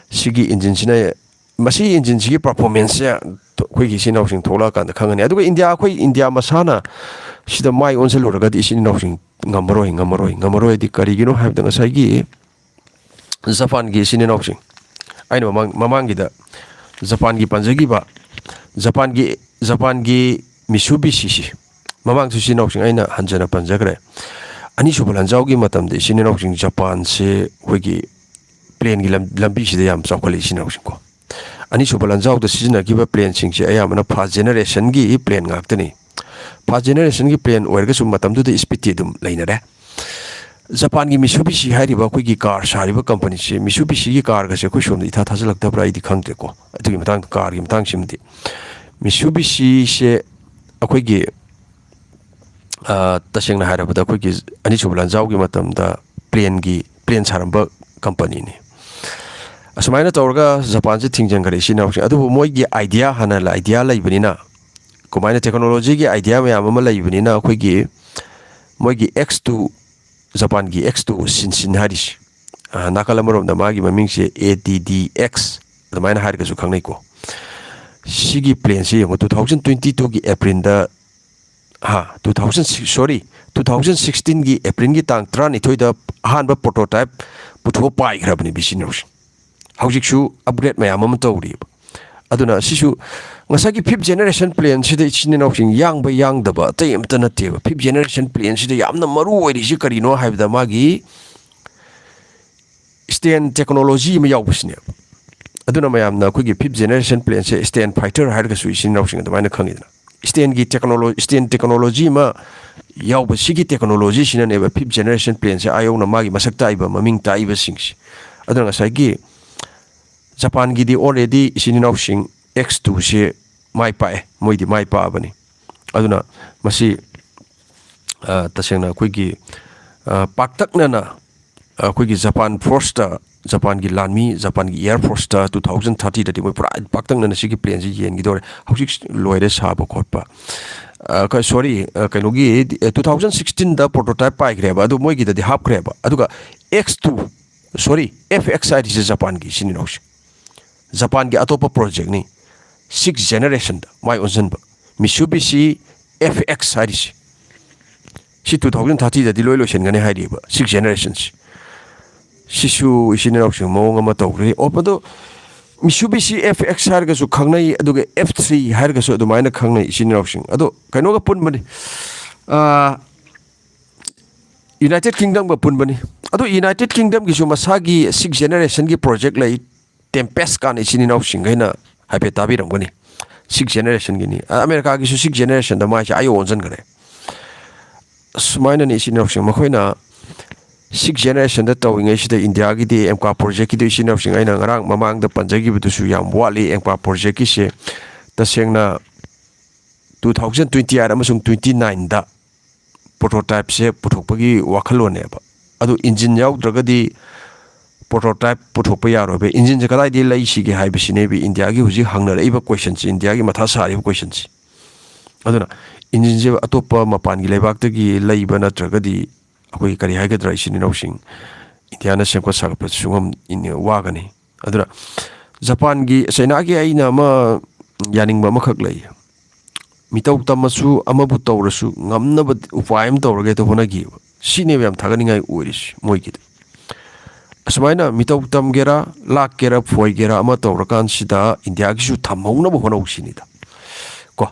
ꯁꯤꯒꯤ ꯏꯟꯖꯤꯟꯁꯤꯅ, ꯃꯁꯤ ꯏꯟꯖꯤꯟꯁꯤꯒꯤ ꯄꯔꯐꯣꯔꯃꯦꯟꯁꯁꯦ ꯑꯩꯈꯣꯏꯒꯤ ꯏꯆꯤꯟ ꯏꯅꯥꯎꯁꯤꯡ ꯊꯣꯛꯂꯛꯑꯀꯥꯟꯗ ꯈꯪꯒꯅꯤ꯫ ꯑꯗꯨꯒ ꯏꯟꯗꯤꯌꯥ, ꯑꯩꯈꯣꯏ ꯏꯟꯗꯤꯌꯥ ꯃꯁꯥꯅ ꯁꯤꯗ ꯃꯥꯏ ꯑꯣꯟꯁꯤꯜꯂꯨꯔꯒꯗꯤ ꯏꯆꯤꯟ ꯏꯅꯥꯎꯁꯤꯡ ꯉꯝꯃꯔꯣꯏ, ꯉꯝꯃꯔꯣꯏ, ꯉꯝꯃꯔꯣꯏ꯫ ꯍꯥꯏꯗꯤ ꯀꯔꯤꯒꯤꯅꯣ ꯍꯥꯏꯕꯗ ꯉꯁꯥꯏꯒꯤ ꯖꯄꯥꯟꯒꯤ ꯏꯆꯤꯟ ꯏꯅꯥꯎꯁꯤꯡ, ꯑꯩꯅ ꯃꯃꯥꯡ, ꯃꯃꯥꯡꯒꯤꯗ ꯖꯄꯥꯟꯒꯤ ꯄꯟꯖꯈꯤꯕ, ꯖꯄꯥꯟꯒꯤ, ꯖꯄꯥꯟꯒꯤ ꯃꯤꯁꯨꯕꯤꯁꯤꯁꯤ, ꯃꯃꯥꯡꯁꯨ ꯏꯆꯤꯟ ꯏꯅꯥꯎꯁꯤꯡ ꯑꯩꯅ ꯍꯟꯖꯅ ꯄꯟꯖꯈ꯭ꯔꯦ꯫ ꯑꯅꯤꯁꯨꯕ ꯂꯥꯟꯖꯥꯎꯒꯤ ꯃꯇꯝꯗ ꯏꯆꯤꯟ ꯏꯅꯥꯎꯁꯤꯡ ꯖꯄꯥꯟꯁꯦ ꯑꯩꯈꯣꯏꯒꯤ ꯄ꯭ꯂꯦꯟꯒꯤ ꯂꯝ-, ꯂꯝꯕꯤꯁꯤꯗ ꯌꯥꯝ ꯆꯥꯎꯈꯠꯂꯤ ꯏꯆꯤꯟ ꯏꯅꯥꯎꯁꯤꯡꯀꯣ꯫ ꯑꯅꯤꯁꯨꯕ ꯂꯥꯟꯖꯥꯎꯗ ꯁꯤꯖꯤꯟꯅꯈꯤꯕ ꯄ꯭ꯂꯦꯟꯁꯤꯡꯁꯦ ꯑꯌꯥꯝꯕꯅ ꯐꯥꯔꯁ ꯖꯦꯅꯦꯔꯦꯁꯟꯒꯤ ꯄ꯭ꯂꯦꯟ ꯉꯥꯛꯇꯅꯤ꯫ ꯐꯥꯔꯁ ꯖꯦꯅꯦꯔꯦꯁꯟꯒꯤ ꯄ꯭ꯂꯦꯟ ꯑꯣꯏꯔꯒꯁꯨ ꯃꯇꯝꯗꯨꯗ ꯏꯁꯄꯤꯠꯇꯤ ꯑꯗꯨꯝ ꯂꯩꯅꯔꯦ꯫ ꯖꯄꯥꯟꯒꯤ ꯃꯤꯁꯨꯕꯤꯁꯤ ꯍꯥꯏꯔꯤꯕ ꯑꯩꯈꯣꯏꯒꯤ ꯀꯥꯔ ꯁꯥꯔꯤꯕ ꯀꯝꯄꯅꯤꯁꯤ, ꯃꯤꯁꯨꯕꯤꯁꯤꯒꯤ ꯀꯥꯔꯒꯁꯦ ꯑꯩꯈꯣꯏ ꯁꯣꯝꯗ ꯏꯊꯥ ꯊꯥꯖꯜꯂꯛꯇꯕ꯭ꯔꯥ ꯑꯩꯗꯤ ꯈꯪꯗ꯭ꯔꯦꯀꯣ꯫ ꯑꯗꯨꯒꯤ ꯃꯇꯥꯡꯗ, ꯀꯥꯔꯒꯤ ꯃꯇꯥꯡꯁꯤꯃꯗꯤ, ꯃꯤꯁꯨꯕꯤꯁꯤꯁꯦ ꯑꯩꯈꯣꯏꯒꯤ, ꯑ, ꯇꯁꯦꯡꯅ ꯍꯥꯏꯔꯕꯗ ꯑꯩꯈꯣꯏꯒꯤ ꯑꯅꯤꯁꯨꯕ ꯂꯥꯟꯖꯥꯎꯒꯤ ꯃꯇꯝꯗ ꯄ꯭ꯂꯦꯟꯒꯤ, ꯄ꯭ꯂꯦꯟ ꯁꯥꯔꯝꯕ ꯀꯝꯄꯅꯤꯅꯤ꯫ ꯑꯁꯨꯃꯥꯏꯅ ꯇꯧꯔꯒ ꯖꯄꯥꯟꯁꯦ ꯊꯤꯡꯖꯤꯟꯈꯔꯦ ꯏꯆꯤꯟ ꯏꯅꯥꯎꯁꯤꯡ꯫ ꯑꯗꯨꯕꯨ ꯃꯣꯏꯒꯤ ꯑꯥꯏꯗꯤꯌꯥ, ꯍꯥꯟꯅ ꯑꯥꯏꯗꯤꯌꯥ ꯂꯩꯕꯅꯤꯅ, ꯀꯃꯥꯏꯅ ꯇꯦꯛꯅꯣꯂꯣꯖꯤꯒꯤ ꯑꯥꯏꯗꯤꯌꯥ ꯃꯌꯥꯝ ꯑꯃ ꯂꯩꯕꯅꯤꯅ ꯑꯩꯈꯣꯏꯒꯤ ꯃꯣꯏꯒꯤ ꯑꯦꯛꯁ ꯇꯨ, ꯖꯄꯥꯟꯒꯤ ꯑꯦꯛꯁ ꯇꯨ ꯁꯤꯟꯁꯤꯟ ꯍꯥꯏꯔꯤꯁꯦ, ꯑ, ꯅꯥꯀꯜ ꯑꯃꯔꯣꯝꯗ ꯃꯥꯒꯤ ꯃꯃꯤꯡꯁꯦ ꯑꯦ ꯗꯤ ꯗꯤ ꯑꯦꯛꯁ ꯑꯗꯨꯃꯥꯏꯅ ꯍꯥꯏꯔꯒꯁꯨ ꯈꯪꯅꯩꯀꯣ꯫ ꯁꯤꯒꯤ ꯄ꯭ꯂꯦꯟꯁꯤ ꯌꯦꯡꯉꯨ, ꯇꯨ ꯊꯥꯎꯖꯟ ꯇ꯭ꯋꯦꯟꯇꯤ ꯇꯨꯒꯤ ꯑꯦꯄ꯭ꯔꯤꯜꯗ, ꯍꯥ, ꯇꯨ ꯊꯥꯎꯖꯟ ꯁꯤꯛꯁ, ꯁꯣꯔꯤ, ꯇꯨ ꯊꯥꯎꯖꯟ ꯁꯤꯛꯁꯇꯤꯟꯒꯤ ꯑꯦꯄ꯭ꯔꯤꯜꯒꯤ ꯇꯥꯡ ꯇꯔꯥꯅꯤꯊꯣꯏꯗ ꯑꯍꯥꯟꯕ ꯄ꯭ꯔꯣꯇꯣꯇꯥꯏꯞ ꯄꯨꯊꯣꯛꯑ ꯄꯥꯏꯈ꯭ꯔꯕꯅꯦ ꯏꯆꯤꯟ ꯏꯅꯥꯎꯁꯤꯡ꯫ ꯍꯧꯖꯤꯛꯁꯨ ꯑꯞꯒ꯭ꯔꯦꯗ ꯃꯌꯥꯝ ꯑꯃ ꯇꯧꯔꯤꯕ꯫ ꯑꯗꯨꯅ ꯁꯤꯁꯨ ꯉꯁꯥꯏꯒꯤ ꯐꯤꯐ ꯖꯦꯅꯦꯔꯦꯁꯟ ꯄ꯭ꯂꯦꯟꯁꯤꯗ ꯏꯆꯤꯟ ꯏꯅꯥꯎꯁꯤꯡ ꯌꯥꯡꯕ ꯌꯥꯡꯗꯕ ꯑꯇꯩ ꯑꯃꯠꯇ ꯅꯠꯇꯦꯕ꯫ ꯐꯤꯐ ꯖꯦꯅꯦꯔꯦꯁꯟ ꯄ꯭ꯂꯦꯟꯁꯤꯗ ꯌꯥꯝꯅ ꯃꯔꯨ ꯑꯣꯏꯔꯤꯁꯤ ꯀꯔꯤꯅꯣ ꯍꯥꯏꯕꯗ ꯃꯥꯒꯤ ꯁ꯭ꯇꯦꯟ ꯇꯦꯛꯅꯣꯂꯣꯖꯤ ꯑꯃ ꯌꯥꯎꯕꯁꯤꯅꯦꯕ꯫ ꯑꯗꯨꯅ ꯃꯌꯥꯝꯅ ꯑꯩꯈꯣꯏꯒꯤ ꯐꯤꯐ ꯖꯦꯅꯦꯔꯦꯁꯟ ꯄ꯭ꯂꯦꯟꯁꯦ ꯁ꯭ꯇꯦꯟ ꯐꯥꯏꯇꯔ ꯍꯥꯏꯔꯒꯁꯨ ꯏꯆꯤꯟ ꯏꯅꯥꯎꯁꯤꯡ ꯑꯗꯨꯃꯥꯏꯅ ꯈꯪꯉꯤꯗꯅ꯫ ꯁ꯭ꯇꯦꯟꯒꯤ ꯇꯦꯛꯅꯣꯂꯣ-, ꯁ꯭ꯇꯦꯟ ꯇꯦꯛꯅꯣꯂꯣꯖꯤ ꯑꯃ ꯌꯥꯎꯕ, ꯁꯤꯒꯤ ꯇꯦꯛꯅꯣꯂꯣꯖꯤꯁꯤꯅꯅꯦꯕ ꯐꯤꯐ ꯖꯦꯅꯦꯔꯦꯁꯟ ꯄ꯭ꯂꯦꯟꯁꯦ ꯑꯥ ꯌꯧꯅ ꯃꯥꯒꯤ ꯃꯁꯛ ꯇꯥꯛꯏꯕ, ꯃꯃꯤꯡ ꯇꯥꯛꯏꯕꯁꯤꯡꯁꯦ꯫ ꯑꯗꯨꯅ ꯉꯁꯥꯏꯒꯤ ꯖꯄꯥꯟꯒꯤꯗꯤ already ꯏꯆꯤꯟ ꯏꯅꯥꯎꯁꯤꯡ ꯑꯦꯛꯁ ꯇꯨꯁꯦ ꯃꯥꯏ ꯄꯥꯛꯑꯦ, ꯃꯣꯏꯗꯤ ꯃꯥꯏ ꯄꯥꯛꯑꯕꯅꯤ꯫ ꯑꯗꯨꯅ ꯃꯁꯤ, ꯑ, ꯇꯁꯦꯡꯅ ꯑꯩꯈꯣꯏꯒꯤ, ꯑ, ꯄꯥꯛꯇꯛꯅꯅ ꯑꯩꯈꯣꯏꯒꯤ ꯖꯄꯥꯟ ꯐꯣꯔꯁꯇ, ꯖꯄꯥꯟꯒꯤ ꯂꯥꯟꯃꯤ, ꯖꯄꯥꯟꯒꯤ ꯏꯌꯥꯔ ꯐꯣꯔꯁꯇ ꯇꯨ ꯊꯥꯎꯖꯟ ꯊꯥꯔꯇꯤꯗꯗꯤ ꯃꯣꯏ ꯄꯨꯔꯥ ꯄꯥꯛꯇꯛꯅꯅ ꯁꯤꯒꯤ ꯄ꯭ꯂꯦꯟꯁꯤ ꯌꯦꯟꯈꯤꯗꯧꯔꯦ꯫ ꯍꯧꯖꯤꯛ ꯂꯣꯏꯔꯦ ꯁꯥꯕ ꯈꯣꯠꯄ꯫ ꯑ, ꯀ-, ꯁꯣꯔꯤ, ꯑ, ꯀꯩꯅꯣꯒꯤ, ꯑ, ꯇꯨ ꯊꯥꯎꯖꯟ ꯁꯤꯛꯁꯇꯤꯟꯗ ꯄ꯭ꯔꯣꯇꯣꯇꯥꯏꯞ ꯄꯥꯏꯈ꯭ꯔꯦꯕ, ꯑꯗꯨ ꯃꯣꯏꯒꯤꯗꯗꯤ ꯍꯥꯞꯈ꯭ꯔꯦꯕ꯫ ꯑꯗꯨꯒ ꯑꯦꯛꯁ ꯇꯨ, ꯁꯣꯔꯤ, ꯑꯦꯐ ꯑꯦꯛꯁ ꯍꯥꯏꯔꯤꯁꯦ ꯖꯄꯥꯟꯒꯤ, ꯏꯆꯤꯟ ꯏꯅꯥꯎꯁꯤꯡ, ꯖꯄꯥꯟꯒꯤ ꯑꯇꯣꯞꯄ ꯄ꯭ꯔꯣꯖꯦꯛꯅꯤ꯫ ꯁꯤꯛꯁ ꯖꯦꯅꯦꯔꯦꯁꯟꯗ ꯃꯥꯏ ꯑꯣꯟꯁꯤꯟꯕ ꯃꯤꯁꯨꯕꯤꯁꯤ ꯑꯦꯐ ꯑꯦꯛꯁ ꯍꯥꯏꯔꯤꯁꯤ꯫ ꯁꯤ ꯇꯨ ꯊꯥꯎꯖꯟ ꯊꯥꯔꯇꯤꯗꯗꯤ ꯂꯣꯏ ꯂꯣꯏꯁꯤꯟꯒꯅꯤ ꯍꯥꯏꯔꯤꯕ ꯁꯤꯛꯁ ꯖꯦꯅꯦꯔꯦꯁꯟꯁꯤ꯫ ꯁꯤꯁꯨ ꯏꯆꯤꯟ ꯏꯅꯥꯎꯁꯤꯡ ꯃꯑꯣꯡ ꯑꯃ ꯇꯧꯈ꯭ꯔꯦ꯫ ꯑꯣ, ꯑꯗꯣ ꯃꯤꯁꯨꯕꯤꯁꯤ ꯑꯦꯐ ꯑꯦꯛꯁ ꯍꯥꯏꯔꯒꯁꯨ ꯈꯪꯅꯩ, ꯑꯗꯨꯒ ꯑꯦꯐ ꯊ꯭ꯔꯤ ꯍꯥꯏꯔꯒꯁꯨ ꯑꯗꯨꯃꯥꯏꯅ ꯈꯪꯅꯩ, ꯏꯆꯤꯟ ꯏꯅꯥꯎꯁꯤꯡ꯫ ꯑꯗꯣ ꯀꯩꯅꯣꯒ ꯄꯨꯟꯕꯅꯤ, ꯑꯥ, ꯌꯨꯅꯥꯏꯇꯦꯠ ꯀꯤꯡꯗꯝꯒ ꯄꯨꯟꯕꯅꯤ꯫ ꯑꯗꯣ ꯌꯨꯅꯥꯏꯇꯦꯠ ꯀꯤꯡꯗꯝꯒꯤꯁꯨ ꯃꯁꯥꯒꯤ ꯁꯤꯛꯁ ꯖꯦꯅꯦꯔꯦꯁꯟꯒꯤ ꯄ꯭ꯔꯣꯖꯦꯛ ꯂꯩ, ꯇꯦꯝꯄꯦꯁ ꯀꯥꯟꯅ, ꯏꯆꯤꯟ ꯏꯅꯥꯎꯁꯤꯡꯈꯩꯅ ꯍꯥꯏꯐꯦꯠ ꯇꯥꯕꯤꯔꯝꯒꯅꯤ꯫ ꯁꯤꯛꯁ ꯖꯦꯅꯦꯔꯦꯁꯟꯒꯤꯅꯤ꯫ ꯑ, ꯑꯃꯦꯔꯤꯀꯥꯒꯤꯁꯨ ꯁꯤꯛꯁ ꯖꯦꯅꯦꯔꯦꯁꯟꯗ ꯃꯥꯏꯁꯦ ꯑꯥ ꯌꯧ ꯑꯣꯟꯁꯤꯟꯈ꯭ꯔꯦ꯫ ꯑꯁꯨꯃꯥꯏꯅꯅꯤ, ꯏꯆꯤꯟ ꯏꯅꯥꯎꯁꯤꯡ, ꯃꯈꯣꯏꯅ ꯁꯤꯛꯁ ꯖꯦꯅꯦꯔꯦꯁꯟꯗ ꯇꯧꯔꯤꯉꯩꯁꯤꯗ ꯏꯟꯗꯤꯌꯥꯒꯤꯗꯤ ꯑꯦꯝꯀꯥ ꯄ꯭ꯔꯣꯖꯦꯛꯀꯤꯗꯨ, ꯏꯆꯤꯟ ꯏꯅꯥꯎꯁꯤꯡ, ꯑꯩꯅ ꯉꯔꯥꯡ ꯃꯃꯥꯡꯗ ꯄꯟꯖꯈꯤꯕꯗꯨꯁꯨ ꯌꯥꯝ ꯋꯥꯠꯂꯤ꯫ ꯑꯦꯝꯀꯥ ꯄ꯭ꯔꯣꯖꯦꯛꯀꯤꯁꯦ ꯇꯁꯦꯡꯅ ꯇꯨ ꯊꯥꯎꯖꯟ ꯇ꯭ꯋꯦꯟꯇꯤ ꯑꯩꯠ ꯑꯃꯁꯨꯡ ꯇ꯭ꯋꯦꯟꯇꯤ ꯅꯥꯏꯟꯗ ꯄ꯭ꯔꯣꯇꯣꯇꯥꯏꯞꯁꯦ ꯄꯨꯊꯣꯛꯄꯒꯤ ꯋꯥꯈꯜꯂꯣꯟꯅꯦꯕ꯫ ꯑꯗꯨ ꯏꯟꯖꯤꯟ ꯌꯥꯎꯗ꯭ꯔꯒꯗꯤ ꯄ꯭ꯔꯣꯇꯣꯇꯥꯏꯞ ꯄꯨꯊꯣꯛꯄ ꯌꯥꯔꯣꯏꯕ꯫ ꯏꯟꯖꯤꯟꯁꯦ ꯀꯗꯥꯏꯗꯒꯤ ꯂꯩꯁꯤꯒꯦ ꯍꯥꯏꯕꯁꯤꯅꯦꯕ ꯏꯟꯗꯤꯌꯥꯒꯤ ꯍꯧꯖꯤꯛ ꯍꯪꯅꯔꯛꯏꯕ ꯀꯣꯏꯁꯟꯁꯤ, ꯏꯟꯗꯤꯌꯥꯒꯤ ꯃꯊꯥ ꯁꯥꯔꯤꯕ ꯀꯣꯏꯁꯟꯁꯤ꯫ ꯑꯗꯨꯅ ꯏꯟꯖꯤꯟꯁꯦ ꯑꯇꯣꯞꯄ ꯃꯄꯥꯟꯒꯤ ꯂꯩꯕꯥꯛꯇꯒꯤ ꯂꯩꯕ ꯅꯠꯇ꯭ꯔꯒꯗꯤ ꯑꯩꯈꯣꯏ ꯀꯔꯤ ꯍꯥꯏꯒꯗ꯭ꯔꯥ, ꯏꯆꯤꯟ ꯏꯅꯥꯎꯁꯤꯡ, ꯏꯟꯗꯤꯌꯥꯅ ꯁꯦꯝꯒꯠ ꯁꯥꯒꯠꯄ ꯁꯨꯡꯉꯝ ꯏꯟ-, ꯋꯥꯒꯅꯤ꯫ ꯑꯗꯨꯅ ꯖꯄꯥꯟꯒꯤ, ꯆꯩꯅꯥꯒꯤ ꯑꯩꯅ ꯑꯃ ꯌꯥꯅꯤꯡꯕ ꯑꯃꯈꯛ ꯂꯩ꯫ ꯃꯤꯇꯧ ꯇꯝꯃꯁꯨ, ꯑꯃꯕꯨ ꯇꯧꯔꯁꯨ, ꯉꯝꯅꯕ ꯎꯄꯥꯏ ꯑꯃ ꯇꯧꯔꯒꯦ ꯍꯦꯛꯇ ꯍꯣꯠꯅꯈꯤꯕ꯫ ꯁꯤꯅꯦꯕ ꯌꯥꯝ ꯊꯥꯒꯠꯅꯤꯡꯉꯥꯏ ꯑꯣꯏꯔꯤꯁꯤ ꯃꯣꯏꯒꯤꯗꯤ꯫ ꯑꯁꯨꯃꯥꯏꯅ ꯃꯤꯇꯧ ꯇꯝꯒꯦꯔꯥ, ꯂꯥꯛꯀꯦꯔꯥ, ꯐꯣꯏꯒꯦꯔꯥ, ꯑꯃ ꯇꯧꯔꯀꯥꯟꯁꯤꯗ ꯏꯟꯗꯤꯌꯥꯒꯤꯁꯨ ꯊꯝꯍꯧꯅꯕ ꯍꯣꯠꯅꯧ ꯁꯤꯅꯤꯗ꯫ ꯀꯣ,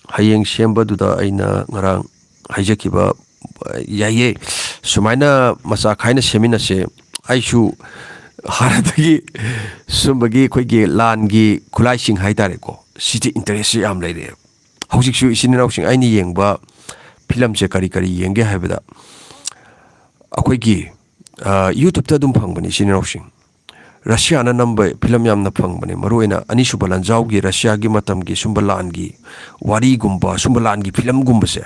ꯍꯌꯦꯡ ꯁꯦꯝꯕꯗꯨꯗ ꯑꯩꯅ ꯉꯔꯥꯡ ꯍꯥꯏꯖꯈꯤꯕ, ꯌꯥꯏꯌꯦ, ꯁꯨꯃꯥꯏꯅ ꯃꯆꯥ ꯈꯥꯏꯅ ꯁꯦꯝꯃꯤꯟꯅꯁꯦ꯫ ꯑꯩꯁꯨ ꯍꯥꯟꯅꯗꯒꯤ ꯁꯨꯝꯕꯒꯤ ꯑꯩꯈꯣꯏꯒꯤ ꯂꯥꯟꯒꯤ ꯈꯨꯠꯂꯥꯏꯁꯤꯡ ꯍꯥꯏ ꯇꯥꯔꯦꯀꯣ, ꯁꯤꯗꯤ ꯏꯟꯇꯔꯦꯁꯁꯦ ꯌꯥꯝ ꯂꯩꯔꯛꯑꯦꯕ꯫ ꯍꯧꯖꯤꯛꯁꯨ ꯏꯆꯤꯟ ꯏꯅꯥꯎꯁꯤꯡ, ꯑꯩꯅ ꯌꯦꯡꯕ ꯐꯤꯂꯝꯁꯦ ꯀꯔꯤ ꯀꯔꯤ ꯌꯦꯡꯒꯦ ꯍꯥꯏꯕꯗ, ꯑꯩꯈꯣꯏꯒꯤ, ꯑ, YouTube-ꯇ ꯑꯗꯨꯝ ꯐꯪꯕꯅꯤ, ꯏꯆꯤꯟ ꯏꯅꯥꯎꯁꯤꯡ꯫ ꯔꯁꯤꯌꯥꯅ ꯅꯝꯕ ꯐꯤꯂꯝ ꯌꯥꯝꯅ ꯐꯪꯕꯅꯦ, ꯃꯔꯨꯑꯣꯏꯅ ꯑꯅꯤꯁꯨꯕ ꯂꯥꯟꯖꯥꯎꯒꯤ ꯔꯁꯤꯌꯥꯒꯤ ꯃꯇꯝꯒꯤ ꯁꯨꯝꯕ ꯂꯥꯟꯒꯤ ꯋꯥꯔꯤꯒꯨꯝꯕ, ꯁꯨꯝꯕ ꯂꯥꯟꯒꯤ ꯐꯤꯂꯝꯒꯨꯝꯕꯁꯦ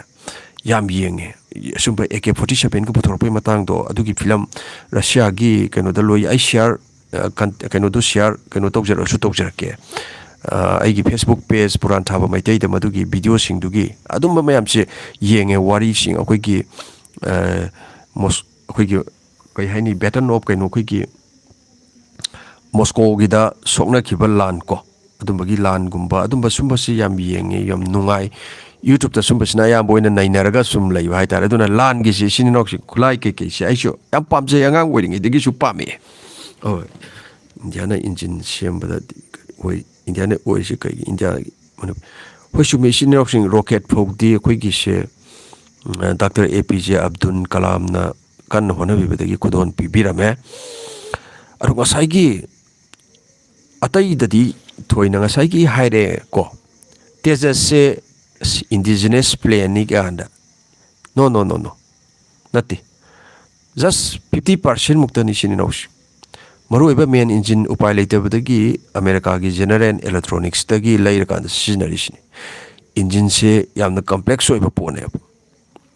ꯌꯥꯝ ꯌꯦꯡꯉꯦ꯫ ꯁꯨꯝꯕ ꯑꯦ ꯀꯦ ꯐꯣꯔꯇꯤ ꯁꯚꯦꯟꯒ ꯄꯨꯊꯣꯔꯛꯄꯒꯤ ꯃꯇꯥꯡꯗꯣ, ꯑꯗꯨꯒꯤ ꯐꯤꯂꯝ ꯔꯁꯤꯌꯥꯒꯤ ꯀꯩꯅꯣꯗ ꯂꯣꯏ꯫ ꯑꯩ ꯁꯤꯌꯥꯔ, ꯑ, ꯀꯟ-, ꯀꯩꯅꯣꯗꯣ ꯁꯤꯌꯥꯔ, ꯀꯩꯅꯣ ꯇꯧꯖꯔꯛꯑꯁꯨ ꯇꯧꯖꯔꯛꯀꯦ꯫ ꯑ, ꯑꯩꯒꯤ Facebook page ꯄꯨꯔꯥꯟ ꯊꯥꯕ ꯃꯩꯇꯩꯗ ꯃꯗꯨꯒꯤ ꯚꯤꯗꯤꯑꯣꯁꯤꯡꯗꯨꯒꯤ ꯑꯗꯨꯝꯕ ꯃꯌꯥꯝꯁꯦ ꯌꯦꯡꯉꯦ꯫ ꯋꯥꯔꯤꯁꯤꯡ ꯑꯩꯈꯣꯏꯒꯤ, ꯑ, ꯃꯣꯁ-, ꯑꯩꯈꯣꯏꯒꯤ ꯀꯩ ꯍꯥꯏꯅꯤ, ꯕꯦꯇꯟ ꯑꯣꯐ ꯀꯩꯅꯣ, ꯑꯩꯈꯣꯏꯒꯤ ꯃꯣꯁꯀꯣꯒꯤꯗ ꯁꯣꯛꯅꯈꯤꯕ ꯂꯥꯟ ꯀꯣ, ꯑꯗꯨꯝꯕꯒꯤ ꯂꯥꯟꯒꯨꯝꯕ, ꯑꯗꯨꯝꯕ ꯁꯨꯝꯕꯁꯤ ꯌꯥꯝ ꯌꯦꯡꯉꯦ, ꯌꯥꯝ ꯅꯨꯡꯉꯥꯏ꯫ YouTube-ꯇ ꯁꯨꯝꯕꯁꯤꯅ ꯑꯌꯥꯝꯕ ꯑꯣꯏꯅ ꯅꯩꯅꯔꯒ ꯁꯨꯝ ꯂꯩꯕ ꯍꯥꯏꯇꯥꯔꯦ꯫ ꯑꯗꯨꯅ ꯂꯥꯟꯒꯤꯁꯦ, ꯏꯆꯤꯟ ꯏꯅꯥꯎꯁꯤꯡ, ꯈꯨꯠꯂꯥꯏ ꯀꯩꯀꯩꯁꯦ ꯑꯩꯁꯨ ꯌꯥꯝ ꯄꯥꯝꯖꯩ, ꯑꯉꯥꯡ ꯑꯣꯏꯔꯤꯉꯩꯗꯒꯤꯁꯨ ꯄꯥꯝꯃꯛꯑꯦ꯫ ꯍꯣꯏ, ꯏꯟꯗꯤꯌꯥꯅ ꯏꯟꯖꯤꯟ ꯁꯦꯝꯕꯗ ꯑꯩꯈꯣꯏ ꯏꯟꯗꯤꯌꯥꯅ ꯑꯣꯏꯔꯤꯁꯦ ꯀꯩꯒꯤ? ꯏꯟꯗꯤꯌꯥꯒꯤ, ꯃꯅꯤ-, ꯑꯩꯈꯣꯏ ꯁꯨꯝ ꯏꯆꯤꯟ ꯏꯅꯥꯎꯁꯤꯡ, ꯔꯣꯀꯦꯠ ꯐꯥꯎꯗꯤ ꯑꯩꯈꯣꯏꯒꯤꯁꯦ, ꯎꯝ, ꯗꯥꯛꯇꯔ ꯑꯦ ꯄꯤ ꯖꯦ ꯑꯕꯗꯨꯜ ꯀꯂꯥꯝꯅ ꯀꯟꯅ ꯍꯣꯠꯅꯕꯤꯕꯗꯒꯤ ꯈꯨꯗꯣꯜ ꯄꯤꯕꯤꯔꯝꯃꯦ꯫ ꯑꯗꯣ ꯉꯁꯥꯏꯒꯤ ꯑꯇꯩꯗꯗꯤ ꯊꯣꯏꯅ ꯉꯁꯥꯏꯒꯤ ꯍꯥꯏꯔꯦ ꯀꯣ, ꯇꯦꯖꯁꯁꯦ indigenous plane-ꯅꯤ ꯀꯥꯏꯅ, no, no, no, no, ꯅꯠꯇꯦ꯫ Just fifty percent ꯃꯨꯛꯇꯅꯤ, ꯏꯆꯤꯟ ꯏꯅꯥꯎꯁꯤ꯫ ꯃꯔꯨꯑꯣꯏꯕ main engine ꯎꯄꯥꯏ ꯂꯩꯇꯕꯗꯒꯤ ꯑꯃꯦꯔꯤꯀꯥꯒꯤ General Electronics-ꯇꯒꯤ ꯂꯩꯔꯀꯥꯟꯗ ꯁꯤꯖꯤꯟꯅꯔꯤꯁꯤꯅꯤ꯫ Engine-ꯁꯦ ꯌꯥꯝꯅ complex ꯑꯣꯏꯕ ꯄꯣꯠꯅꯦꯕ꯫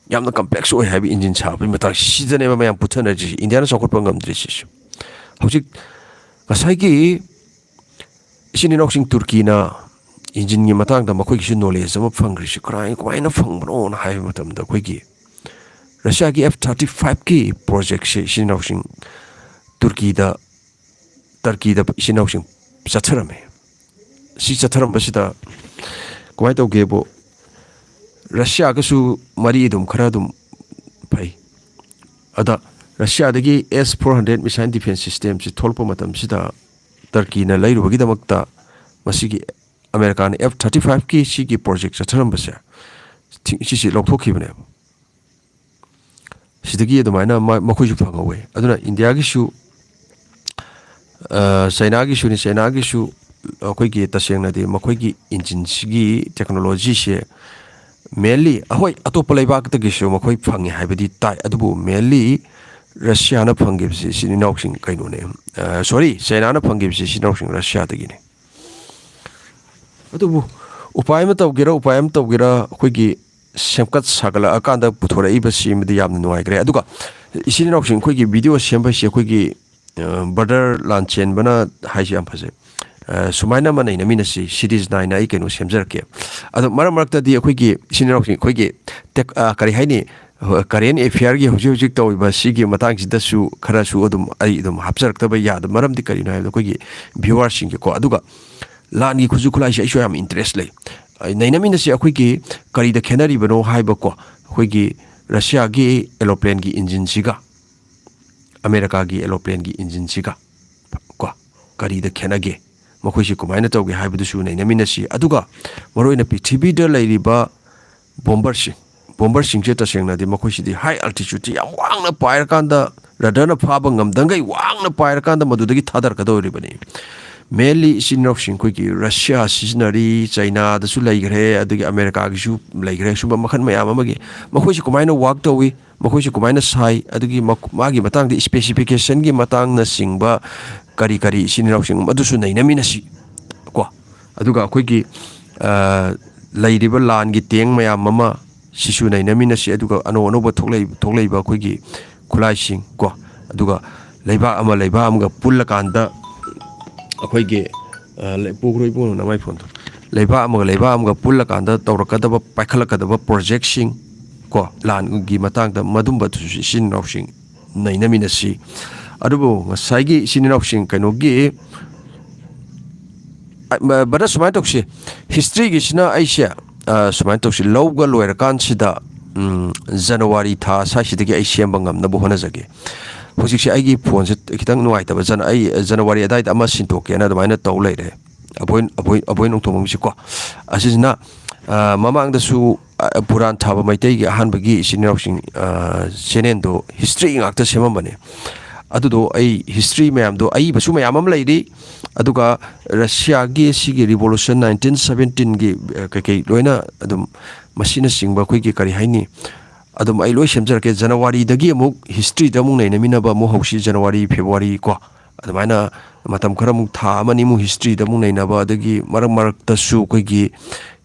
ꯌꯥꯝꯅ complex ꯑꯣꯏ ꯍꯥꯏꯕ engine ꯁꯥꯕꯒꯤ ꯃꯇꯥꯡ ꯁꯤꯗꯅꯦꯕ ꯃꯌꯥꯝ ꯄꯨꯊꯅꯔꯤꯁꯤ, ꯏꯟꯗꯤꯌꯥꯅ ꯆꯥꯎꯈꯠꯄ ꯉꯝꯗ꯭ꯔꯤꯁꯤꯁꯨ꯫ ꯍꯧꯖꯤꯛ ꯉꯁꯥꯏꯒꯤ ꯏꯆꯤꯟ ꯏꯅꯥꯎꯁꯤꯡ ꯇꯨꯔꯀꯤꯅ engine-ꯒꯤ ꯃꯇꯥꯡꯗ ꯃꯈꯣꯏꯒꯤꯁꯨ knowledge ꯑꯃ ꯐꯪꯈ꯭ꯔꯤꯁꯤ ꯀꯔꯥꯏ, ꯀꯃꯥꯏꯅ ꯐꯪꯕꯅꯣꯅ ꯍꯥꯏꯕ ꯃꯇꯝꯗ, ꯑꯩꯈꯣꯏꯒꯤ ꯔꯁꯤꯌꯥꯒꯤ F thirty five-ꯀꯤ project-ꯁꯦ ꯏꯆꯤꯟ ꯏꯅꯥꯎꯁꯤꯡ ꯇꯨꯔꯀꯤꯗ, ꯇꯔꯀꯤꯗ ꯏꯆꯤꯟ ꯏꯅꯥꯎꯁꯤꯡ ꯆꯠꯊꯔꯝꯃꯦ꯫ ꯁꯤ ꯆꯠꯊꯔꯝꯕꯁꯤꯗ ꯀꯃꯥꯏꯅ ꯇꯧꯒꯦꯕꯨ, ꯔꯁꯤꯌꯥꯒꯁꯨ ꯃꯔꯤ ꯑꯗꯨꯝ ꯈꯔ ꯑꯗꯨꯝ ꯐꯩ꯫ ꯑꯗ ꯔꯁꯤꯌꯥꯗꯒꯤ S four hundred missile defense system-ꯁꯤ ꯊꯣꯛꯂꯛꯄ ꯃꯇꯝꯁꯤꯗ, ꯇꯔꯀꯤꯅ ꯂꯩꯔꯨꯕꯒꯤꯗꯃꯛꯇ ꯃꯁꯤꯒꯤ ꯑꯃꯦꯔꯤꯀꯥꯅ F thirty five-ꯀꯤ ꯁꯤꯒꯤ project ꯆꯠꯊꯔꯝꯕꯁꯦ, ꯊꯤ-, ꯁꯤꯁꯤ ꯂꯧꯊꯣꯛꯈꯤꯕꯅꯦꯕ꯫ ꯁꯤꯗꯒꯤ ꯑꯗꯨꯃꯥꯏꯅ ꯃ-, ꯃꯈꯣꯏꯁꯨ ꯐꯪꯍꯧꯋꯦ꯫ ꯑꯗꯨꯅ ꯏꯟꯗꯤꯌꯥꯒꯤꯁꯨ, ꯑ, ꯆꯩꯅꯥꯒꯤꯁꯨꯅꯤ, ꯆꯩꯅꯥꯒꯤꯁꯨ ꯑꯩꯈꯣꯏꯒꯤ, ꯇꯁꯦꯡꯅꯗꯤ ꯃꯈꯣꯏꯒꯤ engine-ꯁꯤꯒꯤ technology-ꯁꯦ mainly, ꯑꯍꯣꯏ, ꯑꯇꯣꯞꯄ ꯂꯩꯕꯥꯛꯇꯒꯤꯁꯨ ꯃꯈꯣꯏ ꯐꯪꯉꯦ ꯍꯥꯏꯕꯗꯤ ꯇꯥꯏ, ꯑꯗꯨꯕꯨ mainly ꯔꯁꯤꯌꯥꯅ ꯐꯪꯈꯤꯕꯁꯤ ꯏꯆꯤꯟ ꯏꯅꯥꯎꯁꯤꯡ ꯀꯩꯅꯣꯅꯦ, ꯑ, sorry, ꯆꯩꯅꯥꯅ ꯐꯪꯈꯤꯕꯁꯤ ꯏꯆꯤꯟ ꯏꯅꯥꯎꯁꯤꯡ ꯔꯁꯤꯌꯥꯗꯒꯤꯅꯦ꯫ ꯑꯗꯨꯕꯨ ꯎꯄꯥꯏ ꯑꯃ ꯇꯧꯒꯦꯔꯥ, ꯎꯄꯥꯏ ꯑꯃ ꯇꯧꯒꯦꯔꯥ, ꯑꯩꯈꯣꯏꯒꯤ ꯁꯦꯝꯒꯠ ꯁꯥꯒꯠꯂꯛꯑꯀꯥꯟꯗ ꯄꯨꯊꯣꯔꯛꯏꯕ ꯁꯤꯃꯗꯤ ꯌꯥꯝꯅ ꯅꯨꯡꯉꯥꯏꯈ꯭ꯔꯦ꯫ ꯑꯗꯨꯒ ꯏꯆꯤꯟ ꯏꯅꯥꯎꯁꯤꯡ ꯑꯩꯈꯣꯏꯒꯤ video ꯁꯦꯝꯕ ꯍꯥꯏꯁꯤ ꯑꯩꯈꯣꯏꯒꯤ, ꯑ, brother ꯂꯥꯟꯆꯦꯟꯕꯅ ꯍꯥꯏꯁꯤ ꯌꯥꯝ ꯐꯖꯩ꯫ ꯑ, ꯁꯨꯃꯥꯏꯅ ꯑꯃ ꯅꯩꯅꯃꯤꯟꯅꯁꯤ, series nine ꯑꯩ ꯀꯩꯅꯣ ꯁꯦꯝꯖꯔꯛꯀꯦ꯫ ꯑꯗꯣ ꯃꯔꯛ ꯃꯔꯛꯇꯗꯤ ꯑꯩꯈꯣꯏꯒꯤ ꯏꯆꯤꯟ ꯏꯅꯥꯎꯁꯤꯡ ꯑꯩꯈꯣꯏꯒꯤ tech-, ꯑ, ꯀꯔꯤ ꯍꯥꯏꯅꯤ, ꯀꯔꯦꯟ ꯑꯦꯐꯤꯌꯔꯒꯤ ꯍꯧꯖꯤꯛ ꯍꯧꯖꯤꯛ ꯇꯧꯔꯤꯕ ꯁꯤꯒꯤ ꯃꯇꯥꯡꯁꯤꯗꯁꯨ ꯈꯔꯁꯨ ꯑꯗꯨꯝ ꯑꯩ ꯑꯗꯨꯝ ꯍꯥꯞꯆꯔꯛꯇꯕ ꯌꯥꯗꯕ, ꯃꯔꯝꯗꯤ ꯀꯔꯤꯅꯣ ꯍꯥꯏꯕꯗ ꯑꯩꯈꯣꯏꯒꯤ ꯚ꯭ꯌꯨꯋꯔꯁꯤꯡꯒꯤꯀꯣ, ꯑꯗꯨꯒ ꯂꯥꯟꯒꯤ ꯈꯨꯠꯁꯨ ꯈꯨꯠꯂꯥꯏꯁꯦ ꯑꯩꯁꯨ ꯌꯥꯝ ꯏꯟꯇꯔꯦꯁ ꯂꯩ꯫ ꯑꯩ ꯅꯩꯅꯃꯤꯟꯅꯁꯤ ꯑꯩꯈꯣꯏꯒꯤ ꯀꯔꯤꯗ ꯈꯦꯠꯅꯔꯤꯕꯅꯣ ꯍꯥꯏꯕꯀꯣ, ꯑꯩꯈꯣꯏꯒꯤ ꯔꯁꯤꯌꯥꯒꯤ ꯑꯦꯔꯣꯄ꯭ꯂꯦꯟꯒꯤ ꯏꯟꯖꯤꯟꯁꯤꯒ ꯑꯃꯦꯔꯤꯀꯥꯒꯤ ꯑꯦꯔꯣꯄ꯭ꯂꯦꯟꯒꯤ ꯏꯟꯖꯤꯟꯁꯤꯒ ꯀꯣ, ꯀꯔꯤꯗ ꯈꯦꯠꯅꯒꯦ, ꯃꯈꯣꯏꯁꯤ ꯀꯃꯥꯏꯅ ꯇꯧꯒꯦ ꯍꯥꯏꯕꯗꯨꯁꯨ ꯅꯩꯅꯃꯤꯟꯅꯁꯤ꯫ ꯑꯗꯨꯒ ꯃꯔꯨꯑꯣꯏꯅ ꯄ꯭ꯔꯤꯊꯤꯕꯤꯗ ꯂꯩꯔꯤꯕ ꯕꯣꯝꯕꯔꯁꯤꯡ, ꯕꯣꯝꯕꯔꯁꯤꯡꯁꯦ ꯇꯁꯦꯡꯅꯗꯤ ꯃꯈꯣꯏꯁꯤꯗꯤ ꯍꯥꯏ ꯑꯜꯇꯤꯆꯨꯠꯁꯤ ꯌꯥꯝ ꯋꯥꯡꯅ ꯄꯥꯏꯔꯀꯥꯟꯗ, ꯔꯗꯔꯅ ꯐꯥꯕ ꯉꯝꯗꯉꯩ ꯋꯥꯡꯅ ꯄꯥꯏꯔꯀꯥꯟꯗ ꯃꯗꯨꯗꯒꯤ ꯊꯥꯗꯔꯛꯀꯗꯧꯔꯤꯕꯅꯤ꯫ ꯃꯦꯟꯂꯤ ꯏꯆꯤꯟ ꯏꯅꯥꯎꯁꯤꯡ ꯑꯩꯈꯣꯏꯒꯤ ꯔꯁꯤꯌꯥ ꯁꯤꯖꯤꯟꯅꯔꯤ, ꯆꯩꯅꯥꯗꯁꯨ ꯂꯩꯈ꯭ꯔꯦ, ꯑꯗꯒꯤ ꯑꯃꯦꯔꯤꯀꯥꯒꯤꯁꯨ ꯂꯩꯈ꯭ꯔꯦ, ꯁꯨꯝꯕ ꯃꯈꯜ ꯃꯌꯥꯝ ꯑꯃꯒꯤ ꯃꯈꯣꯏꯁꯤ ꯀꯃꯥꯏꯅ ꯋꯥꯛ ꯇꯧꯏ, ꯃꯈꯣꯏꯁꯤ ꯀꯃꯥꯏꯅ ꯁꯥꯏ, ꯑꯗꯨꯒꯤ ꯃꯛ-, ꯃꯥꯒꯤ ꯃꯇꯥꯡꯗ, ꯏꯁꯄꯦꯁꯤꯐꯤꯀꯦꯁꯟꯒꯤ ꯃꯇꯥꯡꯅꯆꯤꯡꯕ ꯀꯔꯤ ꯀꯔꯤ ꯏꯆꯤꯟ ꯏꯅꯥꯎꯁꯤꯡ ꯑꯗꯨꯁꯨ ꯅꯩꯅꯃꯤꯟꯅꯁꯤ ꯀꯣ꯫ ꯑꯗꯨꯒ ꯑꯩꯈꯣꯏꯒꯤ, ꯑ, ꯂꯩꯔꯤꯕ ꯂꯥꯟꯒꯤ ꯇꯦꯡ ꯃꯌꯥꯝ ꯑꯃ ꯁꯤꯁꯨ ꯅꯩꯅꯃꯤꯟꯅꯁꯤ, ꯑꯗꯨꯒ ꯑꯅꯧ ꯑꯅꯧꯕ ꯊꯣꯛꯂꯛꯏ-, ꯊꯣꯛꯂꯛꯏꯕ ꯑꯩꯈꯣꯏꯒꯤ ꯈꯨꯠꯂꯥꯏꯁꯤꯡ ꯀꯣ, ꯑꯗꯨꯒ ꯂꯩꯕꯥꯛ ꯑꯃ ꯂꯩꯕꯥꯛ ꯑꯃꯒ ꯄꯨꯜꯂꯀꯥꯟꯗ ꯑꯩꯈꯣꯏꯒꯤ, ꯑ, ꯂꯩ-, ꯄꯨꯈ꯭ꯔꯣꯏ ꯏꯕꯨꯡꯉꯣ, ꯅꯃꯥꯏ ꯐꯣꯟꯗꯣ, ꯂꯩꯕꯥꯛ ꯑꯃꯒ ꯂꯩꯕꯥꯛ ꯑꯃꯒ ꯄꯨꯜꯂꯀꯥꯟꯗ ꯇꯧꯔꯛꯀꯗꯕ, ꯄꯥꯏꯈꯠꯂꯛꯀꯗꯕ ꯄ꯭ꯔꯣꯖꯦꯛꯁꯤꯡ ꯀꯣ, ꯂꯥꯟꯒꯤ ꯃꯇꯥꯡꯗ ꯃꯗꯨꯝꯕꯗꯨꯁꯨ ꯏꯆꯤꯟ ꯏꯅꯥꯎꯁꯤꯡ ꯅꯩꯅꯃꯤꯟꯅꯁꯤ꯫ ꯑꯗꯨꯕꯨ ꯉꯁꯥꯏꯒꯤ ꯏꯆꯤꯟ ꯏꯅꯥꯎꯁꯤꯡ ꯀꯩꯅꯣꯒꯤ, ꯑ, ꯕ-, ꯕ꯭ꯔꯗꯔ, ꯁꯨꯃꯥꯏꯅ ꯇꯧꯁꯤ, ꯍꯤꯁꯇ꯭ꯔꯤꯒꯤꯁꯤꯅ ꯑꯩꯁꯦ, ꯑ, ꯁꯨꯃꯥꯏꯅ ꯇꯧꯁꯤ, ꯂꯧꯒ ꯂꯣꯏꯔꯀꯥꯟꯁꯤꯗ, ꯎꯝ, ꯖꯅꯋꯥꯔꯤ ꯊꯥ ꯁ꯭ꯋꯥꯏꯁꯤꯗꯒꯤ ꯑꯩ ꯁꯦꯝꯕ ꯉꯝꯅꯕ ꯍꯣꯠꯅꯖꯒꯦ꯫ ꯍꯧꯖꯤꯛꯁꯦ ꯑꯩꯒꯤ ꯐꯣꯟꯁꯦ ꯈꯤꯇꯪ ꯅꯨꯡꯉꯥꯏꯇꯕ, ꯖꯅ-, ꯑꯩ ꯖꯅꯋꯥꯔꯤ ꯑꯗꯥꯏꯗ ꯑꯃ ꯁꯤꯟꯗꯣꯛꯀꯦꯅ ꯑꯗꯨꯃꯥꯏꯅ ꯇꯧ ꯂꯩꯔꯦ꯫ ꯑꯕꯣꯏ, ꯑꯕꯣꯏ, ꯑꯕꯣꯏ ꯅꯣꯡꯊꯣꯝꯕꯝꯁꯤꯀꯣ꯫ ꯑꯁꯤꯁꯤꯅ, ꯑ, ꯃꯃꯥꯡꯗꯁꯨ, ꯑ, ꯄꯨꯔꯥꯟ ꯊꯥꯕ ꯃꯩꯇꯩꯒꯤ ꯑꯍꯥꯟꯕꯒꯤ ꯏꯆꯤꯟ ꯏꯅꯥꯎꯁꯤꯡ, ꯑ, ꯆꯦꯅꯦꯜꯗꯣ ꯍꯤꯁꯇ꯭ꯔꯤ ꯉꯥꯛꯇ ꯁꯦꯝꯃꯝꯕꯅꯦ꯫ ꯑꯗꯨꯗꯣ ꯑꯩ ꯍꯤꯁꯇ꯭ꯔꯤ ꯃꯌꯥꯝꯗꯣ, ꯑꯏꯕꯁꯨ ꯃꯌꯥꯝ ꯑꯃ ꯂꯩꯔꯤ, ꯑꯗꯨꯒ ꯔꯁꯤꯌꯥꯒꯤ ꯁꯤꯒꯤ ꯔꯤꯚꯣꯂꯨꯁꯟ ꯅꯥꯏꯟꯇꯤꯟ ꯁꯕꯦꯟꯇꯤꯟꯒꯤ, ꯑ, ꯀꯩꯀꯩ ꯂꯣꯏꯅ ꯑꯗꯨꯝ ꯃꯁꯤꯅꯆꯤꯡꯕ ꯑꯩꯈꯣꯏꯒꯤ ꯀꯔꯤ ꯍꯥꯏꯅꯤ, ꯑꯗꯨꯝ ꯑꯩ ꯂꯣꯏ ꯁꯦꯝꯖꯔꯛꯀꯦ꯫ ꯖꯅꯋꯥꯔꯤꯗꯒꯤ ꯑꯃꯨꯛ ꯍꯤꯁꯇ꯭ꯔꯤꯗ ꯑꯃꯨꯛ ꯅꯩꯅꯃꯤꯟꯅꯕ ꯑꯃꯨꯛ ꯍꯧꯁꯤ, ꯖꯅꯋꯥꯔꯤ, ꯐꯦꯕꯋꯥꯔꯤ ꯀꯣ, ꯑꯗꯨꯃꯥꯏꯅ ꯃꯇꯝ ꯈꯔꯃꯨꯛ, ꯊꯥ ꯑꯃꯅꯤꯃꯨꯛ ꯍꯤꯁꯇ꯭ꯔꯤꯗ ꯑꯃꯨꯛ ꯅꯩꯅꯕ, ꯑꯗꯒꯤ ꯃꯔꯛ ꯃꯔꯛꯇꯁꯨ ꯑꯩꯈꯣꯏꯒꯤ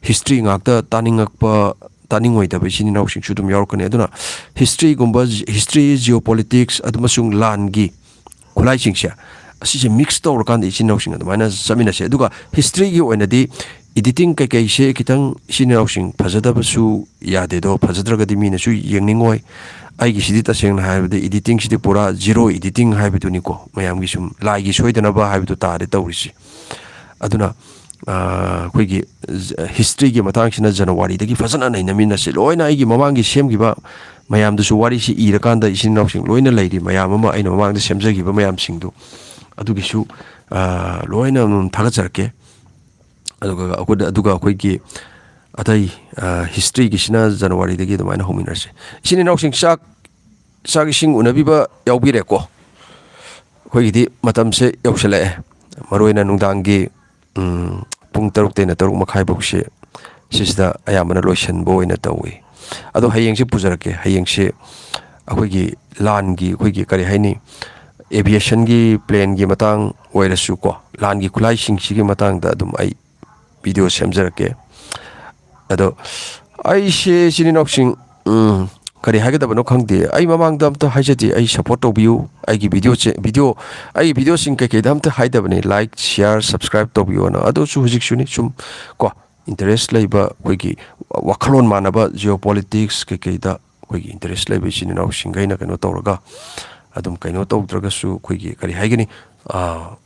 ꯍꯤꯁꯇ꯭ꯔꯤ ꯉꯥꯛꯇ ꯇꯥꯅꯤꯡꯉꯛꯄ, ꯇꯥꯅꯤꯡꯉꯣꯏꯗꯕ ꯏꯆꯤꯟ ꯏꯅꯥꯎꯁꯤꯡꯁꯨ ꯑꯗꯨꯝ ꯌꯥꯎꯔꯛꯀꯅꯤ꯫ ꯑꯗꯨꯅ ꯍꯤꯁꯇ꯭ꯔꯤꯒꯨꯝꯕ, ꯍꯤꯁꯇ꯭ꯔꯤ, ꯖꯤꯑꯣꯄꯣꯂꯤꯇꯤꯛꯁ ꯑꯗꯨ ꯑꯃꯁꯨꯡ ꯂꯥꯟꯒꯤ ꯈꯨꯠꯂꯥꯏꯁꯤꯡꯁꯦ, ꯑꯁꯤꯁꯦ ꯃꯤꯛꯁ ꯇꯧꯔꯀꯥꯟꯗ ꯏꯆꯤꯟ ꯏꯅꯥꯎꯁꯤꯡ ꯑꯗꯨꯃꯥꯏꯅ ꯆꯠꯃꯤꯟꯅꯁꯦ꯫ ꯑꯗꯨꯒ ꯍꯤꯁꯇ꯭ꯔꯤꯒꯤ ꯑꯣꯏꯅꯗꯤ editing ꯀꯩꯀꯩꯁꯦ ꯈꯤꯇꯪ ꯏꯆꯤꯟ ꯏꯅꯥꯎꯁꯤꯡ ꯐꯖꯗꯕꯁꯨ ꯌꯥꯗꯦꯗꯣ, ꯐꯖꯗ꯭ꯔꯒꯗꯤ ꯃꯤꯅꯁꯨ ꯌꯦꯡꯅꯤꯡꯉꯣꯏ꯫ ꯑꯩꯒꯤꯁꯤꯗꯤ ꯇꯁꯦꯡꯅ ꯍꯥꯏꯔꯕꯗ editingꯁꯤꯗꯤ ꯄꯨꯔꯥ zero editing ꯍꯥꯏꯕꯗꯨꯅꯤꯀꯣ, ꯃꯌꯥꯝꯒꯤ ꯁꯨꯝ ꯂꯥꯏꯒꯤ ꯁꯣꯏꯗꯅꯕ ꯍꯥꯏꯕꯗꯨ ꯇꯥꯔꯦ ꯇꯧꯔꯤꯁꯦ꯫ ꯑꯗꯨꯅ, ꯑ, ꯑꯩꯈꯣꯏꯒꯤ ꯖ-, historyꯒꯤ ꯃꯇꯥꯡꯁꯤꯅ Januaryꯗꯒꯤ ꯐꯖꯅ ꯅꯩꯅꯃꯤꯟꯅꯁꯤ꯫ ꯂꯣꯏꯅ ꯑꯩꯒꯤ ꯃꯃꯥꯡꯒꯤ ꯁꯦꯝꯈꯤꯕ ꯃꯌꯥꯝꯗꯨꯁꯨ, ꯋꯥꯔꯤꯁꯤ ꯏꯔꯀꯥꯟꯗ ꯏꯆꯤꯟ ꯏꯅꯥꯎꯁꯤꯡ ꯂꯣꯏꯅ ꯂꯩꯔꯤ, ꯃꯌꯥꯝ ꯑꯃ ꯑꯩꯅ ꯃꯃꯥꯡꯗ ꯁꯦꯝꯖꯈꯤꯕ ꯃꯌꯥꯝꯁꯤꯡꯗꯨ, ꯑꯗꯨꯒꯤꯁꯨ, ꯑ, ꯂꯣꯏꯅ ꯑꯗꯨꯝ ꯊꯥꯒꯠꯆꯔꯛꯀꯦ꯫ ꯑꯗꯨꯒ ꯑꯩꯈꯣꯏꯗ, ꯑꯗꯨꯒ ꯑꯩꯈꯣꯏꯒꯤ ꯑꯇꯩ, ꯑ, historyꯒꯤꯁꯤꯅ Januaryꯗꯒꯤ ꯑꯗꯨꯃꯥꯏꯅ ꯍꯧꯃꯤꯟꯅꯔꯁꯦ꯫ ꯏꯆꯤꯟ ꯏꯅꯥꯎꯁꯤꯡ, ꯆꯥꯛ, ꯆꯥꯛ ꯏꯁꯤꯡ ꯎꯅꯕꯤꯕ ꯌꯥꯎꯕꯤꯔꯦꯀꯣ? ꯑꯩꯈꯣꯏꯒꯤꯗꯤ ꯃꯇꯝꯁꯦ ꯌꯧꯁꯤꯜꯂꯛꯑꯦ꯫ ꯃꯔꯨ ꯑꯣꯏꯅ ꯅꯨꯡꯗꯥꯡꯒꯤ, ꯎꯝ, ꯄꯨꯡ ꯇꯔꯨꯛꯇꯩꯅ ꯇꯔꯨꯛ ꯃꯈꯥꯏ ꯐꯥꯎꯁꯦ ꯁꯤꯁꯤꯗ ꯑꯌꯥꯝꯕꯅ ꯂꯣꯏꯁꯤꯟꯕ ꯑꯣꯏꯅ ꯇꯧꯏ꯫ ꯑꯗꯣ ꯍꯌꯦꯡꯁꯦ ꯄꯨꯖꯔꯛꯀꯦ꯫ ꯍꯌꯦꯡꯁꯦ ꯑꯩꯈꯣꯏꯒꯤ ꯂꯥꯟꯒꯤ, ꯑꯩꯈꯣꯏꯒꯤ ꯀꯔꯤ ꯍꯥꯏꯅꯤ, aviationꯒꯤ planeꯒꯤ ꯃꯇꯥꯡ ꯑꯣꯏꯔꯁꯨꯀꯣ, ꯂꯥꯟꯒꯤ ꯈꯨꯠꯂꯥꯏꯁꯤꯡꯁꯤꯒꯤ ꯃꯇꯥꯡꯗ ꯑꯗꯨꯝ ꯑꯩ video ꯁꯦꯝꯖꯔꯛꯀꯦ꯫ ꯑꯗꯣ ꯑꯩꯁꯦ ꯏꯆꯤꯟ ꯏꯅꯥꯎꯁꯤꯡ, ꯎꯝ, ꯀꯔꯤ ꯍꯥꯏꯒꯗꯕꯅꯣ ꯈꯪꯗꯦ꯫ ꯑꯩ ꯃꯃꯥꯡꯗ ꯑꯝꯇ ꯍꯥꯏꯖꯗꯦ, ꯑꯩ support ꯇꯧꯕꯤꯌꯨ꯫ ꯑꯩꯒꯤ videoꯁꯦ, video, ꯑꯩꯒꯤ videoꯁꯤꯡ ꯀꯩꯀꯩꯗ ꯑꯝꯇ ꯍꯥꯏꯗꯕꯅꯤ, like, share, subscribe ꯇꯧꯕꯤꯌꯣꯅ꯫ ꯑꯗꯨꯁꯨ ꯍꯧꯖꯤꯛꯁꯨꯅꯤ, ꯁꯨꯝ ꯀꯣ, interest ꯂꯩꯕ, ꯑꯩꯈꯣꯏꯒꯤ ꯋꯥꯈꯜꯂꯣꯟ ꯃꯥꯟꯅꯕ geopolitics ꯀꯩꯀꯩꯗ ꯑꯩꯈꯣꯏꯒꯤ interest ꯂꯩꯕ ꯏꯆꯤꯟ ꯏꯅꯥꯎꯁꯤꯡꯈꯩꯅ ꯀꯩꯅꯣ ꯇꯧꯔꯒ, ꯑꯗꯨꯝ ꯀꯩꯅꯣ ꯇꯧꯗ꯭ꯔꯒꯁꯨ, ꯑꯩꯈꯣꯏꯒꯤ ꯀꯔꯤ ꯍꯥꯏꯒꯅꯤ, ꯑ,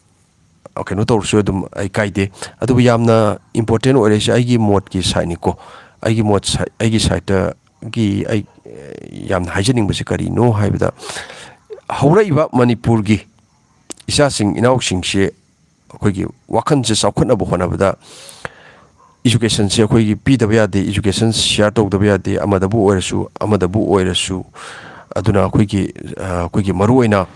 ꯀꯩꯅꯣ ꯇꯧꯔꯁꯨ ꯑꯗꯨꯝ ꯑꯩ ꯀꯥꯏꯗꯦ꯫ ꯑꯗꯨꯕꯨ ꯌꯥꯝꯅ important ꯑꯣꯏꯔꯛꯏꯁꯦ ꯑꯩꯒꯤ ꯃꯣꯠꯀꯤ sideꯅꯤꯀꯣ꯫ ꯑꯩꯒꯤ ꯃꯣꯠ side, ꯑꯩꯒꯤ sideꯇꯒꯤ ꯑꯩ, ꯑ, ꯌꯥꯝꯅ ꯍꯥꯏꯖꯅꯤꯡꯕꯁꯦ ꯀꯔꯤꯅꯣ ꯍꯥꯏꯕꯗ, ꯍꯧꯔꯛꯏꯕ ꯃꯅꯤꯄꯨꯔꯒꯤ ꯏꯆꯥꯁꯤꯡ ꯏꯅꯥꯎꯁꯤꯡꯁꯦ ꯑꯩꯈꯣꯏꯒꯤ ꯋꯥꯈꯜꯁꯦ ꯆꯥꯎꯈꯠꯅꯕ ꯍꯣꯠꯅꯕꯗ educationꯁꯦ ꯑꯩꯈꯣꯏꯒꯤ ꯄꯤꯗꯕ ꯌꯥꯗꯦ, education share ꯇꯧꯗꯕ ꯌꯥꯗꯦ, ꯑꯃꯗꯕꯨ ꯑꯣꯏꯔꯁꯨ, ꯑꯃꯗꯕꯨ ꯑꯣꯏꯔꯁꯨ꯫ ꯑꯗꯨꯅ ꯑꯩꯈꯣꯏꯒꯤ, ꯑ, ꯑꯩꯈꯣꯏꯒꯤ ꯃꯔꯨꯑꯣꯏꯅ,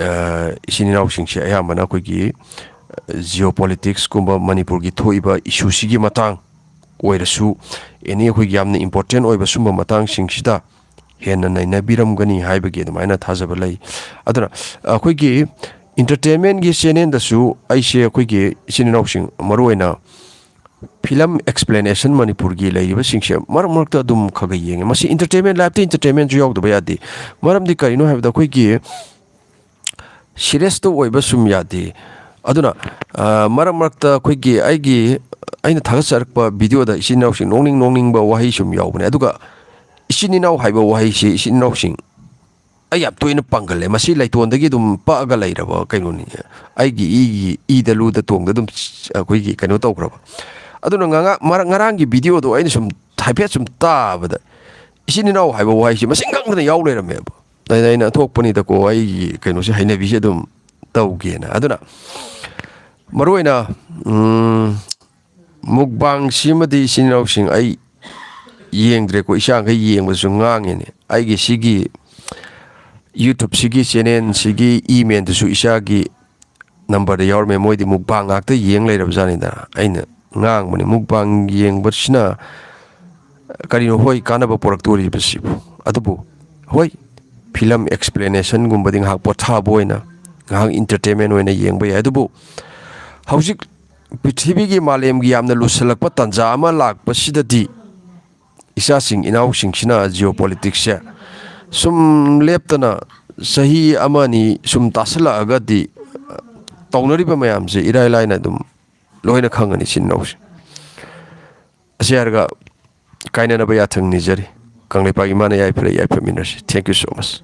ꯑ, ꯏꯆꯤꯟ ꯏꯅꯥꯎꯁꯤꯡꯁꯦ ꯑꯌꯥꯝꯕꯅ ꯑꯩꯈꯣꯏꯒꯤ geopoliticsꯀꯨꯝꯕ, ꯃꯅꯤꯄꯨꯔꯒꯤ ꯊꯣꯛꯏꯕ issueꯁꯤꯒꯤ ꯃꯇꯥꯡ ꯑꯣꯏꯔꯁꯨ, any ꯑꯩꯈꯣꯏꯒꯤ ꯌꯥꯝꯅ important ꯑꯣꯏꯕ ꯁꯨꯝꯕ ꯃꯇꯥꯡꯁꯤꯡꯁꯤꯗ ꯍꯦꯟꯅ ꯅꯩꯅꯕꯤꯔꯝꯒꯅꯤ ꯍꯥꯏꯕꯒꯤ ꯑꯗꯨꯃꯥꯏꯅ ꯊꯥꯖꯕ ꯂꯩ꯫ ꯑꯗꯨꯅ ꯑꯩꯈꯣꯏꯒꯤ entertainmentꯀꯤ channelꯗꯁꯨ ꯑꯩꯁꯦ ꯑꯩꯈꯣꯏꯒꯤ ꯏꯆꯤꯟ ꯏꯅꯥꯎꯁꯤꯡ, ꯃꯔꯨꯑꯣꯏꯅ film explanation ꯃꯅꯤꯄꯨꯔꯒꯤ ꯂꯩꯔꯤꯕꯁꯤꯡꯁꯦ ꯃꯔꯛ ꯃꯔꯛꯇ ꯑꯗꯨꯝ ꯈꯔ ꯈꯔ ꯌꯦꯡꯉꯦ꯫ ꯃꯁꯤ entertainment, lifeꯇ entertainmentꯁꯨ ꯌꯥꯎꯗꯕ ꯌꯥꯗꯦ꯫ ꯃꯔꯝꯗꯤ ꯀꯔꯤꯅꯣ ꯍꯥꯏꯕꯗ ꯑꯩꯈꯣꯏꯒꯤ seriousꯇ ꯑꯣꯏꯕ ꯁꯨꯝ ꯌꯥꯗꯦ꯫ ꯑꯗꯨꯅ, ꯑ, ꯃꯔꯛ ꯃꯔꯛꯇ ꯑꯩꯈꯣꯏꯒꯤ, ꯑꯩꯒꯤ, ꯑꯩꯅ ꯊꯥꯒꯠꯆꯔꯛꯄ ꯚꯤꯗꯤꯑꯣꯗ ꯏꯆꯤꯟ ꯏꯅꯥꯎꯁꯤꯡ ꯅꯣꯛꯅꯤꯡ ꯅꯣꯛꯅꯤꯡꯕ ꯋꯥꯍꯩ ꯁꯨꯝ ꯌꯥꯎꯕꯅꯦ꯫ ꯑꯗꯨꯒ ꯏꯆꯤꯟ ꯏꯅꯥꯎ ꯍꯥꯏꯕ ꯋꯥꯍꯩꯁꯤ ꯏꯆꯤꯟ ꯏꯅꯥꯎꯁꯤꯡ ꯑꯩ ꯌꯥꯝ ꯇꯣꯏꯅ ꯄꯥꯡꯒꯜꯂꯦ꯫ ꯃꯁꯤ ꯂꯩꯇꯣꯟꯗꯒꯤ ꯑꯗꯨꯝ ꯄꯛꯑꯒ ꯂꯩꯔꯕ ꯀꯩꯅꯣꯅꯤ꯫ ꯑꯩꯒꯤ ꯏꯒꯤ ꯏꯗ ꯂꯨꯗ ꯇꯣꯡꯗ ꯑꯗꯨꯝ ꯑꯩꯈꯣꯏꯒꯤ ꯀꯩꯅꯣ ꯇꯧꯈ꯭ꯔꯕ꯫ ꯑꯗꯨꯅ ꯉꯉꯥ-, ꯃꯔ-, ꯉꯔꯥꯡꯒꯤ ꯚꯤꯗꯤꯑꯣꯗꯣ ꯑꯩꯅ ꯁꯨꯝ ꯍꯥꯏꯐꯦꯠ ꯁꯨꯝ ꯇꯥꯕꯗ ꯏꯆꯤꯟ ꯏꯅꯥꯎ ꯍꯥꯏꯕ ꯋꯥꯍꯩꯁꯤ ꯃꯁꯤꯡ ꯈꯪꯗꯅ ꯌꯥꯎ ꯂꯩꯔꯝꯃꯦꯕ꯫ ꯑꯩꯅ, ꯑꯩꯅ ꯊꯣꯛꯄꯅꯤꯗꯀꯣ, ꯑꯩꯒꯤ ꯀꯩꯅꯣꯁꯦ, ꯍꯩꯅꯕꯤꯁꯦ ꯑꯗꯨꯝ ꯇꯧꯒꯦꯅ꯫ ꯑꯗꯨꯅ ꯃꯔꯨꯑꯣꯏꯅ, ꯎꯝ, ꯃꯨꯛꯕꯥꯡꯁꯤꯃꯗꯤ ꯏꯆꯤꯟ ꯏꯅꯥꯎꯁꯤꯡ ꯑꯩ ꯌꯦꯡꯗ꯭ꯔꯦꯀꯣ, ꯏꯆꯥꯈꯩ ꯌꯦꯡꯕꯁꯨ ꯉꯥꯡꯉꯤꯅꯦ꯫ ꯑꯩꯒꯤ ꯁꯤꯒꯤ YouTube-ꯁꯤꯒꯤ channel-ꯁꯤꯒꯤ email-ꯗꯨꯁꯨ ꯏꯆꯥꯒꯤ number-ꯗ ꯌꯥꯎꯔꯝꯃꯦ꯫ ꯃꯣꯏꯗꯤ ꯃꯨꯛꯕꯥꯡ ꯉꯥꯛꯇ ꯌꯦꯡ ꯂꯩꯔꯕ ꯖꯥꯠꯅꯤꯗ꯫ ꯑꯩꯅ ꯉꯥꯡꯕꯅꯤ, ꯃꯨꯛꯕꯥꯡ ꯌꯦꯡꯕꯁꯤꯅ ꯀꯔꯤꯅꯣ ꯍꯣꯏ ꯀꯥꯟꯅꯕ ꯄꯨꯔꯛꯇꯣꯔꯤꯕꯁꯤꯕꯨ? ꯑꯗꯨꯕꯨ ꯍꯣꯏ, film explanation-ꯒꯨꯝꯕꯗꯤ ꯉꯥꯏꯍꯥꯛ ꯄꯣꯊꯥꯕ ꯑꯣꯏꯅ, ꯉꯥꯏꯍꯥꯛ entertainment ꯑꯣꯏꯅ ꯌꯦꯡꯕ ꯌꯥꯏ꯫ ꯑꯗꯨꯕꯨ ꯍꯧꯖꯤꯛ ꯄ꯭ꯔꯤꯊꯤꯕꯤꯒꯤ, ꯃꯥꯂꯦꯝꯒꯤ ꯌꯥꯝꯅ ꯂꯨꯁꯜꯂꯛꯄ ꯇꯥꯟꯖꯥ ꯑꯃ ꯂꯥꯛꯄꯁꯤꯗꯗꯤ ꯏꯆꯥꯁꯤꯡ ꯏꯅꯥꯎꯁꯤꯡꯁꯤꯅ geopolitics-ꯁꯦ ꯁꯨꯝ ꯂꯦꯞꯇꯅ ꯆꯍꯤ ꯑꯃ ꯑꯅꯤ ꯁꯨꯝ ꯇꯥꯁꯜꯂꯛꯑꯒꯗꯤ ꯇꯧꯅꯔꯤꯕ ꯃꯌꯥꯝꯁꯦ ꯏꯔꯥꯏ ꯂꯥꯏꯅ ꯑꯗꯨꯝ ꯂꯣꯏꯅ ꯈꯪꯉꯅꯤ ꯏꯆꯤꯟ ꯏꯅꯥꯎꯁꯦ꯫ ꯑꯁꯤ ꯍꯥꯏꯔꯒ ꯀꯥꯏꯅꯅꯕ ꯌꯥꯊꯪ ꯅꯤꯖꯔꯤ꯫ ꯀꯪꯂꯩꯄꯥꯛ ꯏꯃꯥꯅ ꯌꯥꯏꯐꯔꯦ, ꯌꯥꯏꯐꯃꯤꯟꯅꯔꯁꯤ꯫ Thank you so much꯫